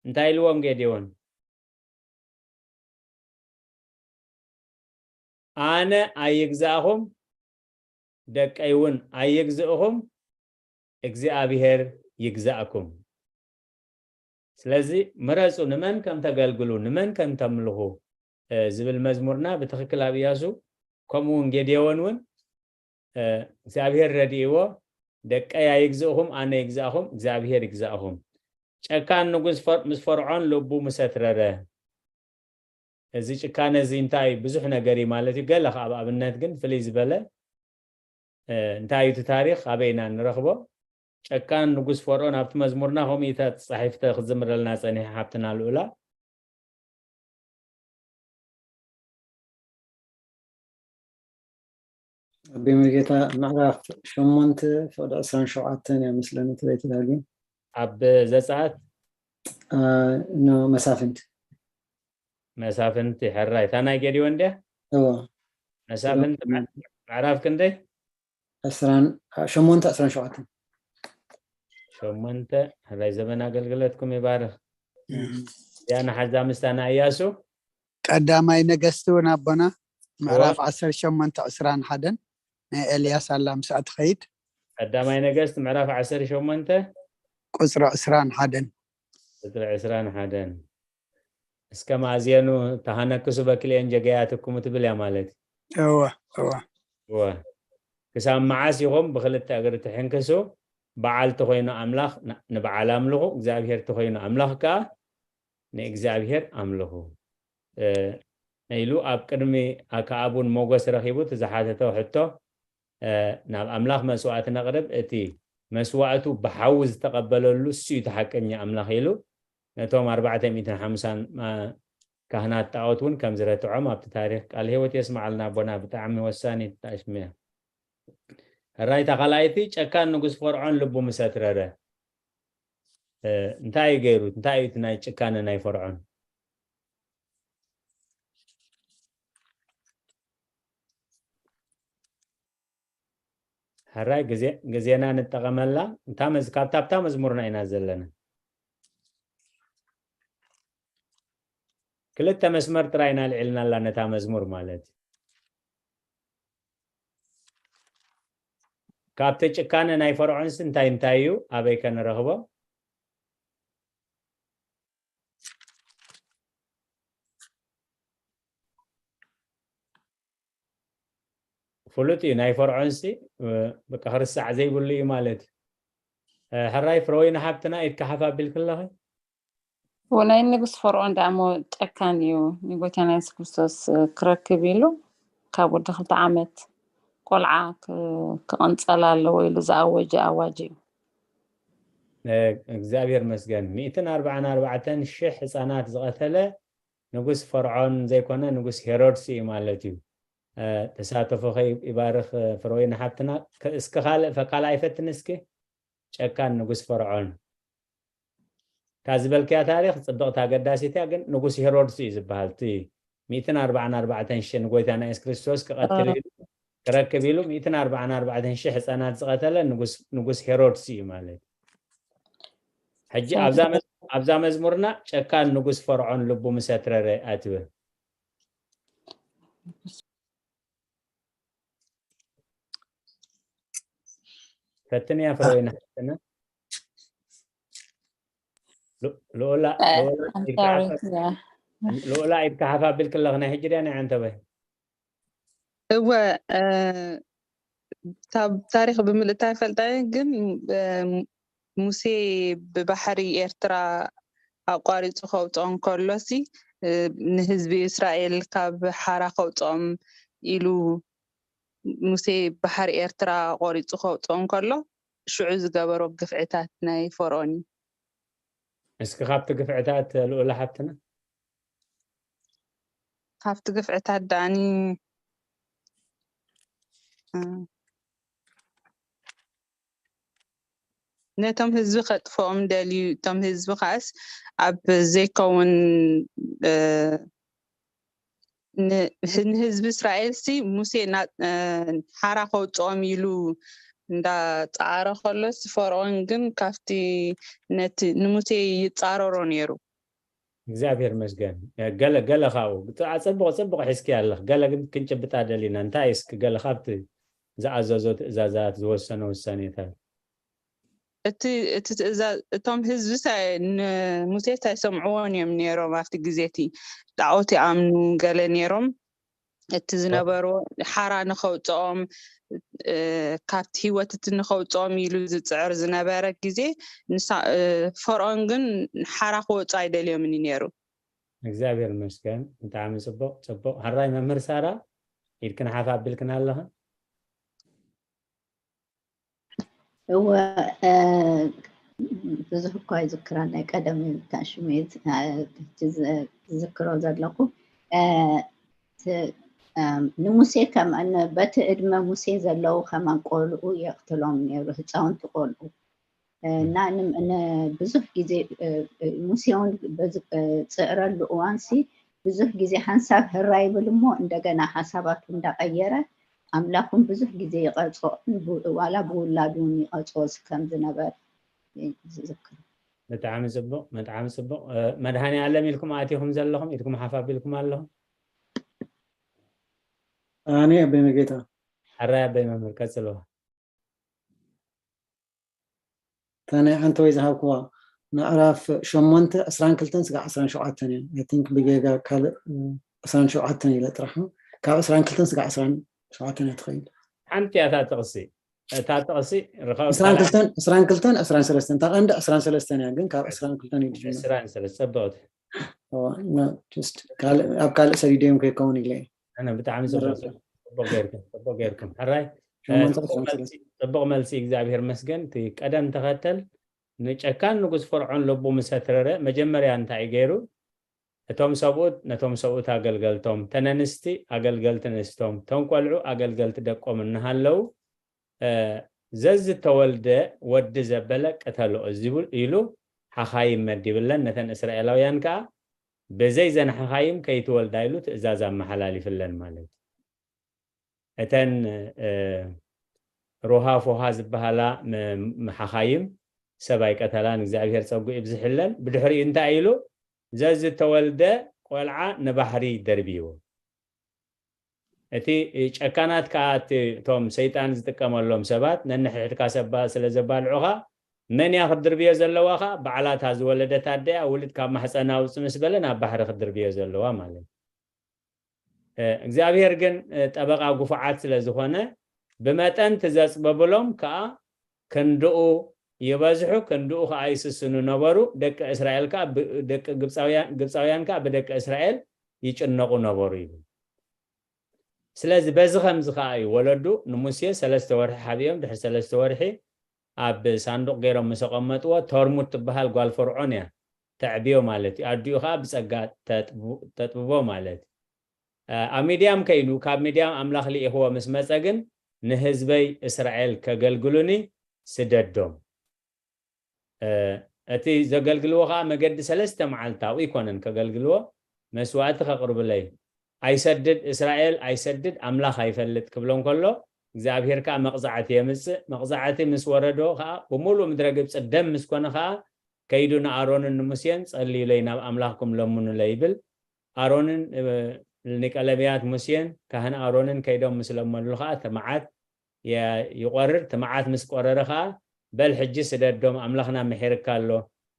እንታይ ኢልዎም ጌዴዎን? ኣነ ኣይግዛእኹም፣ ደቀይ እውን ኣይግዝእኹም፣ እግዚኣብሔር ይግዛእኩም። ስለዚ ምረፁ፣ ንመን ከም ተገልግሉ፣ ንመን ከም ተምልኹ ዝብል መዝሙርና ብትኽክል ኣብ እያሱ፣ ከምኡ እውን ጌዴዎን እውን እግዚኣብሔር ረድእዎ፣ ደቀይ ኣይግዝእኹም፣ ኣነ ይግዛእኹም፣ እግዚኣብሔር ይግዛእኹም። ጨካን ንጉስ ምስ ፈርዖን ልቡ ምሰትረረ። እዚ ጭካነ እዚ እንታይ ብዙሕ ነገር እዩ ማለት እዩ። ገለ ካብ ኣብነት ግን ፍልይ ዝበለ እንታይ እዩ እቲ ታሪኽ ኣበይ ኢና ንረኽቦ? ጨካን ንጉስ ፈርዖን ኣብቲ መዝሙርና ከምኡ እዩ ተጻሒፍተ ክዝምረልና ጸኒሐ ሓብትና ልኡላ። ኣቢ መርጌታ ምዕራፍ ሸሞንተ ፍቕዲ ዕስራን ሸውዓተን እያ መስለኒ እቲ ቤት ዳግም ኣብ ዘጸኣት ኖ መሳፍንት መሳፍንቲ ሕራይ እታ ናይ ጌዲዮን እንድያ እዎ መሳፍንቲ ምዕራፍ ክንደይ ዕስራን ሸሞንተ ዕስራን ሸውዓተን ሸሞንተ ሕራይ ዘመን ኣገልግለትኩም ይባርኽ እዚኣ ንሓዛ ምስታ ናይ እያሱ ቀዳማይ ነገስቲ እውን ኣቦና ምዕራፍ ዓሰርተ ሸሞንተ ዕስራን ሓደን ናይ ኤልያስ ኣላ ምስኣ ትኸይድ ቀዳማይ ነገስት ምዕራፍ ዓሰርተ ሸሞንተ ቁፅሪ ዕስራን ሓደን ቁፅሪ ዕስራን ሓደን እስከ ማእዝየኑ ተሃነክሱ በክልኤን ጀገያትክሙ ትብል እያ ማለት እወ እወ እወ ክሳብ መዓስ ኢኹም ብክልተ እግሪ ትሕንክሱ በዓል ተኮይኑ ኣምላኽ ንበዓል ኣምልኹ እግዚኣብሄር ተኮይኑ ኣምላኽ ከዓ ንእግዚኣብሄር ኣምልኹ ኢሉ ኣብ ቅድሚ ኣከኣብ እውን ሞገስ ረኺቡ እቲ ዝሓተቶ ሕቶ ናብ ኣምላኽ መስዋእቲ ነቕርብ እቲ መስዋእቱ ብሓዊ ዝተቐበለሉ እሱ እዩ እቲ ሓቀኛ ኣምላኽ ኢሉ ነቶም ኣርባዕተ ሚእትን ሓምሳን ካህናት ጣዖት እውን ከም ዝረትዖም ኣብቲ ታሪክ ቃል ህይወት የስማዓልና ኣቦና ብጣዕሚ ወሳኒት ጣሽሚ እያ ሕራይታ ካልኣይቲ ጨካን ንጉስ ፈርዖን ልቡ ምሰትረረ እንታይ እዩ ገይሩ እንታይ እዩ እቲ ናይ ጭካነ ናይ ፈርዖን ሕራይ ግዜና ንጠቐመላ ካብታ ኣብታ መዝሙርና ኢና ዘለና ክልተ መስመር ጥራይ ኢና ልዕልና ኣላ ነታ መዝሙር ማለት ካብቲ ጭካነ ናይ ፈርዖንስ እንታይ እንታይ እዩ ኣበይ ከንረኽቦ ፍሉጥ እዩ ናይ ፈርዖንሲ በቃ ክርስዕ ዘይብሉ እዩ ማለት እዩ ሕራይ ፍረወይኒ ሓብትና ኢድካ ሓፍ ኣቢልክለኺ ወናይ ንጉስ ፈርዖን ደኣ እሞ ጨካን እዩ ንጎይታና የሱስ ክርስቶስ ክረክብ ኢሉ ካብ ወዲ ክልተ ዓመት ቆልዓ ክቕንጸል ኣለዎ ኢሉ ዝኣወጀ ኣዋጅ እዩ እግዚኣብሔር መስገን ሚእትን ኣርባዓን ኣርባዕተን ሽሕ ህፃናት ዝቐተለ ንጉስ ፈርዖን ዘይኮነ ንጉስ ሄሮድስ እዩ ማለት እዩ ተሳተፎ ይባርኽ ፍረወይኒ ሓብትና እስኪ ካልእ ፈካል ኣይፈትን እስኪ ጨካን ንጉስ ፈርዖን እታ ዝበልክያ ታሪክ ፅብቅቲ ኣገዳሲት እያ ግን ንጉስ ሄሮድስ እዩ ዝበሃል እቲ ሚእትን ኣርባዓን ኣርባዕተን ሽሕ ንጎይታና የሱስ ክርስቶስ ክቐትል ኢሉ ክረክብ ኢሉ ሚእትን ኣርባዓን ኣርባዕተን ሽሕ ህፃናት ዝቐተለ ንጉስ ሄሮድስ እዩ ማለት ሕጂ ኣብዛ መዝሙርና ጨካን ንጉስ ፈርዖን ልቡ ምሰትረረ ኣትብል ፈትንያ ፍረወይና ሓፍትና ልኡላ ኢድካ ሓፍ ኣቢልክለኽ ናይ ሕጂ ድያ ናይ ዓንተበይ እወ ታሪክ ብምልእታ ይፈልጣ ግን ሙሴ ብባሕሪ ኤርትራ ኣቋሪፁ ከውፅኦም ከሎሲ ንህዝቢ እስራኤል ካብ ሓራ ከውፅኦም ኢሉ ሙሴ ባሕሪ ኤርትራ ቆሪፁ ከውፅኦም ከሎ ሽዑ ዝገበሮ ግፍዕታት ናይ ፈርኦን እዩ። እስኪ ካብቲ ግፍዕታት ልኡላ ሓብትና ካብቲ ግፍዕታት ዳኣኒ እ፣ ነቶም ህዝቢ ከጥፍኦም ደልዩ፣ እቶም ህዝቢ ከኣስ ኣብ ዘይከውን፣ እ፣ ን-፣ ንህዝቢ እስራኤል ሲ ሙሴ ና-፣ እ፣ ሓራ ከውፅኦም ኢሉ እንዳፀዓረ ከሎስ፣ ፈርዖን ግን ካብቲ ነቲ ንሙሴ ይፃረሮ ነይሩ። እግዚኣብሔር ይመስገን። ገለ፣ ገለ ካብኡ ብጣ-፣ ጽቡቕ፣ ጽቡቕ ሒዝኪ ኣለኽ። ገለ ግን ክንጭብጣ ደሊና። እንታይ እስኪ ገለ ካብቲ ዝኣዘዞ ትእዛዛት፣ ዝወሰኖ ውሳኔታት? እቲ፣ እቲ ትእዛዝ፣ እቶም ህዝቢ ሳ-፣ ንሙሴ ኣይሰምዕዎን እዮም ነይሮም ኣብቲ ግዜ እቲ። ጣዖት ይኣምኑ ገለ ነይሮም። እቲ ዝነበርዎ ሓራ ንኸውፅኦም፣ እ፣ ካብቲ ህይወት እቲ ንኸውፅኦም ኢሉ ዝፅዕር ዝነበረ ግዜ፣ ንሳ-፣ እ፣ ፈርዖን ግን ሓራ ክወፁ ኣይደልዮምን እዩ ነይሩ። እግዚኣብሔር ይመስገን። ብጣዕሚ ጽቡቕ፣ ጽቡቕ። ሕራይ መምህር ሳራ፣ ኢድክን ሓፍ ኣቢልክን ኣለኽን። እወ፣ እ፣ ብዙሕ እኳ ይዝክራ ናይ ቀደም እዩ፣ እታ ሽመይ ዝ-፣ እ፣ ሕጂ ዝ-፣ ዝዝክሮ ዘለኹ፣ እ፣ ት-፣ እም፣ ንሙሴ ከም፣ ን-፣ በቲ ዕድመ ሙሴ ዘለዉ ከማን ቆልዑ የቕትሎም ነይሩ፣ ህፃውንቲ ቆልዑ። እ፣ እና ን-፣ ን-፣ ብዙሕ ግዜ፣ እ፣ እ፣ ሙሴ እውን በዚ፣ እ፣ ጽዕረሉ እዋንሲ ብዙሕ ግዜ ሓንሳብ ህራ ይብል እሞ እንደገና ሓሳባቱ እንዳቐየረ ኣምላኽ እውን ብዙሕ ግዜ ይቐጽኦ፣ ብ-፣ ዋላ ብውላዱ እውን ይቐጽኦ ከም ዝነበር ይዝክር። ብጣዕሚ ጽቡቕ፣ ብጣዕሚ ጽቡቕ። እ፣ መድሃኔ ኣለም ኢልኩም ኣቲኹም ዘለኹም፣ ኢድኩም ሓፍ ኣቢልኩም ኣለኹም። ኣነ ኣበይ መጌታ። ሕራይ ኣበይ መምህር፣ ቀጽልዋ። እታ ናይ ሓንቲ ወይ ዝሃብክዋ ምዕራፍ ሸሞንተ ዕስራን ክልተን ስጋዕ ዕስራን ሸውዓተን እያ። I think ብጌጋ ካልእ፣ እ፣ ዕስራን ሸውዓተን ኢለ ጥራሕ። ካብ ዕስራን ክልተን ስጋዕ ዕስራን ሸውዓተን እያ ትኸይድ። ሓንቲ እያ እታ ጥቕሲ። እታ ጥቕሲ ርኸ-፣ ዕስራን ክልተን፣ ዕስራን ክልተን፣ ዕስራን ሰለስተን። እታ ቀንዲ ዕስራን ሰለስተን እያ፣ ግን ካብ ዕስራን ክልተን እዩ ዝጅምር። ዕስራን ሰለስተ ጽብቕቲ። እዋ፣ እና just ካልእ፣ ኣብ ካልእ ሰዲደዮም ከይከውን ኢለ እየ። ኣነ ብጣዕሚ ጽቡቕ፣ መረዳእ። ጽቡቕ ጌርኩም፣ ጽቡቕ ጌርኩም። ሕራይ፣ እ፣ ሸሞንተ ጽቡቕ ዕስራን መልሲ፣ ሰለስተ። ጽቡቕ መልሲ፣ እግዚኣብሔር መስገን። እቲ ቀደም ተኸተል ንጨካን ንጉስ ፈርዖን ልቡ ምስ ኣትረረ፣ መጀመርያ እንታይ ገይሩ? እቶም ሰብኡት ነቶም ሰብኡት ኣገልገልቶም፣ ተን ኣንስቲ ኣገልገልቲ ኣንስቶም፣ እቶም ቆልዑ ኣገልገልቲ ደቆም እናሃለዉ፣ እ፣ ዘዝተወልደ ወዲ ዘበለ ቅተሎ እዚ ይብል ኢሉ ሓኻይም መዲብለን። ነተን እስራኤላውያን ከኣ ብዘይ ዘን ሓኻይም ከይትወልዳ ኢሉ ትእዛዝ ኣመሓላሊፍለን ማለት እዩ። እተን፣ እ፣ ሮሃ ፎሃ ዝበሃላ ም-፣ ም-፣ ሓኻይም ሰብ ኣይቀተላን፣ እግዚኣብሔር ጸጉ ይብዝሕለን። ብድሕሪኡ እንታይ ኢሉ? ዘዝተወልደ ቆልዓ ንባሕሪ ደርብይዎ። እቲ ጨካናት ከኣ እቲ፣ እቶም ሰይጣን ዝጥቀመሎም ሰባት ነንሕድሕድካ ሰባ-፣ ስለ ዘባልዑኻ፣ መን እያ ክትድርብዮ ዘለዋ ኸኣ? ባዕላ እታ ዝወለደት ኣደ እያ፣ ውሉድ ካብ ማሕጸና ኣውጽእ ምስ በለ ናብ ባሕሪ ክትድርብዮ ዘለዋ ማለት እዩ። እ፣ እግዚኣብሔር ግን፣ እ፣ ጠበቓ ግፉዓት ስለ ዝኾነ፣ ብመጠን እቲ ዘጽበብሎም ከኣ ክንድኡ ይበዝሑ፣ ክንድኡ ከኣ ይስስኑ ነበሩ። ደቂ እስራኤል ከኣ ብ-፣ ደቂ ግብጻውያን፣ ግብጻውያን ከኣ ብደቂ እስራኤል ይጭነቑ ነበሩ ይብል። ስለዚ በዚ ከምዚ ከኣ እዩ ወለዱ ንሙሴ ሰለስተ ወርሒ ሓቢኦም፣ ድሕሪ ሰለስተ ወርሒ ኣብ ሳንዱቕ ገይሮም ምስ ኣቐመጥዎ፣ ተርሙት ትበሃል ጓል ፈርዖን እያ ተዕብዮ ማለት እዩ። ኣዲኡ ከኣ ብጸጋ ተጥቡ-፣ ተጥብቦ ማለት እዩ። እ፣ ኣብ ሚድያም ከይዱ፣ ካብ ሚድያም ኣምላኽ ልኢኽዎ ምስ መጸ ግን፣ ንህዝበይ እስራኤል ከገልግሉኒ ስደዶም። እ፣ እቲ ዘገልግልዎ ኸኣ መገዲ ሰለስተ መዓልቲ ኣብኡ ኣይኮነን ከገልግልዎ፣ መስዋእቲ ከቕርብለይ። ኣይሰድድ እስራኤል፣ ኣይሰድድ ኣምላኽ ኣይፈልጥ ክብሎም ከሎ፣ እግዚኣብሔር ከኣ መቕጻዕቲ የምጽእ። መቕጻዕቲ ምስ ወረዶ ኸኣ፣ ብምሉእ ምድረ ግብጺ ደም ምስ ኮነ ኸኣ፣ ከይዱ ንኣሮንን ንሙሴን ጸልዩለይ፣ ናብ ኣምላኽኩም ለምኑለይ ይብል። ኣሮንን፣ እ፣ ሊቀ ነቢያት ሙሴን ካህን ኣሮንን ከይዶም ምስ ለመኑሉ ኸኣ፣ እቲ መዓት የ-፣ ይቖርር። እቲ መዓት ምስ ቆረረ ኸኣ፣ በል ሕጂ ስደዶም፣ ኣምላኽና ምሒርካ ኣሎ።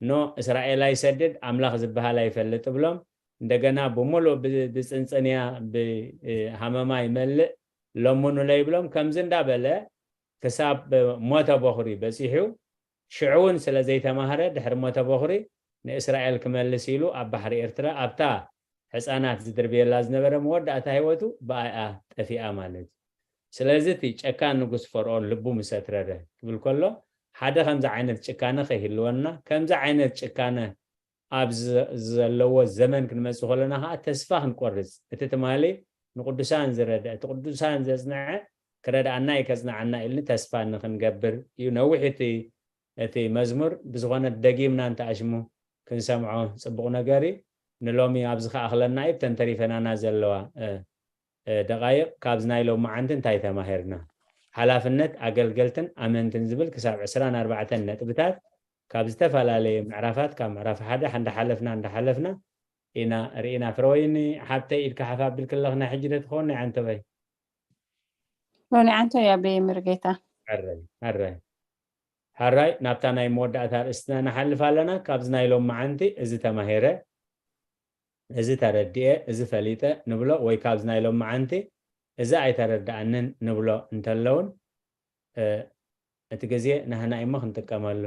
ኖ፣ እስራኤል ኣይሰድድ፣ ኣምላኽ ዝበሃል ኣይፈልጥ እብሎም። እንደገና ብምሉእ ብ-፣ ብጽንጽንያ፣ ብ-፣ እ፣ ሃመማ ይመልእ፣ ለምኑለይ ይብሎም። ከምዚ እንዳበለ ክሳብ ሞተ በኹሪ በጺሑ፣ ሽዑ እውን ስለ ዘይተማህረ፣ ድሕሪ ሞተ በኹሪ ንእስራኤል ክመልስ ኢሉ ኣብ ባሕሪ ኤርትራ፣ ኣብታ ሕጻናት ዝድርብየላ ዝነበረ መወዳእታ ህይወቱ ብኣይኣ ጠፊኣ ማለት እዩ። ስለዚ እቲ ጨካን ንጉስ ፈርዖን ልቡ ምስ ኣትረረ ክብል ከሎ፣ ሓደ ከምዚ ዓይነት ጭካነ ከይህልወና፣ ከምዚ ዓይነት ጭካነ ኣብ ዘ-፣ ዘለዎ ዘመን ክንመጽእ ከለና ኸኣ ተስፋ ክንቆርጽ፣ እቲ ትማሊ ንቅዱሳን ዝረደ፣ እቲ ቅዱሳን ዘጽንዐ ክረድኣና እዩ፣ ከጽንዓና ኢልኒ ተስፋ ንኽንገብር እዩ። ነዊሕ እቲ እቲ መዝሙር፣ ብዝኾነ ደጊምና እንተኣሽሙ ክንሰምዖ ጽቡቕ ነገር እዩ። ንሎሚ ኣብዚ ከኣኽለና እዩ። ብተን ተሪፈናና ዘለዋ ደቃይቕ ካብዚ ናይ ሎመዓንቲ እንታይ ተማሂርና? ሓላፍነት ኣገልገልትን ኣመንትን ዝብል ክሳብ ዕስራን ኣርባዕተን ነጥብታት ካብ ዝተፈላለየ ምዕራፋት፣ ካብ ምዕራፍ ሓደ እንዳሓለፍና እንዳሓለፍና ኢና ርኢና። ፍረወይኒ ሓብተይ፣ ኢድካ ሓፍ ኣቢልክለኽና ሕጂ ዶ ትኸውን ናይ ዓንተበይ? ሎኒ ዓንተ እያ በየ ምርጌታ። ሕራይ ሕራይ ሕራይ ናብታ ናይ መወዳእታ ርእስትና ንሓልፍ ኣለና። ካብዚ ናይ ሎም መዓንቲ እዚ ተማሂረ፣ እዚ ተረዲኤ፣ እዚ ፈሊጠ ንብሎ ወይ ካብዚ ናይ ሎም መዓንቲ እዚ ኣይተረድኣንን ንብሎ እንተለውን እቲ ግዜ ናህና እሞ ክንጥቀመሉ።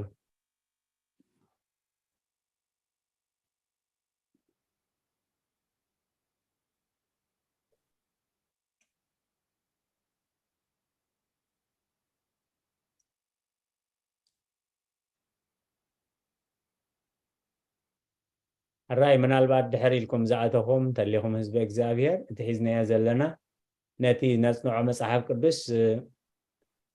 ሕራይ ምናልባት ድሕር ኢልኩም ዝኣተኹም እንተሊኹም ህዝቢ እግዚኣብሔር፣ እቲ ሒዝናዮ ዘለና ነቲ ነጽንዖ መጽሓፍ ቅዱስ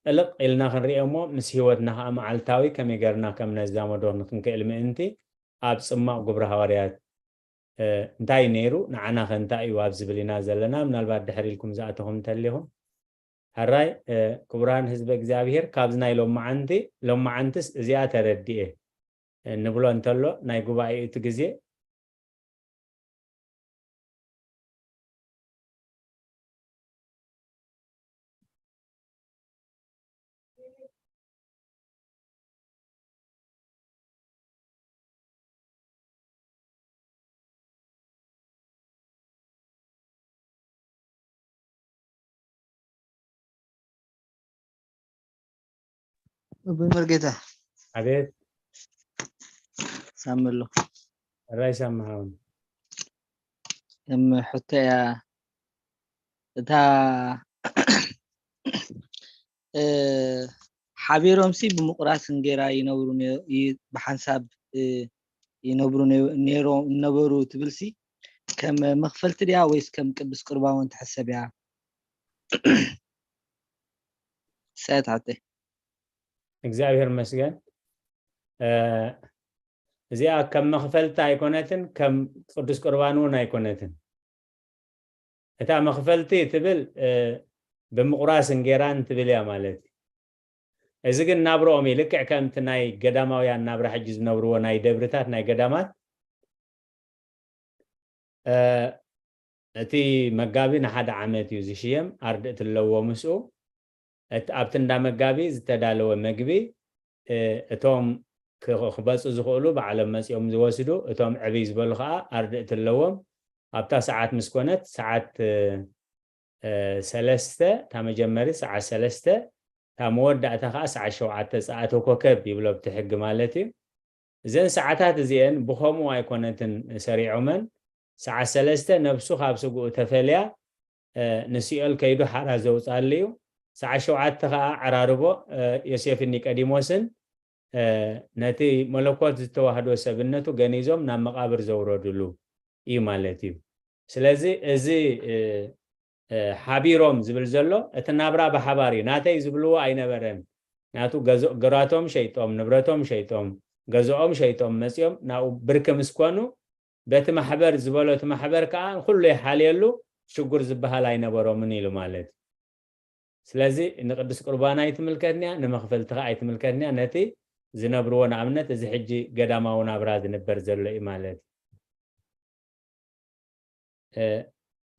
ጥልቕ ኢልና ክንሪኦ እሞ ምስ ህይወትና ከዓ መዓልታዊ ከመይ ጌርና ከም ነዛመዶ ንክንክእል ምእንቲ ኣብ ጽማቕ ግብሪ ሃዋርያት እንታይ ነይሩ ንዓና ከ እንታይ እዩ ኣብ ዝብል ኢና ዘለና። ምናልባት ድሕር ኢልኩም ዝኣተኹም እንተሊኹም ሕራይ ክቡራን ህዝቢ እግዚኣብሔር፣ ካብዚ ናይ ሎመዓንቲ ሎመዓንትስ እዚኣ ተረዲኤ ንብሎ እንተሎ ናይ ጉባኤኡ እቲ ግዜ ኣቦይ መርጌታ። ኣቤት። ሳሚ ኣሎ። ራይ ሳሚ ሃውን። እም ሕቶ እያ እታ ሓቢሮምሲ ብምቁራስ እንጌራ ይነብሩ ብሓንሳብ ይነብሩ ነይሮም ነበሩ ትብልሲ ከም መኽፈልቲ ድያ ወይስ ከም ቅዱስ ቁርባን ትሕሰብ እያ? ሰት ኣተ እግዚኣብሔር መስገን። እዚኣ ከም መኽፈልቲ ኣይኮነትን፣ ከም ቅዱስ ቁርባን እውን ኣይኮነትን። እታ መኽፈልቲ ትብል ብምቑራስ እንጌራን ትብል እያ ማለት እዩ። እዚ ግን ናብርኦም እዩ። ልክዕ ከምቲ ናይ ገዳማውያን ናብራ ሕጂ ዝነብርዎ ናይ ደብርታት ናይ ገዳማት እቲ መጋቢ ንሓደ ዓመት እዩ ዝሽየም። ኣርድእቲ ኣለዎ ምስኡ። ኣብቲ እንዳ መጋቢ ዝተዳለወ መግቢ እቶም ክበፁ ዝኽእሉ ባዕሎም መፂኦም ዝወስዱ፣ እቶም ዕብይ ዝበሉ ከዓ ኣርድእቲ ኣለዎም። ኣብታ ሰዓት ምስ ኮነት ሰዓት ሰለስተ፣ እታ መጀመሪት ሰዓት ሰለስተ፣ እታ መወዳእታ ከዓ ሰዓት ሸውዓተ ፀኣተ ኮከብ ይብሎ ብቲ ሕጊ ማለት እዩ። እዘን ሰዓታት እዚኤን ብኸምኡ ኣይኮነትን ሰሪዖመን። ሰዓት ሰለስተ ነብሱ ካብ ስግኡ ተፈልያ ንሲኦል ከይዱ ሓራ ዘውፅኣሉ እዩ። ሰዓት ሸውዓተ ከዓ ዕራርቦ ዮሴፍን ኒቀዲሞስን ነቲ መለኮት ዝተዋህዶ ሰብነቱ ገኒዞም ናብ መቃብር ዘውረድሉ እዩ ማለት እዩ። ስለዚ እዚ ሓቢሮም ዝብል ዘሎ እቲ ናብራ ብሓባር እዩ። ናተይ ዝብልዎ ኣይነበረን። ናቱ ገራቶም ሸይጦም፣ ንብረቶም ሸይጦም፣ ገዝኦም ሸይጦም መፅኦም ናብኡ ብርኪ ምስ ኮኑ በቲ ማሕበር ዝበሎ እቲ ማሕበር ከዓ ኩሉ ይሓልየሉ፣ ሽጉር ዝበሃል ኣይነበሮምን ኢሉ ማለት እዩ። ስለዚ ንቅዱስ ቁርባን ኣይትምልከትንያ፣ ንመኽፈልቲ ከዓ ኣይትምልከትንያ። ነቲ ዝነብርዎ ንኣብነት እዚ ሕጂ ገዳማዊ ናብራ ዝንበር ዘሎ እዩ ማለት እዩ።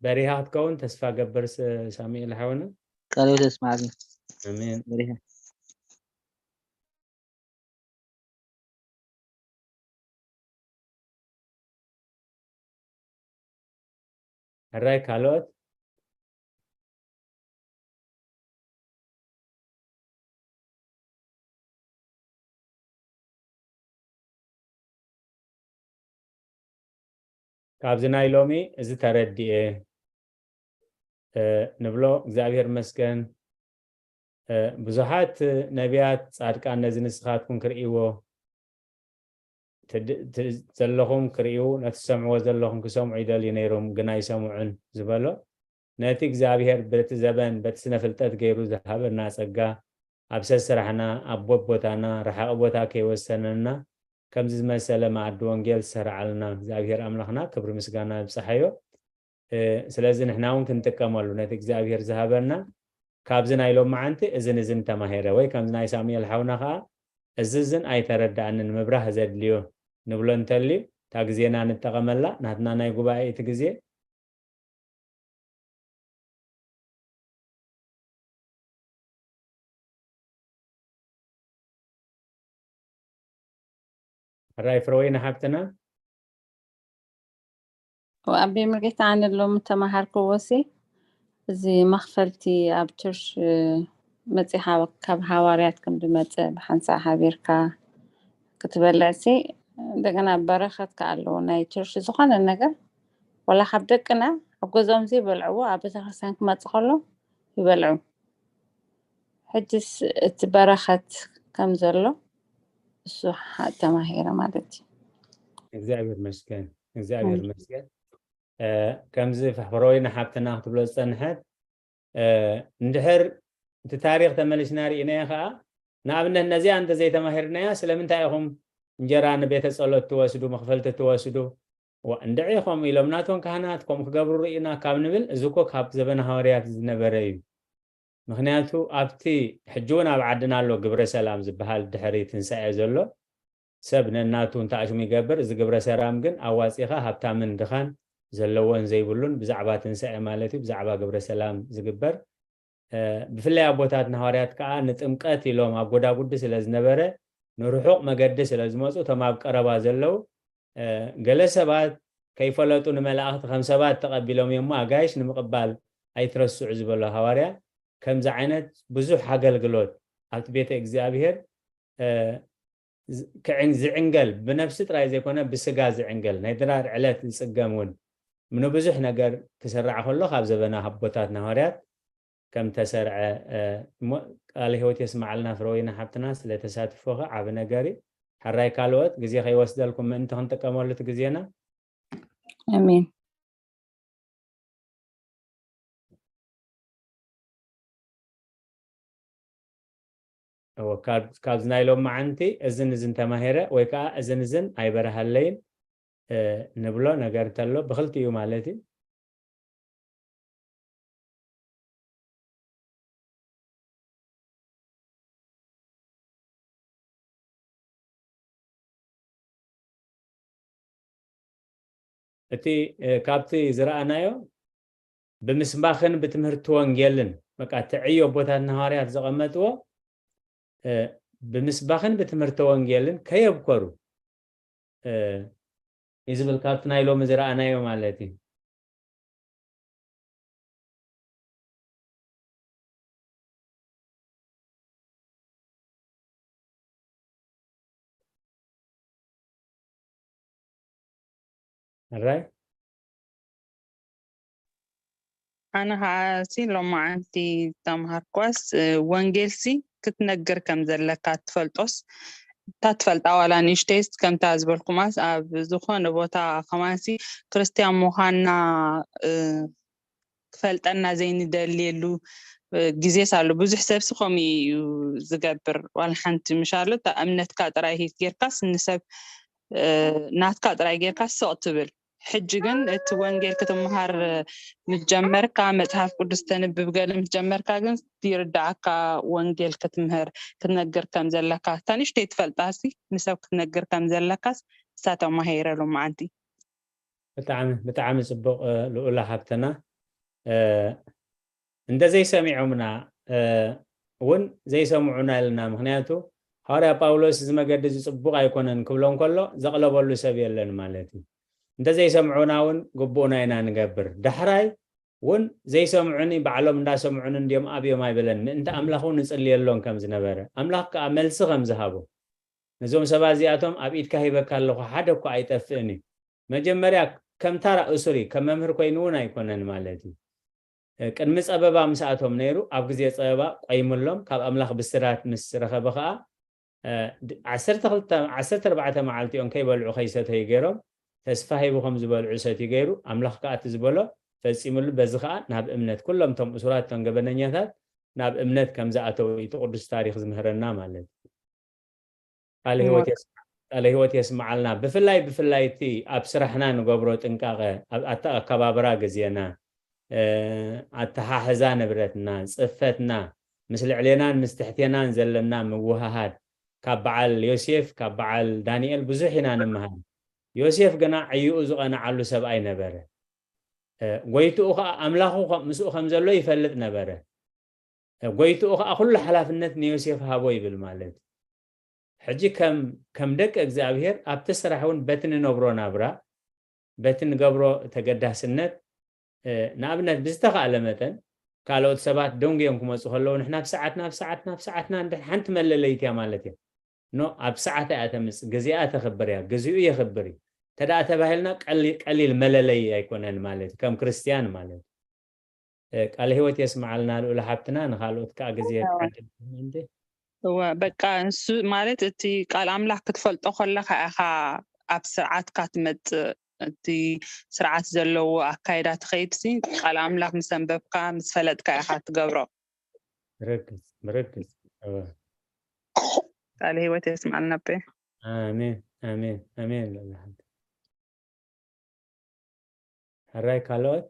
በሪሃ ክትከውን ተስፋ ገብር ሳሙኤል ሓውና። ቃለ ሕይወት የስማዓልና። ኣሜን። በሪሃ። ሕራይ ካልኦት? ካብዚ ናይ ሎሚ እዚ ተረዲኤ ንብሎ እግዚኣብሔር መስገን። ብዙሓት ነቢያት ፃድቃን ነዚ ንስኻትኩም ክርእይዎ ዘለኹም ክርእዩ ነቲ ሰምዕዎ ዘለኹም ክሰምዑ ይደልዩ ነይሮም ግን ኣይሰምዑን ዝበሎ ነቲ እግዚኣብሔር በቲ ዘበን በቲ ስነ ፍልጠት ገይሩ ዝሃበና ጸጋ ኣብ ሰስራሕና ኣብ ቦቦታና ረሓቂ ቦታ ከይወሰነና ከምዚ ዝመሰለ መኣዲ ወንጌል ዝሰርዓልና እግዚኣብሔር ኣምላኽና ክብሪ ምስጋና ይብጽሓዮ። ስለዚ ንሕና እውን ክንጥቀመሉ ነቲ እግዚኣብሔር ዝሃበና ካብዚ ናይ ሎመዓንቲ እዝን እዝን ተማሂረ ወይ ከምዚ ናይ ሳሙኤል ሓውና ከዓ እዚ እዝን ኣይተረዳኣንን ምብራህ ዘድልዮ ንብሎ እንተልዩ እታ ግዜና ንጠቐመላ ናትና ናይ ጉባኤ እቲ ግዜ። ሕራይ ፍረወይኒ ሓብትና። ወኣቢ ምርጌታ ኣነ ሎም ተማሃርክዎ ሲ እዚ መኽፈልቲ ኣብ ቸርች መጺኻ ካብ ሃዋርያት ከም ዝመጸ ብሓንሳእ ሓቢርካ ክትበልዕ ሲ እንደገና በረኸት ከኣ ኣለዎ ናይ ቸርች ዝኾነ ነገር ወላ ካብ ደቅና ኣብ ገዝኦም ዘይበልዕዎ ኣብ ቤተክርስትያን ክመጽእ ከሎ ይበልዑ። ሕጅስ እቲ በረኸት ከም ዘሎ እሱ ተማሂረ ማለት እዩ። እግዚኣብሔር መስገን እግዚኣብሔር መስገን። ከምዚ ፍሕፍረወይኒ ሓብትና ክትብሎ ዝፀንሐት እንድሕር እቲ ታሪክ ተመሊስና ርኢናዮ ከዓ ንኣብነት ነዚኣ እንተዘይተማሂርናያ ስለምንታይ ኢኹም እንጀራ ንቤተ ፀሎት ትወስዱ መኽፈልቲ ትወስዱ እንድዒ ከምኡ ኢሎም ናቶም ካህናት ከምኡ ክገብሩ ርኢና ካብ ንብል እዚ እኮ ካብ ዘበነ ሃዋርያት ዝነበረ እዩ። ምኽንያቱ ኣብቲ ሕጂ እውን ኣብ ዓድና ኣሎ ግብረ ሰላም ዝበሃል ድሕሪ ትንሳኤ ዘሎ ሰብ ነናቱ እንተኣሽሙ ይገብር እዚ ግብረ ሰላም ግን ኣዋፂኻ ሃብታምን ድኻን ዘለዎን ዘይብሉን ብዛዕባ ትንሳኤ ማለት እዩ ብዛዕባ ግብረ ሰላም ዝግበር ብፍላይ ኣቦታት ንሃዋርያት ከዓ ንጥምቀት ኢሎም ኣብ ጎዳጉዲ ስለ ዝነበረ ንርሑቕ መገዲ ስለ ዝመፁ እቶም ኣብ ቀረባ ዘለዉ ገለ ሰባት ከይፈለጡ ንመላእኽቲ ከም ሰባት ተቐቢሎም እዮም ኣጋይሽ ንምቕባል ኣይትረስዑ ዝበሎ ሃዋርያ ከምዚ ዓይነት ብዙሕ ኣገልግሎት ኣብቲ ቤተ እግዚኣብሔር ዝዕንገል ብነፍሲ ጥራይ ዘይኮነ ብስጋ ዝዕንገል ናይ ድራር ዕለት ዝፅገም እውን ንብዙሕ ነገር ክስራዕ ከሎ ካብ ዘበና ኣቦታት ሃዋርያት ከም ተሰርዐ እሞ ቃለ ህይወት የስማዓልና ፍረወይና ሓብትና ስለ ተሳትፎኺ ዓቢ ነገር እዩ። ሕራይ ካልኦት ግዜ ከይወስደልኩም ምእንቲ ክንጥቀመሉ እቲ ግዜና። ኣሜን። እወ፣ ካብ- ካብዚ ናይ ሎም መዓንቲ እዝን እዝን ተማሂረ ወይ ከዓ እዝን እዝን ኣይበረሃለይን ንብሎ ነገር እንተሎ ብክልቲኡ ማለት እዩ። እቲ ካብቲ ዝረኣናዮ ብምስባኽን ብትምህርቲ ወንጌልን በቃ እቲ ዕዮ ኣቦታትና ሃዋርያት ዘቐመጥዎ ብምስባኽን ብትምህርቲ ወንጌልን ከየብኮሩ እዩ ዝብል ካብቲ ናይ ሎሚ ዝረኣናዮ ማለት እዩ። ሕራይ ኣነ ከዓ ሲ ሎማዓንቲ ዝተምሃርኳስ ወንጌል ሲ ክትነግር ከም ዘለካ ትፈልጦስ እታ ትፈልጣ ዋላ ንእሽተይስ ከምታ ዝበልኩማስ ኣብ ዝኾነ ቦታ ከማንሲ ክርስትያን ምዃንና ክፈልጠና ዘይንደልየሉ ግዜስ ኣሎ። ብዙሕ ሰብሲ ከምኡ እዩ ዝገብር። ዋላ ሓንቲ ምሻሉ እታ እምነትካ ጥራይ ጌርካስ ንሰብ ናትካ ጥራይ ጌርካ ስቕ ትብል። ሕጂ ግን እቲ ወንጌል ክትምሃር ምስ ጀመርካ፣ መጽሓፍ ቅዱስ ተንብብ ገለ ምስ ጀመርካ ግን ይርድኣካ ወንጌል ክትምህር ክትነግር ከም ዘለካ። እታ ንእሽተይ ትፈልጣሲ ንሰብ ክትነግር ከም ዘለካስ ንሳ ተማሂረ ሎማዓንቲ። ብጣዕሚ ብጣዕሚ ፅቡቕ ልኡላ ሃብተና። እንተዘይሰሚዖምና እውን ዘይሰምዑና ኢልና ምክንያቱ ሃዋርያ ጳውሎስ እዚ መገዲ እዚ ፅቡቕ ኣይኮነን ክብሎ እንከሎ ዘቕለበሉ ሰብ የለን ማለት እዩ። እንተዘይሰምዑና እውን ግቡእና ኢና ንገብር። ዳሕራይ እውን ዘይሰምዑኒ ባዕሎም እንዳሰምዑኒ እንዲዮም ኣብዮም ኣይበለን ምእንቲ ኣምላኽ እውን ንፅልየሎም ከም ዝነበረ ኣምላኽ ከዓ መልሲ ከም ዝሃቦ ነዞም ሰባት እዚኣቶም ኣብ ኢድካ ሂበካ ኣለኹ ሓደ እኳ ኣይጠፍእን እዩ። መጀመርያ ከም ታራ እሱር እዩ ከም መምህር ኮይኑ እውን ኣይኮነን ማለት እዩ። ቅድሚ ፀበባ ምስኣቶም ነይሩ ኣብ ግዜ ፀበባ ቆይምሎም ካብ ኣምላኽ ብስራት ምስ ረኸበ ከዓ ዓሰርተ ክልተ ዓሰርተ ኣርባዕተ መዓልቲ እዮም ከይበልዑ ከይሰተዩ ገይሮም ተስፋ ሂቡ ከም ዝበልዑ ሰትዩ ገይሩ ኣምላኽ ከዓ እቲ ዝበሎ ፈጺምሉ፣ በዚ ኸኣ ናብ እምነት፣ ኩሎም እቶም እሱራት፣ እቶም ገበነኛታት ናብ እምነት ከም ዝኣተው እቲ ቅዱስ ታሪኽ ዝምህረና ማለት እዩ። ቃለ ህይወት የስ-፣ ቃለ ህይወት የስምዓልና። ብፍላይ፣ ብፍላይ እቲ ኣብ ስራሕና ንገብሮ ጥንቃቐ፣ ኣብ ኣተ-፣ ኣከባብራ ግዜና፣ እ፣ ኣተሓሕዛ ንብረትና፣ ጽፈትና፣ ምስ ልዕሌናን ምስ ትሕቴናን ዘለና ምውህሃድ፣ ካብ በዓል ዮሴፍ፣ ካብ በዓል ዳንኤል ብዙሕ ኢና ንምሃር። ዮሴፍ ግና ዕይኡ ዝቐንዓሉ ሰብኣይ ነበረ። እ፣ ጎይትኡ ኸኣ ኣምላኹ ኸ-፣ ምስኡ ከም ዘሎ ይፈልጥ ነበረ። እ፣ ጎይትኡ ኸኣ ኩሉ ሓላፍነት ንዮሴፍ ሃቦ ይብል ማለት እዩ። ሕጂ ከም፣ ከም ደቂ እግዚኣብሔር ኣብቲ ስራሕ እውን በቲ ንነብሮ ናብራ፣ በቲ ንገብሮ ተገዳስነት፣ እ፣ ንኣብነት ብዝተኻእለ መጠን ካልኦት ሰባት ደንጉዮም ክመጹ ከለዉ ንሕና ብሰዓትና፣ ብሰዓትና፣ ብሰዓትና እንድሕር ሓንቲ መለለይት እያ ማለት እያ። ኖ፣ ኣብ ሰዓታ እያ ተምጽእ፣ ግዜኣ ተኽብር እያ፣ ግዜኡ የኽብር እዩ። እንተ ደኣ ተባሂልና ቀሊ-፣ ቀሊል መለለይ ኣይኮነን ማለት እዩ፣ ከም ክርስትያን ማለት እዩ። እ፣ ቃለ ህይወት የስምዓልና ልኡል ሓብትና፣ ንኻልኦት ከኣ ግዜ እወ። ክዕድል ክህብ እንዴ? እወ፣ በቃ ንሱ ማለት እቲ ቃል ኣምላኽ ክትፈልጦ ከለኻ ኢኻ ኣብ ስርዓትካ ትመጽእ። እቲ ስርዓት ዘለዎ ኣካይዳ ትኸይድሲ ቃል ኣምላኽ ምስ ኣንበብካ፣ ምስ ፈለጥካ ኢኻ ትገብሮ። ብርግጽ፣ ብርግጽ። እወ። ቃለ ህይወት የስምዓልና ኣቦይ። ኣሜን፣ ኣሜን፣ ኣሜን ልኡል ሓብቲ። ሕራይ ካልኦት?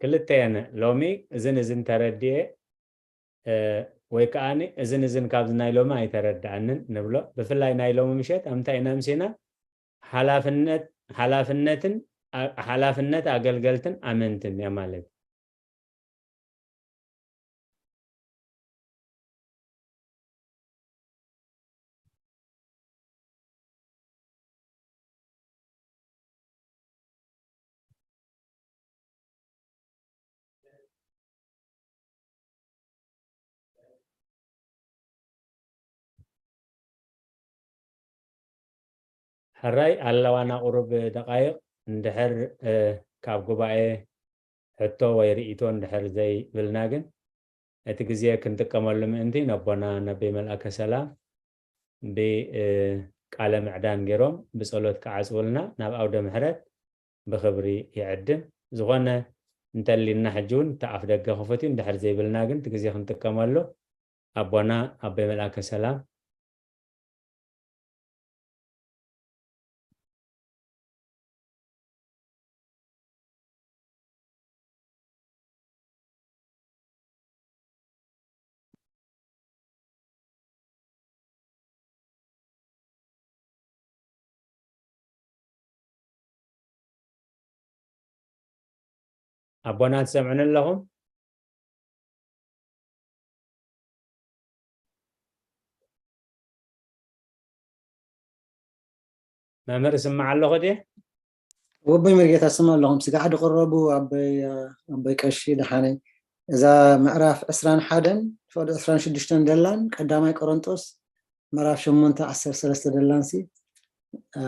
ክልተ እየን። ሎሚ እዝን እዝን ተረድኤ፣ እ፣ ወይ ከኣኒ እዝን እዝን ካብዚ ናይ ሎሚ ኣይተረድኣንን ንብሎ። ብፍላይ ናይ ሎሚ ምሸት ኣብ እንታይ ኢና ኣምሲና? ሓላፍነት፣ ሓላፍነትን፣ ኣ-፣ ሓላፍነት ኣገልገልትን ኣመንትን እያ ማለት። ሕራይ ኣለዋና ቁሩብ ደቃይቕ፣ እንድሕር፣ እ፣ ካብ ጉባኤ ሕቶ ወይ ርእይቶ እንድሕር ዘይብልና ግን፣ እቲ ግዜ ክንጥቀመሉ ምእንቲ ነቦና ነቢ መልኣከ ሰላም ብ-፣ እ፣ ቃለ ምዕዳን ገይሮም ብጸሎት ክዓጽውልና ናብ ኣውደ ምሕረት ብኽብሪ ይዕድም። ዝኾነ እንተሊና ሕጂ እውን እቲ ኣፍ ደገ ክፉት እዩ፣ እንድሕር ዘይብልና ግን እቲ ግዜ ክንጥቀመሉ ኣቦና ኣቦይ መልኣከ ሰላም። ኣቦና ትሰምዑኒ ኣለኹም? መምህር፣ ስምዕ ኣለኹ ድየ? ወቦይ መርጌታ፣ ስምዕ ኣለኹም። ስጋዕ ድቕረቡ ኣቦይ፣ ኣቦይ ቀሺ ደሓነይ። እዛ ምዕራፍ ዕስራን ሓደን ፍቕዲ ዕስራን ሽዱሽተን ደላን ቀዳማይ ቆሮንጦስ ምዕራፍ ሸሞንተ ዓሰርተ ሰለስተ ደላንሲ፣ እ፣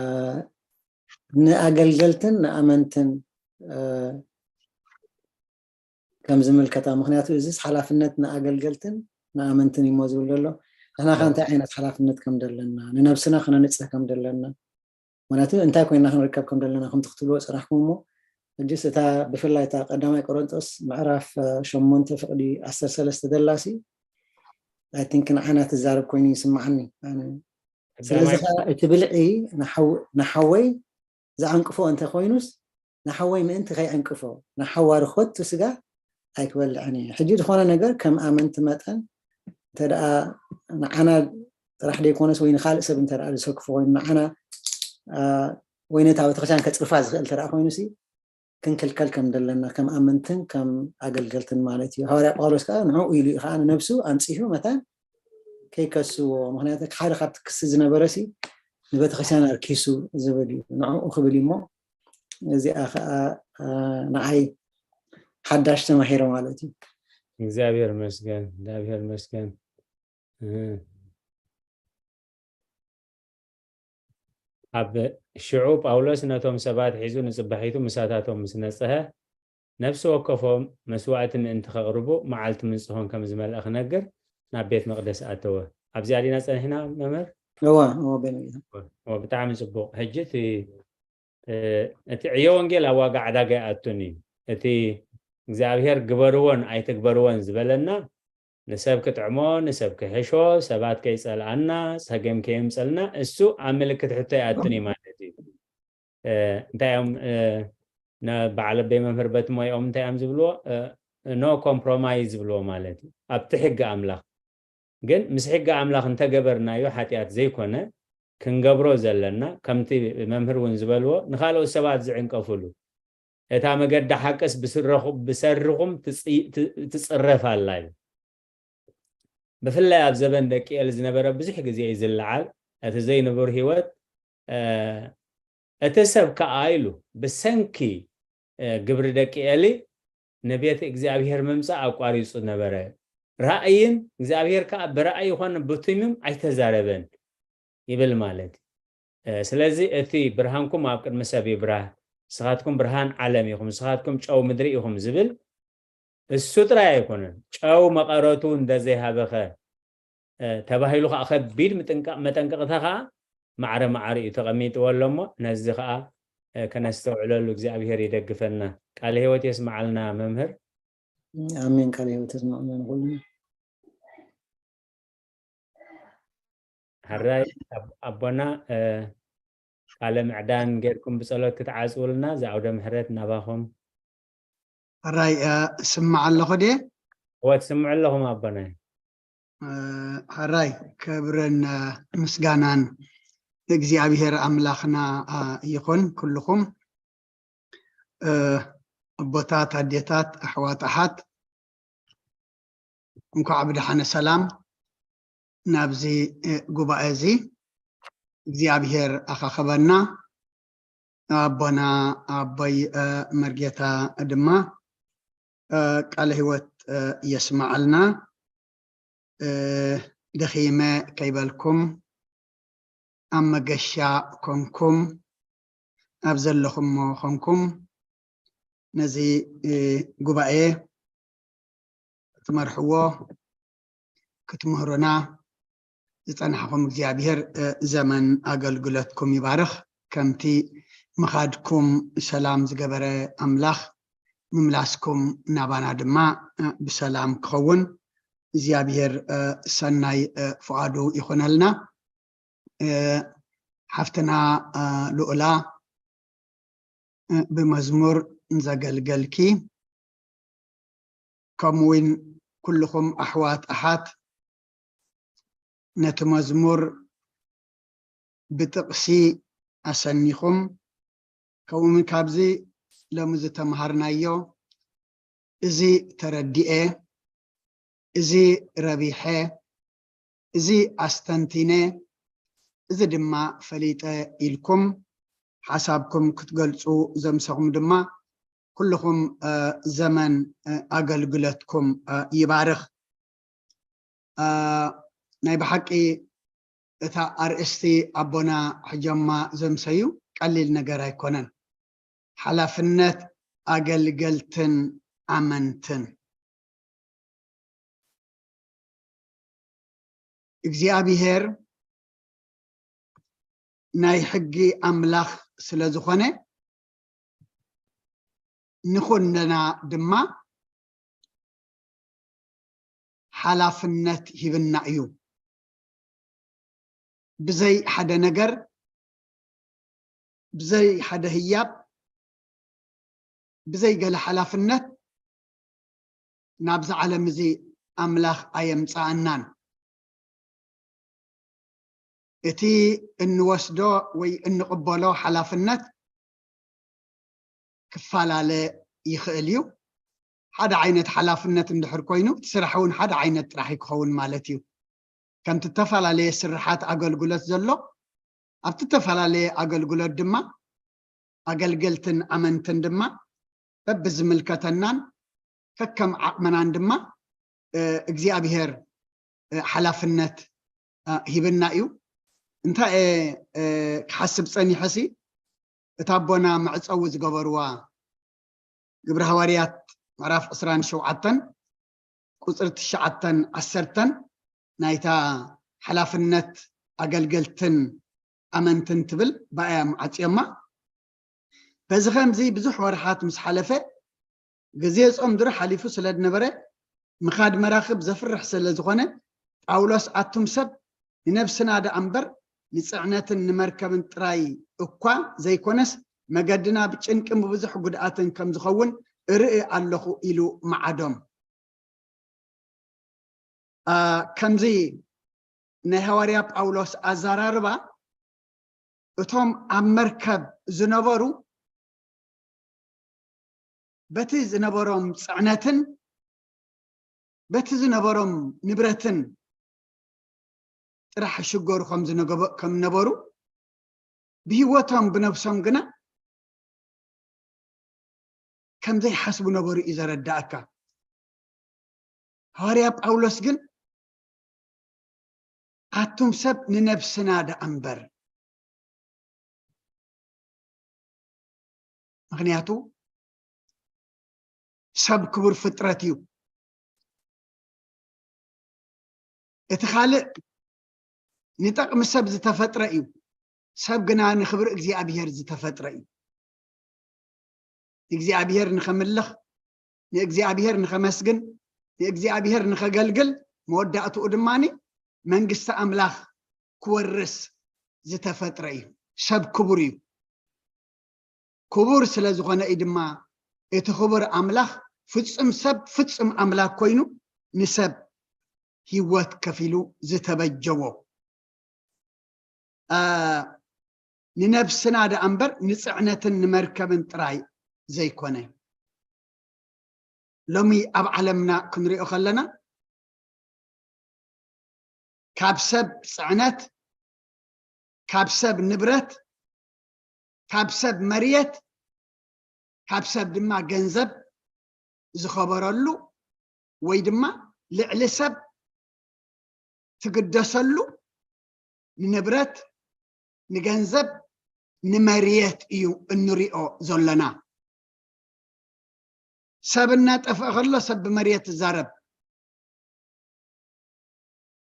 ንኣገልገልትን ንኣመንትን፣ እ፣ ከም ዝምልከታ። ምኽንያቱ እዚስ ሓላፍነት ንኣገልገልትን ንኣመንትን እዩ እሞ ዝብል ዘሎ። ንሕና ከ እንታይ ዓይነት ሓላፍነት ከም ዘለና፣ ንነብስና ክነንጽህ ከም ዘለና፣ ምኽንያቱ እንታይ ኮይንና ክንርከብ ከም ዘለና ከምቲ ክትብልዎ ጽናሕኩም እሞ፣ ሕጂስ እታ ብፍላይ እታ ቀዳማይ ቆሮንጦስ ምዕራፍ፣ እ፣ ሸሞንተ ፍቕዲ ዓሰርተ ሰለስተ ደላሲ፣ I think ንዓና ትዛረብ ኮይኑ ይስምዓኒ። ኣነ ስለዚ ቀዳማይ ኸዓ እቲ ብልዒ ንሓው-፣ ንሓወይ ዝዓንቅፎ እንተ ኮይኑስ፣ ንሓወይ ምእንቲ ከይዕንቅፎ፣ ንሓዋሩ ኸቱ ስጋ ኣይክበልዕን እየ። ሕጂ ዝኾነ ነገር ከም ኣመንቲ መጠን፣ እንተ ደኣ ንዓና ጥራሕ ዘይኮነስ ወይ ንኻልእ ሰብ እንተ ደኣ ዝሰክፎ ኮይኑ፣ ንዓና፣ ኣ፣ ወይ ነታ ቤተክርስትያን ከጽርፋ ዝኽእል እንተ ደኣ ኮይኑሲ፣ ክንክልከል ከም ዘለና፣ ከም ኣመንትን ከም ኣገልገልትን ማለት እዩ። ሃዋርያ ጳውሎስ ከኣ ንዕኡ ኢሉ እዩ ከኣ ንነብሱ ኣንጺሁ መታን ከይከስዎ። ምኽንያቱ ሓደ ካብቲ ክሲ ዝነበረሲ ንቤተክርስትያን ኣርኪሱ ዝብል እዩ። ንዕኡ ክብል እዩ እሞ፣ እዚኣ ከኣ፣ ኣ፣ ንዓይ ሓዳሽ ተማሂረ ማለት እዩ። እግዚኣብሔር ይመስገን፣ እግዚኣብሔር ይመስገን። እ፣ ኣብ ሽዑ ጳውሎስ ነቶም ሰባት ሒዙ ንጽባሒቱ ምሳታቶም ምስ ነጽሀ፣ ነፍሲ ወከፎም መስዋእቲ ምእንቲ ከቕርቡ መዓልቲ ምንጽሆም ከም ዝመልአ ክነግር ናብ ቤት መቕደስ ኣተወ። ኣብዚኣ ዲና ጸኒሕና መምህር? እወ እወ በለ ጌታ። እወ፣ ብጣዕሚ ጽቡቕ። ሕጂ እቲ እ፣ እቲ ዕዮ ወንጌል ኣብ ዋጋ ዕዳጋ ይኣቱን እዩ። እቲ እግዚኣብሔር ግበርዎን ኣይትግበርዎን ዝበለና ንሰብ ክጥዕሞ፣ ንሰብ ክሕሾ፣ ሰባት ከይጸልኣና፣ ጸገም ከየምጸልና እሱ ኣብ ምልክት ሕቶ ይኣቱን እዩ ማለት እዩ። እ፣ እንታይ እዮም እ፣ ነ- በዓል ኣበይ መምህር በቲ ሞይኦም እንታይ እዮም ዝብልዎ? ኖ ኮምፕሮማይዝ ዝብልዎ ማለት እዩ። ኣብቲ ሕጊ ኣምላኽ ግን ምስ ሕጊ ኣምላኽ እንተገበርናዮ ሓጢኣት ዘይኮነ ክንገብሮ ዘለና ከምቲ መምህር እውን ዝበልዎ ንካልኦት ሰባት ዝዕንቀፍሉ እታ መገዲ ሓቅስ ብስረኹ- ብሰርኹም ትጽ- ት- ትጽረፍ ኣላ እዩ። ብፍላይ ኣብ ዘበን ደቂ ኤል ዝነበረ ብዙሕ ግዜ እዩ ዝለዓል። እቲ ዘይንቡር ህይወት እ፣ እቲ ሰብ ከኣ ኢሉ ብሰንኪ እ፣ ግብሪ ደቂ ኤሊ ንቤት እግዚኣብሔር ምምጻእ ኣቋሪጹ ነበረ። ራእይን እግዚኣብሔር ከኣ ብራእይ ይኾነ ብትምም ኣይተዛረበን ይብል ማለት እዩ። እ፣ ስለዚ እቲ ብርሃንኩም ኣብ ቅድሚ ሰብ ይብራህ፣ ንስኻትኩም ብርሃን ዓለም ኢኹም፣ ንስኻትኩም ጨው ምድሪ ኢኹም ዝብል እሱ ጥራይ ኣይኮነን። ጨው መቐረቱ እንደዘይሃበኸ እ፣ ተባሂሉ ከዓ ከቢድ ምጥንቃ- መጠንቀቕታ ከዓ ማዕረ ማዕረ እዩ ተቐሚጥዎ ኣሎ እሞ ነዚ ከዓ እ፣ ከነስተውዕለሉ እግዚኣብሔር ይደግፈና። ቃለ ህይወት የስመዓልና መምህር። ኣሜን። ቃለ ህይወት የስመዓልና ንኹልና። ሕራይ ኣቦና ቃለ ምዕዳን ጌርኩም ብጸሎት ክትዓጽውልና እዚ ኣውደ ምሕረት ናባኹም። ሕራይ ስማዕ ኣለኹ ድየ? እወ ትስምዑ ኣለኹም ኣቦናይ። ሕራይ ክብርን ምስጋናን እግዚኣብሔር ኣምላኽና ይኹን። ኩልኹም ኣቦታት፣ ኣዴታት፣ ኣሕዋት፣ ኣሓት እንኳዕ ብደሓነ ሰላም ናብዚ ጉባኤ እዚ እግዚኣብሔር ኣኻኸበና። ኣቦና ኣቦይ መርጌታ ድማ ቃለ ህይወት የስማዓልና። ደኺመ ከይበልኩም ኣብ መገሻ ኮንኩም ኣብ ዘለኹሞ ኮንኩም ነዚ ጉባኤ ክትመርሕዎ ክትምህሩና ዝጸናሕኹም እግዚኣብሔር ዘመን ኣገልግሎትኩም ይባርኽ። ከምቲ ምኻድኩም ሰላም ዝገበረ ኣምላኽ ምምላስኩም ናባና ድማ ብሰላም ክኸውን እግዚኣብሔር ሰናይ ፍቓዱ ይኹነልና። ሓፍትና ልኡላ ብመዝሙር ንዘገልገልኪ ከምኡውን ኩልኹም ኣሕዋት ኣሓት ነቲ መዝሙር ብጥቕሲ ኣሰኒኹም ከምኡውን ካብዚ ሎሚ ዝተምሃርናዮ እዚ ተረዲኤ፣ እዚ ረቢሐ፣ እዚ ኣስተንቲነ፣ እዚ ድማ ፈሊጠ ኢልኩም ሓሳብኩም ክትገልፁ ዘምሰኹም ድማ ኩልኹም ዘመን ኣገልግሎትኩም ይባርኽ። ናይ ብሓቂ እታ ኣርእስቲ ኣቦና ሕጆማ ዘምሰዩ ቀሊል ነገር ኣይኮነን። ሓላፍነት ኣገልገልትን ኣመንትን እግዚኣብሔር ናይ ሕጊ ኣምላኽ ስለ ዝኾነ ንኹልና ድማ ሓላፍነት ሂብና እዩ። ብዘይ ሓደ ነገር፣ ብዘይ ሓደ ህያብ፣ ብዘይ ገለ ሓላፍነት ናብዚ ዓለም እዚ ኣምላኽ ኣየምጽኣናን። እቲ እንወስዶ ወይ እንቕበሎ ሓላፍነት ክፈላለ ይኽእል እዩ። ሓደ ዓይነት ሓላፍነት እንድሕር ኮይኑ እቲ ስራሕ እውን ሓደ ዓይነት ጥራሕ እዩ ክኸውን ማለት እዩ። ከምቲ እተፈላለየ ስርሓት ኣገልግሎት ዘሎ ኣብቲ እተፈላለየ ኣገልግሎት ድማ ኣገልገልትን ኣመንትን ድማ በብዝምልከተናን ከከም ዓቕምናን ድማ እግዚኣብሔር ሓላፍነት ሂብና እዩ። እንታይ እየ ክሓስብ ፀኒሐ ሲ እታ ኣቦና መዕፀዊ ዝገበርዋ ግብረ ሃዋርያት ምዕራፍ ዕስራን ሸውዓተን ቁፅሪ ትሽዓተን ዓሰርተን ናይታ ሓላፍነት ኣገልገልትን ኣመንትን ትብል ብኣያ መዓጽዮማ። በዚ ከምዚ ብዙሕ ወርሓት ምስ ሓለፈ፣ ግዜ ጾም ድሮ ሓሊፉ ስለ ዝነበረ፣ ምኻድ መራኽብ ዘፍርሕ ስለ ዝኾነ፣ ጳውሎስ ኣቱም ሰብ ንነብስና ደኣ እምበር ንጽዕነትን ንመርከብን ጥራይ እኳ ዘይኮነስ መገድና ብጭንቅን ብብዙሕ ጉድኣትን ከም ዝኸውን እርኢ ኣለኹ ኢሉ መዓዶም። ከምዚ ናይ ሃዋርያ ጳውሎስ ኣዘራርባ እቶም ኣብ መርከብ ዝነበሩ በቲ ዝነበሮም ፅዕነትን በቲ ዝነበሮም ንብረትን ጥራሕ ይሽገሩ ከም ዝነበሩ፣ ብህይወቶም ብነብሶም ግና ከም ዘይሓስቡ ነበሩ እዩ ዘረዳእካ። ሃዋርያ ጳውሎስ ግን ኣቱም ሰብ ንነብስና ደኣ እምበር፣ ምክንያቱ ሰብ ክቡር ፍጥረት እዩ። እቲ ካልእ ንጠቕሚ ሰብ ዝተፈጥረ እዩ። ሰብ ግና ንክብሪ እግዚኣብሔር ዝተፈጥረ እዩ። ንእግዚኣብሔር ንኸምልኽ፣ ንእግዚኣብሔር ንኸመስግን፣ ንእግዚኣብሔር ንኸገልግል፣ መወዳእትኡ ድማ መንግስቲ ኣምላኽ ክወርስ ዝተፈጥረ እዩ። ሰብ ክቡር እዩ። ክቡር ስለ ዝኾነ እዩ ድማ እቲ ክቡር ኣምላኽ ፍጹም ሰብ ፍጹም ኣምላኽ ኮይኑ ንሰብ ህይወት ከፊሉ ዝተበጀዎ። ንነብስና ደኣ እምበር ንፅዕነትን ንመርከብን ጥራይ ዘይኮነ። ሎሚ ኣብ ዓለምና ክንሪኦ ከለና ካብ ሰብ ፅዕነት፣ ካብ ሰብ ንብረት፣ ካብ ሰብ መርየት፣ ካብ ሰብ ድማ ገንዘብ ዝኸበረሉ ወይ ድማ ልዕሊ ሰብ ትግደሰሉ ንንብረት፣ ንገንዘብ፣ ንመርየት እዩ እንሪኦ ዘለና። ሰብ እናጠፍአ ከሎ ሰብ ብመርየት ይዛረብ።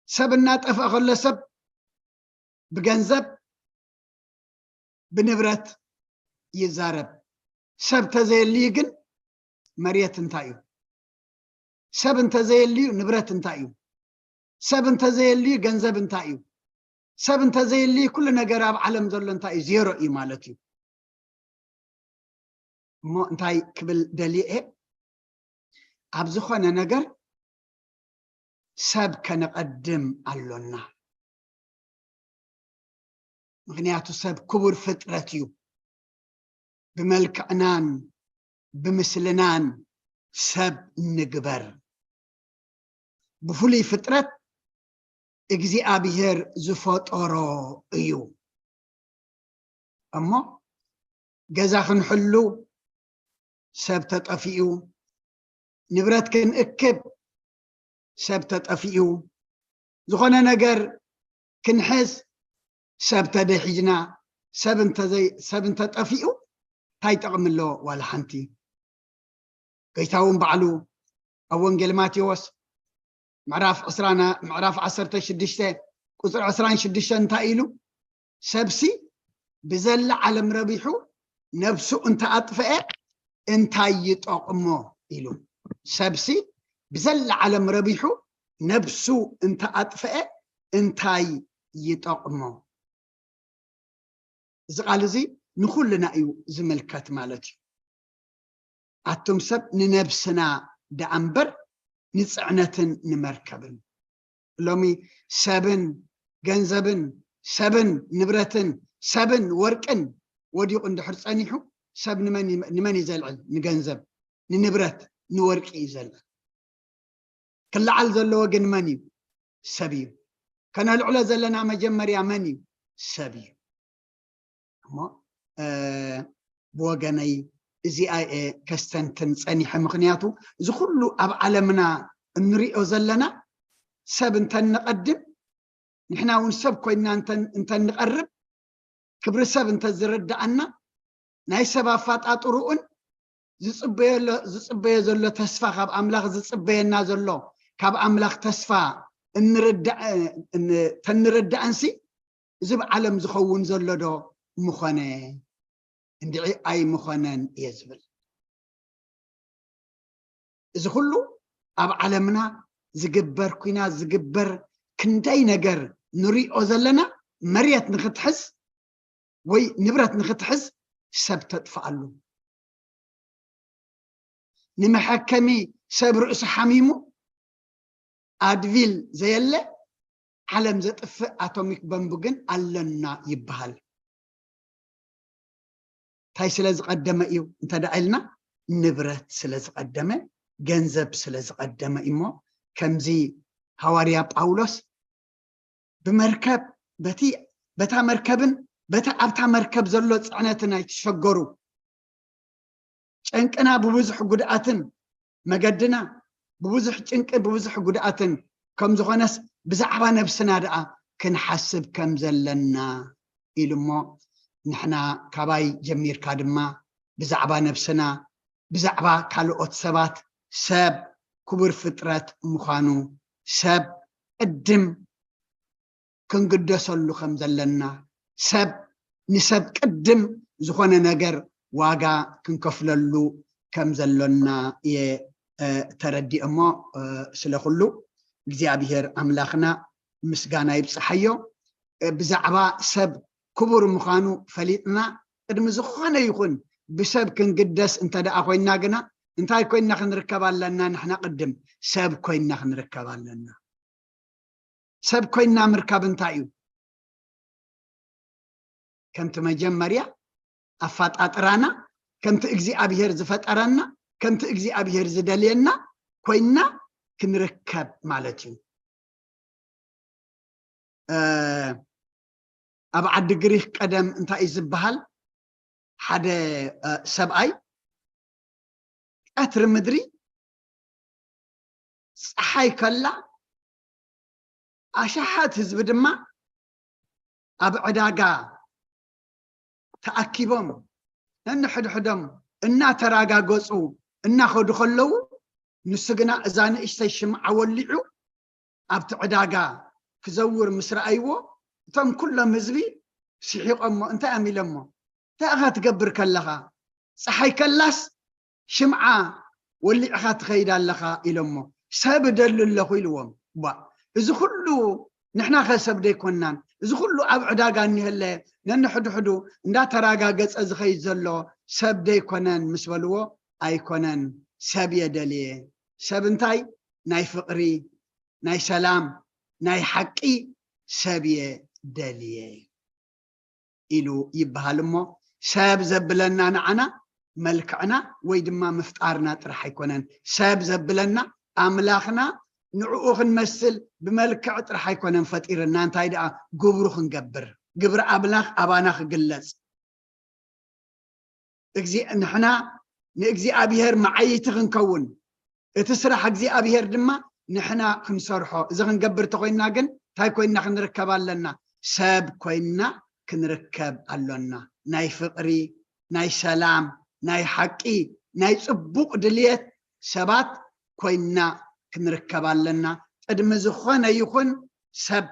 ሰብ እናጠፍአ ከሎ ሰብ ብገንዘብ ብንብረት ይዛረብ። ሰብ ተዘየልዩ ግን መርየት እንታይ እዩ? ሰብ እንተዘየልዩ ንብረት እንታይ እዩ? ሰብ እንተዘየልዩ ገንዘብ እንታይ እዩ? ሰብ እንተዘየልዩ ኩሉ ነገር ኣብ ዓለም ዘሎ እንታይ እዩ? ዜሮ እዩ ማለት እዩ። እሞ እንታይ ክብል ደልየ እየ? ኣብ ዝኾነ ነገር ሰብ ከነቐድም ኣሎና። ምክንያቱ ሰብ ክቡር ፍጥረት እዩ። ብመልክዕናን ብምስልናን ሰብ ንግበር። ብፍሉይ ፍጥረት እግዚኣብሔር ዝፈጠሮ እዩ። እሞ ገዛ ክንሕሉ ሰብ ተጠፊኡ፣ ንብረት ክንእክብ ሰብ ተጠፊኡ፣ ዝኾነ ነገር ክንሕዝ ሰብ ተደሒዝና፣ ሰብ እንተዘይ-፣ ሰብ እንተጠፊኡ እንታይ ጥቕሚ ኣለዎ? ዋላ ሓንቲ። ጎይታ እውን ባዕሉ ኣብ ወንጌል ማቴዎስ ምዕራፍ ዕስራ ና-፣ ምዕራፍ ዓሰርተ ሽዱሽተ ቁፅሪ ዕስራን ሽዱሽተን እንታይ ኢሉ? "ሰብሲ ብዘላ ዓለም ረቢሑ ነብሱ እንተኣጥፍአ እንታይ ይጠቕሞ?" ኢሉ። ሰብሲ ብዘላ ዓለም ረቢሑ ነብሱ እንተኣጥፍአ እንታይ ይጠቕሞ? እዚ ቃል እዚ ንኹልና እዩ ዝምልከት ማለት እዩ። ኣቱም ሰብ ንነብስና ደኣ እምበር ንጽዕነትን ንመርከብን። ሎሚ ሰብን ገንዘብን ሰብን ንብረትን ሰብን ወርቅን ወዲቑ እንድሕር ጸኒሑ ሰብ ንመን እዩ፣ ንመን እዩ ዘልዕል? ንገንዘብ፣ ንንብረት፣ ንወርቂ እዩ ዘልዕል። ክለዓል ዘለዎ ግን መን እዩ? ሰብ እዩ። ከነልዕሎ ዘለና መጀመርያ መን እዩ? ሰብ እዩ። እሞ፣ እ፣ ብወገነይ እዚኣ እየ ከስተንትን ጸኒሐ። ምኽንያቱ እዚ ኩሉ ኣብ ዓለምና እንሪኦ ዘለና ሰብ እንተንቐድም፣ ንሕና እውን ሰብ ኮይንና እንተን-፣ እንተንቐርብ፣ ክብሪ ሰብ እንተዝርድኣና፣ ናይ ሰብ ኣፋጣጥሩኡን ዝጽበዮ ሎ-፣ ዝጽበዮ ዘሎ ተስፋ፣ ካብ ኣምላኽ ዝጽበየና ዘሎ፣ ካብ ኣምላኽ ተስፋ እንርዳእ፣ እን-፣ ተንርዳእንሲ እዚ ብዓለም ዝኸውን ዘሎ ዶ ምኾነ? እንድዒ ኣይምኾነን እየ ዝብል። እዚ ኩሉ ኣብ ዓለምና ዝግበር፣ ኩናት ዝግበር፣ ክንደይ ነገር ንሪኦ ዘለና፣ መሬት ንክትሕዝ ወይ ንብረት ንክትሕዝ ሰብ ተጥፍኣሉ። ንመሐከሚ ሰብ ርእሱ ሓሚሙ ኣድቪል ዘየለ ዓለም ዘጥፍእ ኣቶሚክ በምቡ ግን ኣለና ይበሃል። እንታይ ስለ ዝቐደመ እዩ እንተ ደኣ ኢልና፣ ንብረት ስለ ዝቐደመ፣ ገንዘብ ስለ ዝቐደመ እሞ፣ ከምዚ ሃዋርያ ጳውሎስ ብመርከብ፣ በቲ፣ በታ መርከብን በታ ኣብታ መርከብ ዘሎ ጽዕነትን ኣይትሸገሩ። ጨንቅና ብብዙሕ ጉድኣትን መገድና ብብዙሕ ጭንቂ ብብዙሕ ጉድኣትን ከም ዝኾነስ ብዛዕባ ነብስና ደኣ ክንሓስብ ከም ዘለና ኢሉ እሞ፣ ንሕና ካባይ ጀሚርካ ድማ ብዛዕባ ነብስና፣ ብዛዕባ ካልኦት ሰባት፣ ሰብ ክቡር ፍጥረት ምዃኑ፣ ሰብ ቅድም ክንግደሰሉ ከም ዘለና፣ ሰብ ንሰብ ቅድም ዝኾነ ነገር ዋጋ ክንከፍለሉ ከም ዘሎና እየ፣ እ፣ ተረዲኤ እሞ፣ እ፣ ስለ ኩሉ እግዚኣብሔር ኣምላኽና ምስጋና ይብጽሓዮ። እ፣ ብዛዕባ ሰብ ክቡር ምዃኑ ፈሊጥና፣ ቅድሚ ዝኾነ ይኹን ብሰብ ክንግደስ እንተ ደኣ ኮይንና ግና፣ እንታይ ኮይንና ክንርከብ ኣለና? ንሕና ቅድም ሰብ ኮይንና ክንርከብ ኣለና። ሰብ ኮይንና ምርካብ እንታይ እዩ? ከምቲ መጀመርያ ኣፈጣጥራና፣ ከምቲ እግዚኣብሔር ዝፈጠረና፣ ከምቲ እግዚኣብሔር ዝደልየና ኮይንና ክንርከብ ማለት እዩ። እ፣ ኣብ ዓዲ ግሪክ ቀደም እንታይ እዩ ዝበሃል? ሓደ፣ እ፣ ሰብኣይ ቀትሪ ምድሪ ጸሓይ ከላ፣ ኣሽሓት ህዝቢ ድማ ኣብ ዕዳጋ ተኣኪቦም ነንሕድሕዶም እናተራጋገጹ እናኸዱ ከለዉ፣ ንሱ ግና እዛ ንእሽተይ ሽምዓ ወሊዑ ኣብቲ ዕዳጋ ክዘውር ምስ ረኣይዎ፣ እቶም ኩሎም ህዝቢ ስሒቖሞ፣ እንታይ እዮም ኢሎሞ? "እንታይ ኢኻ ትገብር ከለኻ? ጸሓይ ከላስ ሽምዓ ወሊዕኻ ትኸይድ ኣለኻ?" ኢሎሞ። "ሰብ እደሊ ኣለኹ" ኢልዎም። ቧእ፣ እዚ ኩሉ ንሕና ከ ሰብ ደይኮናን? እዚ ኩሉ ኣብ ዕዳጋ እኒሀለ ነንሕድሕዱ እንዳተራጋገጸ ዝኸይድ ዘሎ ሰብ ደይኮነን ምስ በልዎ፣ "ኣይኮነን፣ ሰብ እየ ደልየ። ሰብ እንታይ? ናይ ፍቕሪ፣ ናይ ሰላም፣ ናይ ሓቂ ሰብ እየ ደልየ" ኢሉ ይበሃል እሞ፣ ሰብ ዘብለና ንዓና መልክዕና ወይ ድማ ምፍጣርና ጥራሕ ኣይኮነን። ሰብ ዘብለና ኣምላኽና ንዕኡ ክንመስል ብመልክዕ ጥራሕ ኣይኮነን ፈጢርና፣ እንታይ ደኣ ግብሩ ክንገብር፣ ግብሪ ኣምላኽ ኣባና ክግለጽ። እግዚ-፣ ንሕና ንእግዚኣብሔር መዓይቲ ክንከውን፣ እቲ ስራሕ እግዚኣብሔር ድማ ንሕና ክንሰርሖ፣ እዚ ክንገብር ተኮይንና ግን እንታይ ኮይንና ክንርከብ ኣለና? ሰብ ኮይንና ክንርከብ ኣሎና። ናይ ፍቕሪ፣ ናይ ሰላም፣ ናይ ሓቂ፣ ናይ ጽቡቕ ድልየት ሰባት ኮይንና ክንርከብ ኣለና። ቅድሚ ዝኾነ ይኹን ሰብ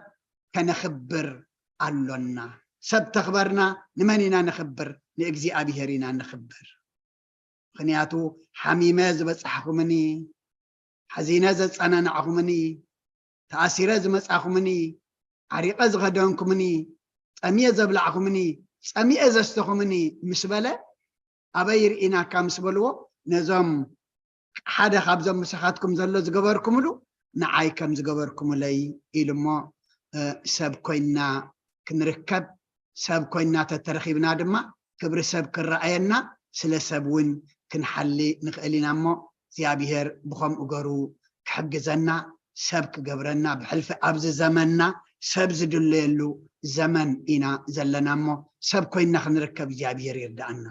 ከነኽብር ኣሎና። ሰብ ተኽበርና፣ ንመን ኢና ነኽብር? ንእግዚኣብሔር ኢና ነኽብር። ምኽንያቱ፣ ሓሚመ ዝበጻሕኹምኒ፣ ሓዚነ ዘጸናናዕኹምኒ፣ ተኣሲረ ዝመጻኹምኒ፣ ዓሪቐ ዝኸደንኩምኒ፣ ጠምየ ዘብላዕኹምኒ፣ ጸሚኤ ዘስተኹምኒ ምስ በለ፣ ኣበይ ርኢናካ ምስ በልዎ፣ ነዞም ሓደ ካብዞም ምሳኻትኩም ዘሎ ዝገበርኩምሉ ንዓይ ከም ዝገበርኩምለይ ኢሉ እሞ፣ እ፣ ሰብ ኮይንና ክንርከብ፣ ሰብ ኮይንና ተተረኺብና ድማ ክብሪ ሰብ ክረኣየና፣ ስለ ሰብ እውን ክንሓሊ ንኽእል ኢና እሞ፣ እግዚኣብሔር ብኸምኡ ገሩ ክሕግዘና፣ ሰብ ክገብረና፣ ብሕልፊ ኣብዚ ዘመንና ሰብ ዝድለየሉ ዘመን ኢና ዘለና እሞ፣ ሰብ ኮይንና ክንርከብ እግዚኣብሔር ይርድኣና።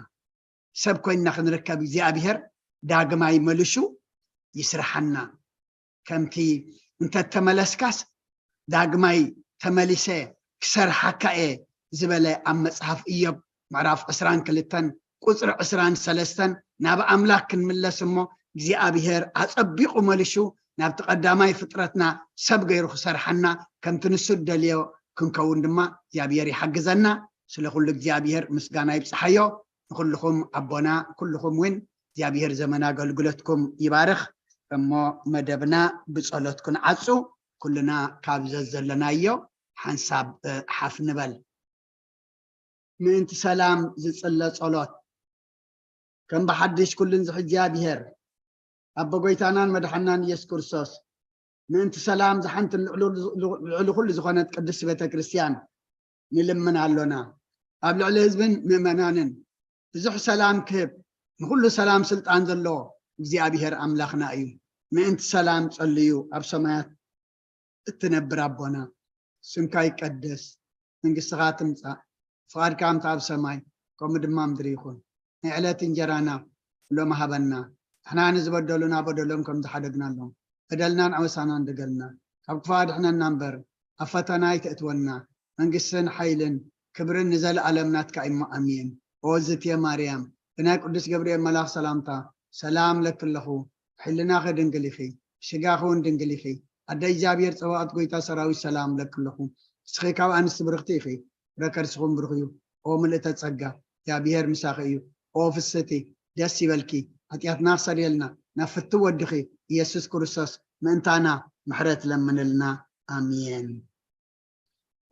ሰብ ኮይንና ክንርከብ እግዚኣብሔር ዳግማይ መልሹ ይስርሓና። ከምቲ እንተተመለስካስ ዳግማይ ተመሊሰ ክሰርሓካ እየ ዝበለ ኣብ መጽሓፍ ኢዮብ ምዕራፍ ዕስራን ክልተን ቁጽሪ ዕስራን ሰለስተን ናብ ኣምላኽ ክንምለስ እሞ እግዚኣብሔር ኣጸቢቑ መልሹ ናብቲ ቀዳማይ ፍጥረትና ሰብ ገይሩ ክሰርሓና፣ ከምቲ ንሱ ደልዮ ክንከውን ድማ እግዚኣብሔር ይሓግዘና። ስለ ኩሉ እግዚኣብሔር ምስጋና ይብጽሓዮ። ንኩልኹም ኣቦና፣ ኩልኹም እውን እግዚኣብሔር ዘመን ኣገልግሎትኩም ይባርኽ። እሞ መደብና ብጸሎት ክንዓጹ፣ ኩልና ካብ ዘዘለናዮ ሓንሳብ ሓፍ ንበል። ምእንቲ ሰላም ዝጽለ ጸሎት። ከም ብሓድሽ ኩሉን ዝሕ እግዚኣብሔር ኣቦ ጎይታናን መድሓናን ኢየሱስ ክርስቶስ፣ ምእንቲ ሰላም ዝሓንትን ልዕሉ ኩሉ ዝኾነት ቅድስቲ ቤተ ክርስቲያን ንልምን ኣሎና። ኣብ ልዕሊ ህዝብን ምእመናንን ብዙሕ ሰላም ክህብ፣ ንኹሉ ሰላም ስልጣን ዘለዎ እግዚኣብሔር ኣምላኽና እዩ። ምእንቲ ሰላም ጸልዩ። ኣብ ሰማያት እትነብር ኣቦና፣ ስምካ ይቀደስ፣ መንግስትኻ ትምጻእ፣ ፍቓድካ ከምቲ ኣብ ሰማይ ከምኡ ድማ ምድሪ ይኹን። ናይ ዕለት እንጀራና ሎም ሃበና፣ ንሕና ንዝበደሉና በደሎም ከም ዝሓደግናሎም፣ በደልናን ዓወሳናን ደገልና፣ ካብ ክፉእ ኣድሕነና እምበር፣ ኣብ ፈተና ኣይተእትወና። መንግስትን ሓይልን ክብርን ንዘለኣለም ናትካ እሞ ኣሜን። ኦዝትየ ማርያም፣ ብናይ ቅዱስ ገብርኤል መልኣኽ ሰላምታ ሰላም ለኪ ኣለኹ። ሕልናኺ ድንግል ኢኺ፣ ስጋኺ እውን ድንግል ኢኺ። ኣደ እግዚኣብሔር ጸባኦት ጎይታ ሰራዊት ሰላም ለኪ ኣለኹ። ንስኺ ካብ ኣንስቲ ብርኽቲ ኢኺ፣ ፍረ ከርስኹም ብሩኽ እዩ። ኦ ምልእተ ጸጋ፣ እግዚኣብሔር ምሳኺ እዩ። ኦ ፍስቲ፣ ደስ ይበልኪ። ሓጢኣትና ክሰርየልና ናብ ፍትው ወድኺ ኢየሱስ ክርስቶስ ምእንታና ምሕረት ለምንልና። ኣሜን።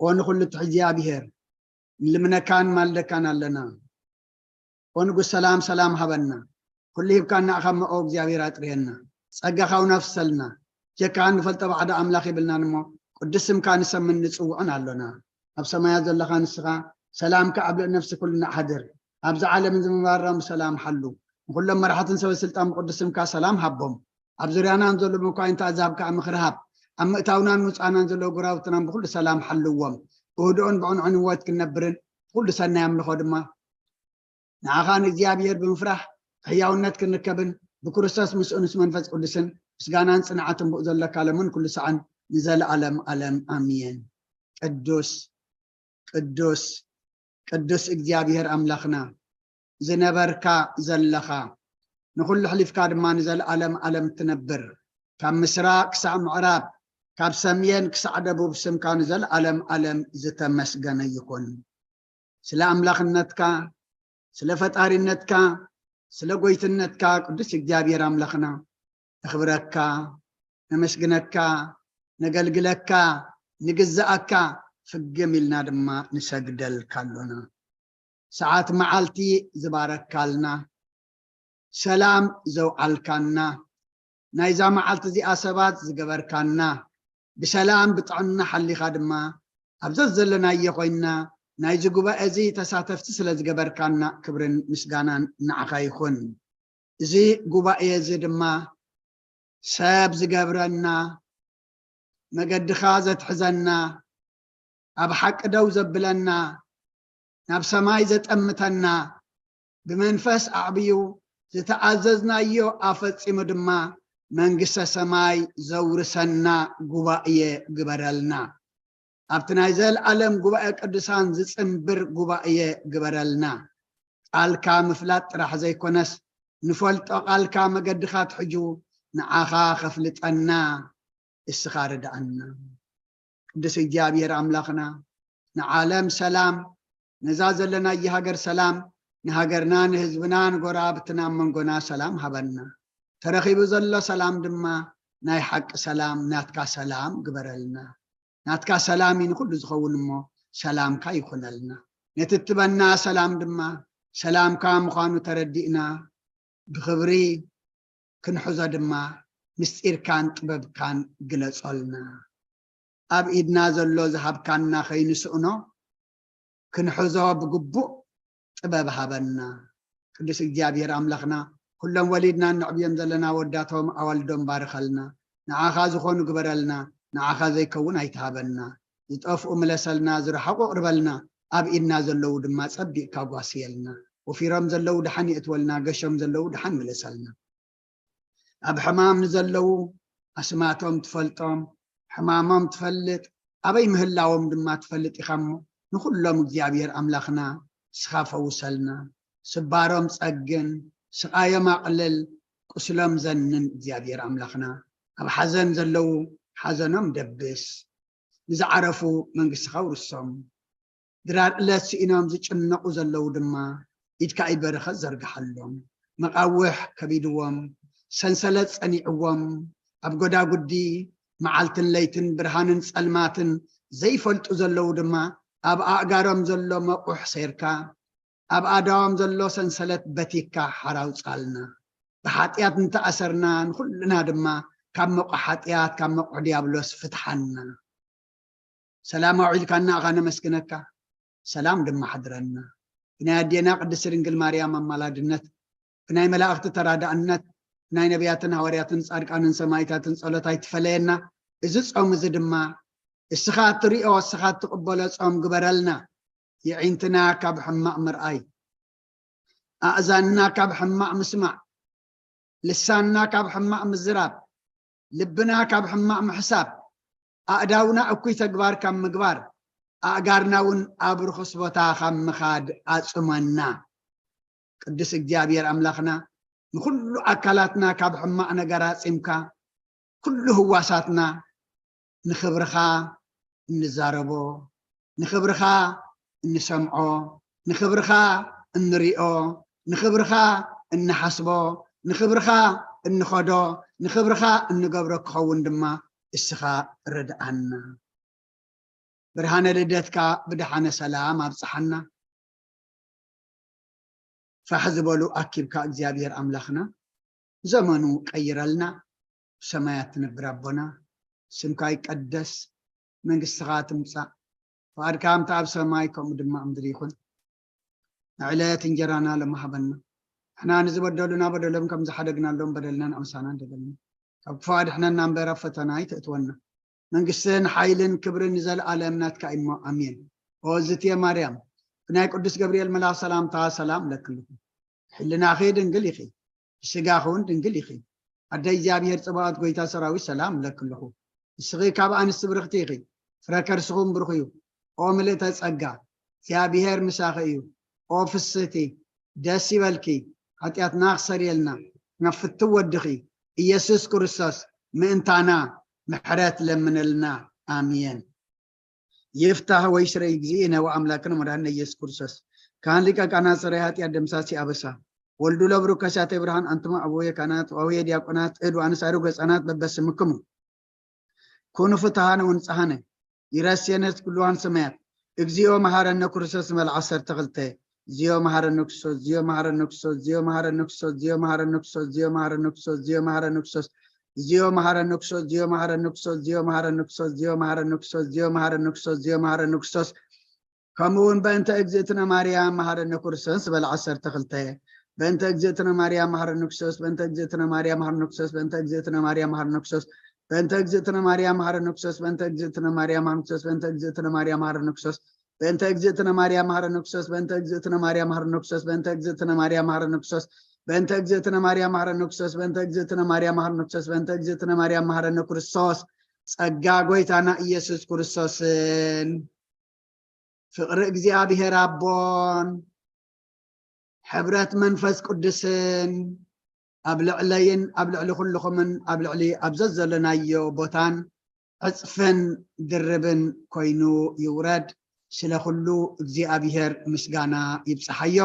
ኦ ንኹሉ ትሕዚ እግዚኣብሔር፣ ንልምነካን ማልደካን ኣለና። ኦ ንጉስ ሰላም፣ ሰላም ሃበና። ኩሉ ሂብካና ኣኻ እሞ ኦ እግዚኣብሔር ኣጥርየና። ጸጋኻ እውን ኣፍሰልና። ጀካ ንፈልጦ ባዕዶ ኣምላኽ የብልናን እሞ ቅዱስ ስምካ ንሰምን ንጽውዖን ኣሎና። ኣብ ሰማያት ዘለኻ ንስኻ ሰላምካ ኣብ ልዕሊ ነፍሲ ኩልና ኣሕድር። ኣብዚ ዓለምን ዝምባራን ብሰላም ሓሉ። ንኹሎም መራሕትን ሰበ ስልጣን ብቅዱስ ስምካ ሰላም ሃቦም። ኣብ ዙርያና ንዘሎ መኳይንቲ ኣዛብ ከኣ ምኽሪ ሃብ። ኣብ ምእታውናን ምውጻእናን ዘለዉ ጎራብትናን ብኹሉ ሰላም ሓልዎም። ብህድኦን ብዕንዑን ህይወት ክንነብርን ብኹሉ ሰናይ ኣምልኾ ድማ ንዓኻ ንእግዚኣብሔር ብምፍራሕ ሕያውነት ክንርከብን ብክርስቶስ ምስኡ ምስ መንፈስ ቅዱስን ምስጋናን ጽንዓትን ብኡ ዘለካ ለምን ኩሉ ሰዓን ንዘለኣለም ኣለም ኣሜን። ቅዱስ ቅዱስ ቅዱስ እግዚኣብሔር ኣምላኽና፣ ዝነበርካ ዘለኻ፣ ንኹሉ ኣሕሊፍካ ድማ ንዘለኣለም ኣለም ትነብር፣ ካብ ምስራቅ ክሳዕ ምዕራብ፣ ካብ ሰሜን ክሳዕ ደቡብ ስምካ ንዘለኣለም ኣለም ዝተመስገነ ይኹን። ስለ ኣምላኽነትካ፣ ስለ ፈጣሪነትካ፣ ስለ ጎይትነትካ ቅዱስ እግዚኣብሔር ኣምላኽና፣ ነኽብረካ፣ ነመስግነካ፣ ነገልግለካ፣ ንግዛኣካ ፍግም ኢልና ድማ ንሰግደልካ ኣሎና። ሰዓት መዓልቲ ዝባረካልና፣ ሰላም ዘውዓልካና፣ ናይዛ መዓልቲ እዚኣ ሰባት ዝገበርካና፣ ብሰላም ብጥዕና ሓሊኻ ድማ ኣብ ዘዘለናዮ ኮይንና ናይዚ ጉባኤ እዚ ተሳተፍቲ ስለ ዝገበርካና ክብርን ምስጋናን ንዓኻ ይኹን። እዚ ጉባኤ እዚ ድማ ሰብ ዝገብረና፣ መገድኻ ዘትሕዘና፣ ኣብ ሓቂ ደው ዘብለና፣ ናብ ሰማይ ዘጠምተና፣ ብመንፈስ ኣዕብዩ ዝተኣዘዝናዮ ኣፈጺሙ ድማ መንግስተ ሰማይ ዘውርሰና ጉባኤ ግበረልና። ኣብቲ ናይ ዘልኣለም ጉባኤ ቅዱሳን ዝጽንብር ጉባኤ ግበረልና። ቃልካ ምፍላጥ ጥራሕ ዘይኮነስ፣ ንፈልጦ ቃልካ መገድኻ ትሕጁ ንዓኻ ከፍልጠና እስኻ ርድኣና። ቅዱስ እግዚኣብሔር ኣምላኽና፣ ንዓለም ሰላም፣ ነዛ ዘለናያ ሃገር ሰላም፣ ንሃገርና፣ ንህዝብና፣ ንጎረባብትና፣ ኣብ መንጎና ሰላም ሃበና። ተረኺቡ ዘሎ ሰላም ድማ ናይ ሓቂ ሰላም፣ ናትካ ሰላም ግበረልና። ናትካ ሰላም እዩ ንኹሉ ዝኸውን እሞ፣ ሰላምካ ይኹነልና። ነቲ እትበና ሰላም ድማ ሰላምካ ምዃኑ ተረዲእና፣ ብኽብሪ ክንሕዞ ድማ ምስጢርካን ጥበብካን ግለጾልና። ኣብ ኢድና ዘሎ ዝሃብካና ከይንስእኖ ክንሕዞ ብግቡእ ጥበብ ሃበና። ቅዱስ እግዚኣብሔር ኣምላኽና፣ ኩሎም ወሊድና እነዕብዮም ዘለና ወዳቶም ኣዋልዶም ባርኸልና። ንዓኻ ዝኾኑ ግበረልና፣ ንዓኻ ዘይከውን ኣይትሃበና። ዝጠፍኡ ምለሰልና፣ ዝረሓቑ ኣቕርበልና፣ ኣብ ኢድና ዘለዉ ድማ ጸቢቕካ ጓስየልና። ወፊሮም ዘለዉ ደሓን የእትወልና፣ ገሾም ዘለዉ ደሓን ምለሰልና። ኣብ ሕማም ንዘለዉ ኣስማቶም ትፈልጦም፣ ሕማሞም ትፈልጥ፣ ኣበይ ምህላዎም ድማ ትፈልጥ ኢኻ እሞ፣ ንኹሎም እግዚኣብሔር ኣምላኽና ንስኻ ፈውሰልና። ስባሮም ጸግን፣ ስቓዮም ኣቕልል፣ ቁስሎም ዘንን እግዚኣብሔር ኣምላኽና። ኣብ ሓዘን ዘለዉ ሓዘኖም ደብስ፣ ንዝዓረፉ መንግስትኻ ውርሶም። ድራር ዕለት ስኢኖም ዝጭነቑ ዘለዉ ድማ ኢድካ ኢበረኸት ዘርግሓሎም። መቓውሕ ከቢድዎም፣ ሰንሰለት ጸኒዕዎም፣ ኣብ ጎዳጉዲ መዓልትን ለይትን ብርሃንን ጸልማትን ዘይፈልጡ ዘለዉ ድማ ኣብ ኣእጋሮም ዘሎ መቑሕ ሰይርካ፣ ኣብ ኣእዳዎም ዘሎ ሰንሰለት በቲካ ሓራ ኣውጻልና። ብሓጢኣት እንተኣሰርና ንኹልና ድማ ካብ መቑሕ ሓጢኣት ካብ መቑሕ ዲያብሎስ ፍትሓና። ሰላም ኣውዒልካና ኢኻ ነመስግነካ፣ ሰላም ድማ ሓድረና። ብናይ ኣዴና ቅድስቲ ድንግል ማርያም ኣማላድነት፣ ብናይ መላእኽቲ ተራዳእነት፣ ብናይ ነቢያትን ሃዋርያትን ጻድቃንን ሰማይታትን ጸሎት ኣይትፈለየና። እዚ ጾም እዚ ድማ እስኻ እትሪኦ እስኻ እትቕበሎ ጾም ግበረልና። የዒንትና ካብ ሕማቕ ምርኣይ፣ ኣእዛንና ካብ ሕማቕ ምስማዕ፣ ልሳንና ካብ ሕማቕ ምዝራብ፣ ልብና ካብ ሕማቕ ምሕሳብ፣ ኣእዳውና እኩይ ተግባር ካብ ምግባር፣ ኣእጋርና እውን ኣብ ርኹስ ቦታ ካብ ምኻድ ኣጽመና። ቅዱስ እግዚኣብሔር ኣምላኽና ንኹሉ ኣካላትና ካብ ሕማቕ ነገር ኣጺምካ ኩሉ ህዋሳትና ንኽብርኻ እንዛረቦ፣ ንኽብርኻ እንሰምዖ፣ ንኽብርኻ እንሪኦ፣ ንኽብርኻ እንሓስቦ፣ ንኽብርኻ እንኸዶ፣ ንኽብርኻ እንገብሮ ክኸውን ድማ እስኻ ርድኣና። ብርሃነ ልደትካ ብደሓነ ሰላም ኣብጽሓና። ፋሕ ዝበሉ ኣኪብካ እግዚኣብሔር ኣምላኽና፣ ዘመኑ ቀይረልና። ብሰማያት ትነብር ኣቦና፣ ስምካ ይቀደስ፣ መንግስትኻ ትምጻእ፣ ፍቓድካ ከምቲ ኣብ ሰማይ ከምኡ ድማ ኣብ ምድሪ ይኹን። ንዕለት እንጀራና ሎሚ ሃበና። ንሕና ንዝበደሉና በደሎም ከም ዝሓደግናሎም በደልና ንኣምሳና እንደበልና፣ ካብ ክፉእ ኣድሕነና እምበር ኣብ ፈተና ኣይተእትወና። መንግስትን ሓይልን ክብርን ንዘለኣለም ናትካ እሞ ኣሜን። ኦ ዝትየ ማርያም፣ ብናይ ቅዱስ ገብርኤል መልኣኽ ሰላምታ ሰላም እለክልኹ። ሕልናኺ ድንግል ኢኺ፣ ብስጋኺ እውን ድንግል ኢኺ። ኣደ እግዚኣብሔር ጽባኦት ጎይታ ሰራዊት ሰላም እለክልኹ። ንስኺ ካብ ኣንስቲ ብርኽቲ ኢኺ፣ ፍረ ከርስኹም ብሩኽ እዩ። ኦ ምልእተ ጸጋ፣ እግዚኣብሔር ምሳኺ እዩ። ኦ ፍስህቲ፣ ደስ ይበልኪ፣ ሓጢኣትና ክሰርየልና ናብ ፍትው ወድኺ ኢየሱስ ክርስቶስ ምእንታና ምሕረት ለምነልና። ኣሜን። ይፍታህ ወይ ስረይ እግዚእነ ወኣምላክነ መድኃኒነ ኢየሱስ ክርስቶስ ካህን ሊቀ ካህናት ጸራይ ኃጢአት ደምሳሲ ኣበሳ ወልዱ ለብሩ ከሳቴ ብርሃን ኣንትሙ ኣቡየ ካህናት ወአቡየ ዲያቆናት እድ ወአንሳሩ ገጻናት በበስምክሙ ኩኑ ፍትሃነ ወንጽሃነ ይረስየነ ኩልዋን ሰማያት። እግዚኦ መሐረነ ክርስቶስ ንበል ዓሰርተ ክልተ። እግዚኦ መሐረነ ክርስቶስ፣ እግዚኦ መሐረነ ክርስቶስ፣ እግዚኦ መሐረነ ክርስቶስ፣ እግዚኦ መሐረነ ክርስቶስ፣ እግዚኦ መሐረነ ክርስቶስ፣ እግዚኦ መሐረነ ክርስቶስ፣ እግዚኦ መሐረነ ክርስቶስ፣ እግዚኦ መሐረነ ክርስቶስ፣ እግዚኦ መሐረነ ክርስቶስ፣ እግዚኦ መሐረነ ክርስቶስ፣ እግዚኦ መሐረነ ክርስቶስ። ከምኡ እውን በእንተ እግዝእትነ ማርያም መሐረነ ክርስቶስ ንበል ዓሰርተ ክልተ። በእንተ እግዝእትነ ማርያም መሐረነ ክርስቶስ፣ በእንተ እግዝእትነ ማርያም መሐረነ ክርስቶስ፣ በእንተ እግዝእትነ ማርያም መሐረነ ክርስቶስ፣ በእንተ እግዝእትነ ማርያም መሐረነ ክርስቶስ፣ በእንተ እግዝእትነ ማርያም መሐረነ ክርስቶስ፣ በእንተ እግዝእትነ ማርያም መሐረነ ክርስቶስ፣ በእንተ እግዝእትነ ማርያም መሐረነ ክርስቶስ፣ በእንተ እግዝእትነ ማርያም መሐረነ ክርስቶስ፣ በእንተ እግዝእትነ ማርያም መሐረነ ክርስቶስ፣ በእንተ እግዝእትነ ማርያም መሐረነ ክርስቶስ፣ በእንተ እግዝእትነ ማርያም መሐረነ ክርስቶስ፣ በእንተ እግዝእትነ ማርያም መሐረነ ክርስቶስ። ጸጋ ጎይታና ኢየሱስ ክርስቶስን ፍቕሪ እግዚኣብሔር ኣቦን ሕብረት መንፈስ ቅዱስን ኣብ ልዕለይን ኣብ ልዕሊ ኩልኹምን ኣብ ልዕሊ ኣብ ዘዘለናዮ ቦታን ዕጽፍን ድርብን ኮይኑ ይውረድ። ስለ ኩሉ እግዚኣብሔር ምስጋና ይብጽሓዮ።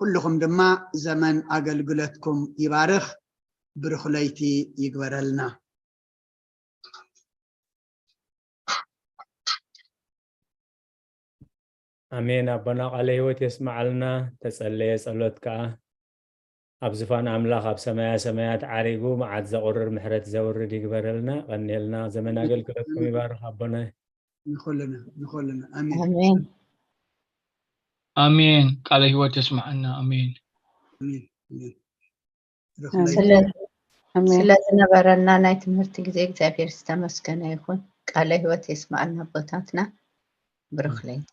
ኩልኹም ድማ ዘመን ኣገልግሎትኩም ይባርኽ። ብሩኽ ለይቲ ይግበረልና። ኣሜን። ኣቦና ቃለ ህይወት የስምዓልና። ተጸለየ ጸሎት ከኣ ኣብ ዝፋን ኣምላኽ ኣብ ሰማያ ሰማያት ዓሪጉ መዓት ዘቑርር ምሕረት ዘውርድ ይግበረልና። ቀንየልና። ዘመን ኣገልግሎትኩም ይባርኽ ኣቦና። ንኹልና ንኹልና ኣሜን። ኣሜን። ኣሜን። ቃለ ህይወት የስምዓና። ኣሜን። ኣሜን። ኣሜን። ስለ ዝነበረና ናይ ትምህርቲ ግዜ እግዚኣብሔር ዝተመስገነ ይኹን። ቃለ ህይወት የስምዓልና ኣቦታትና። ብሩኽ ለይቲ።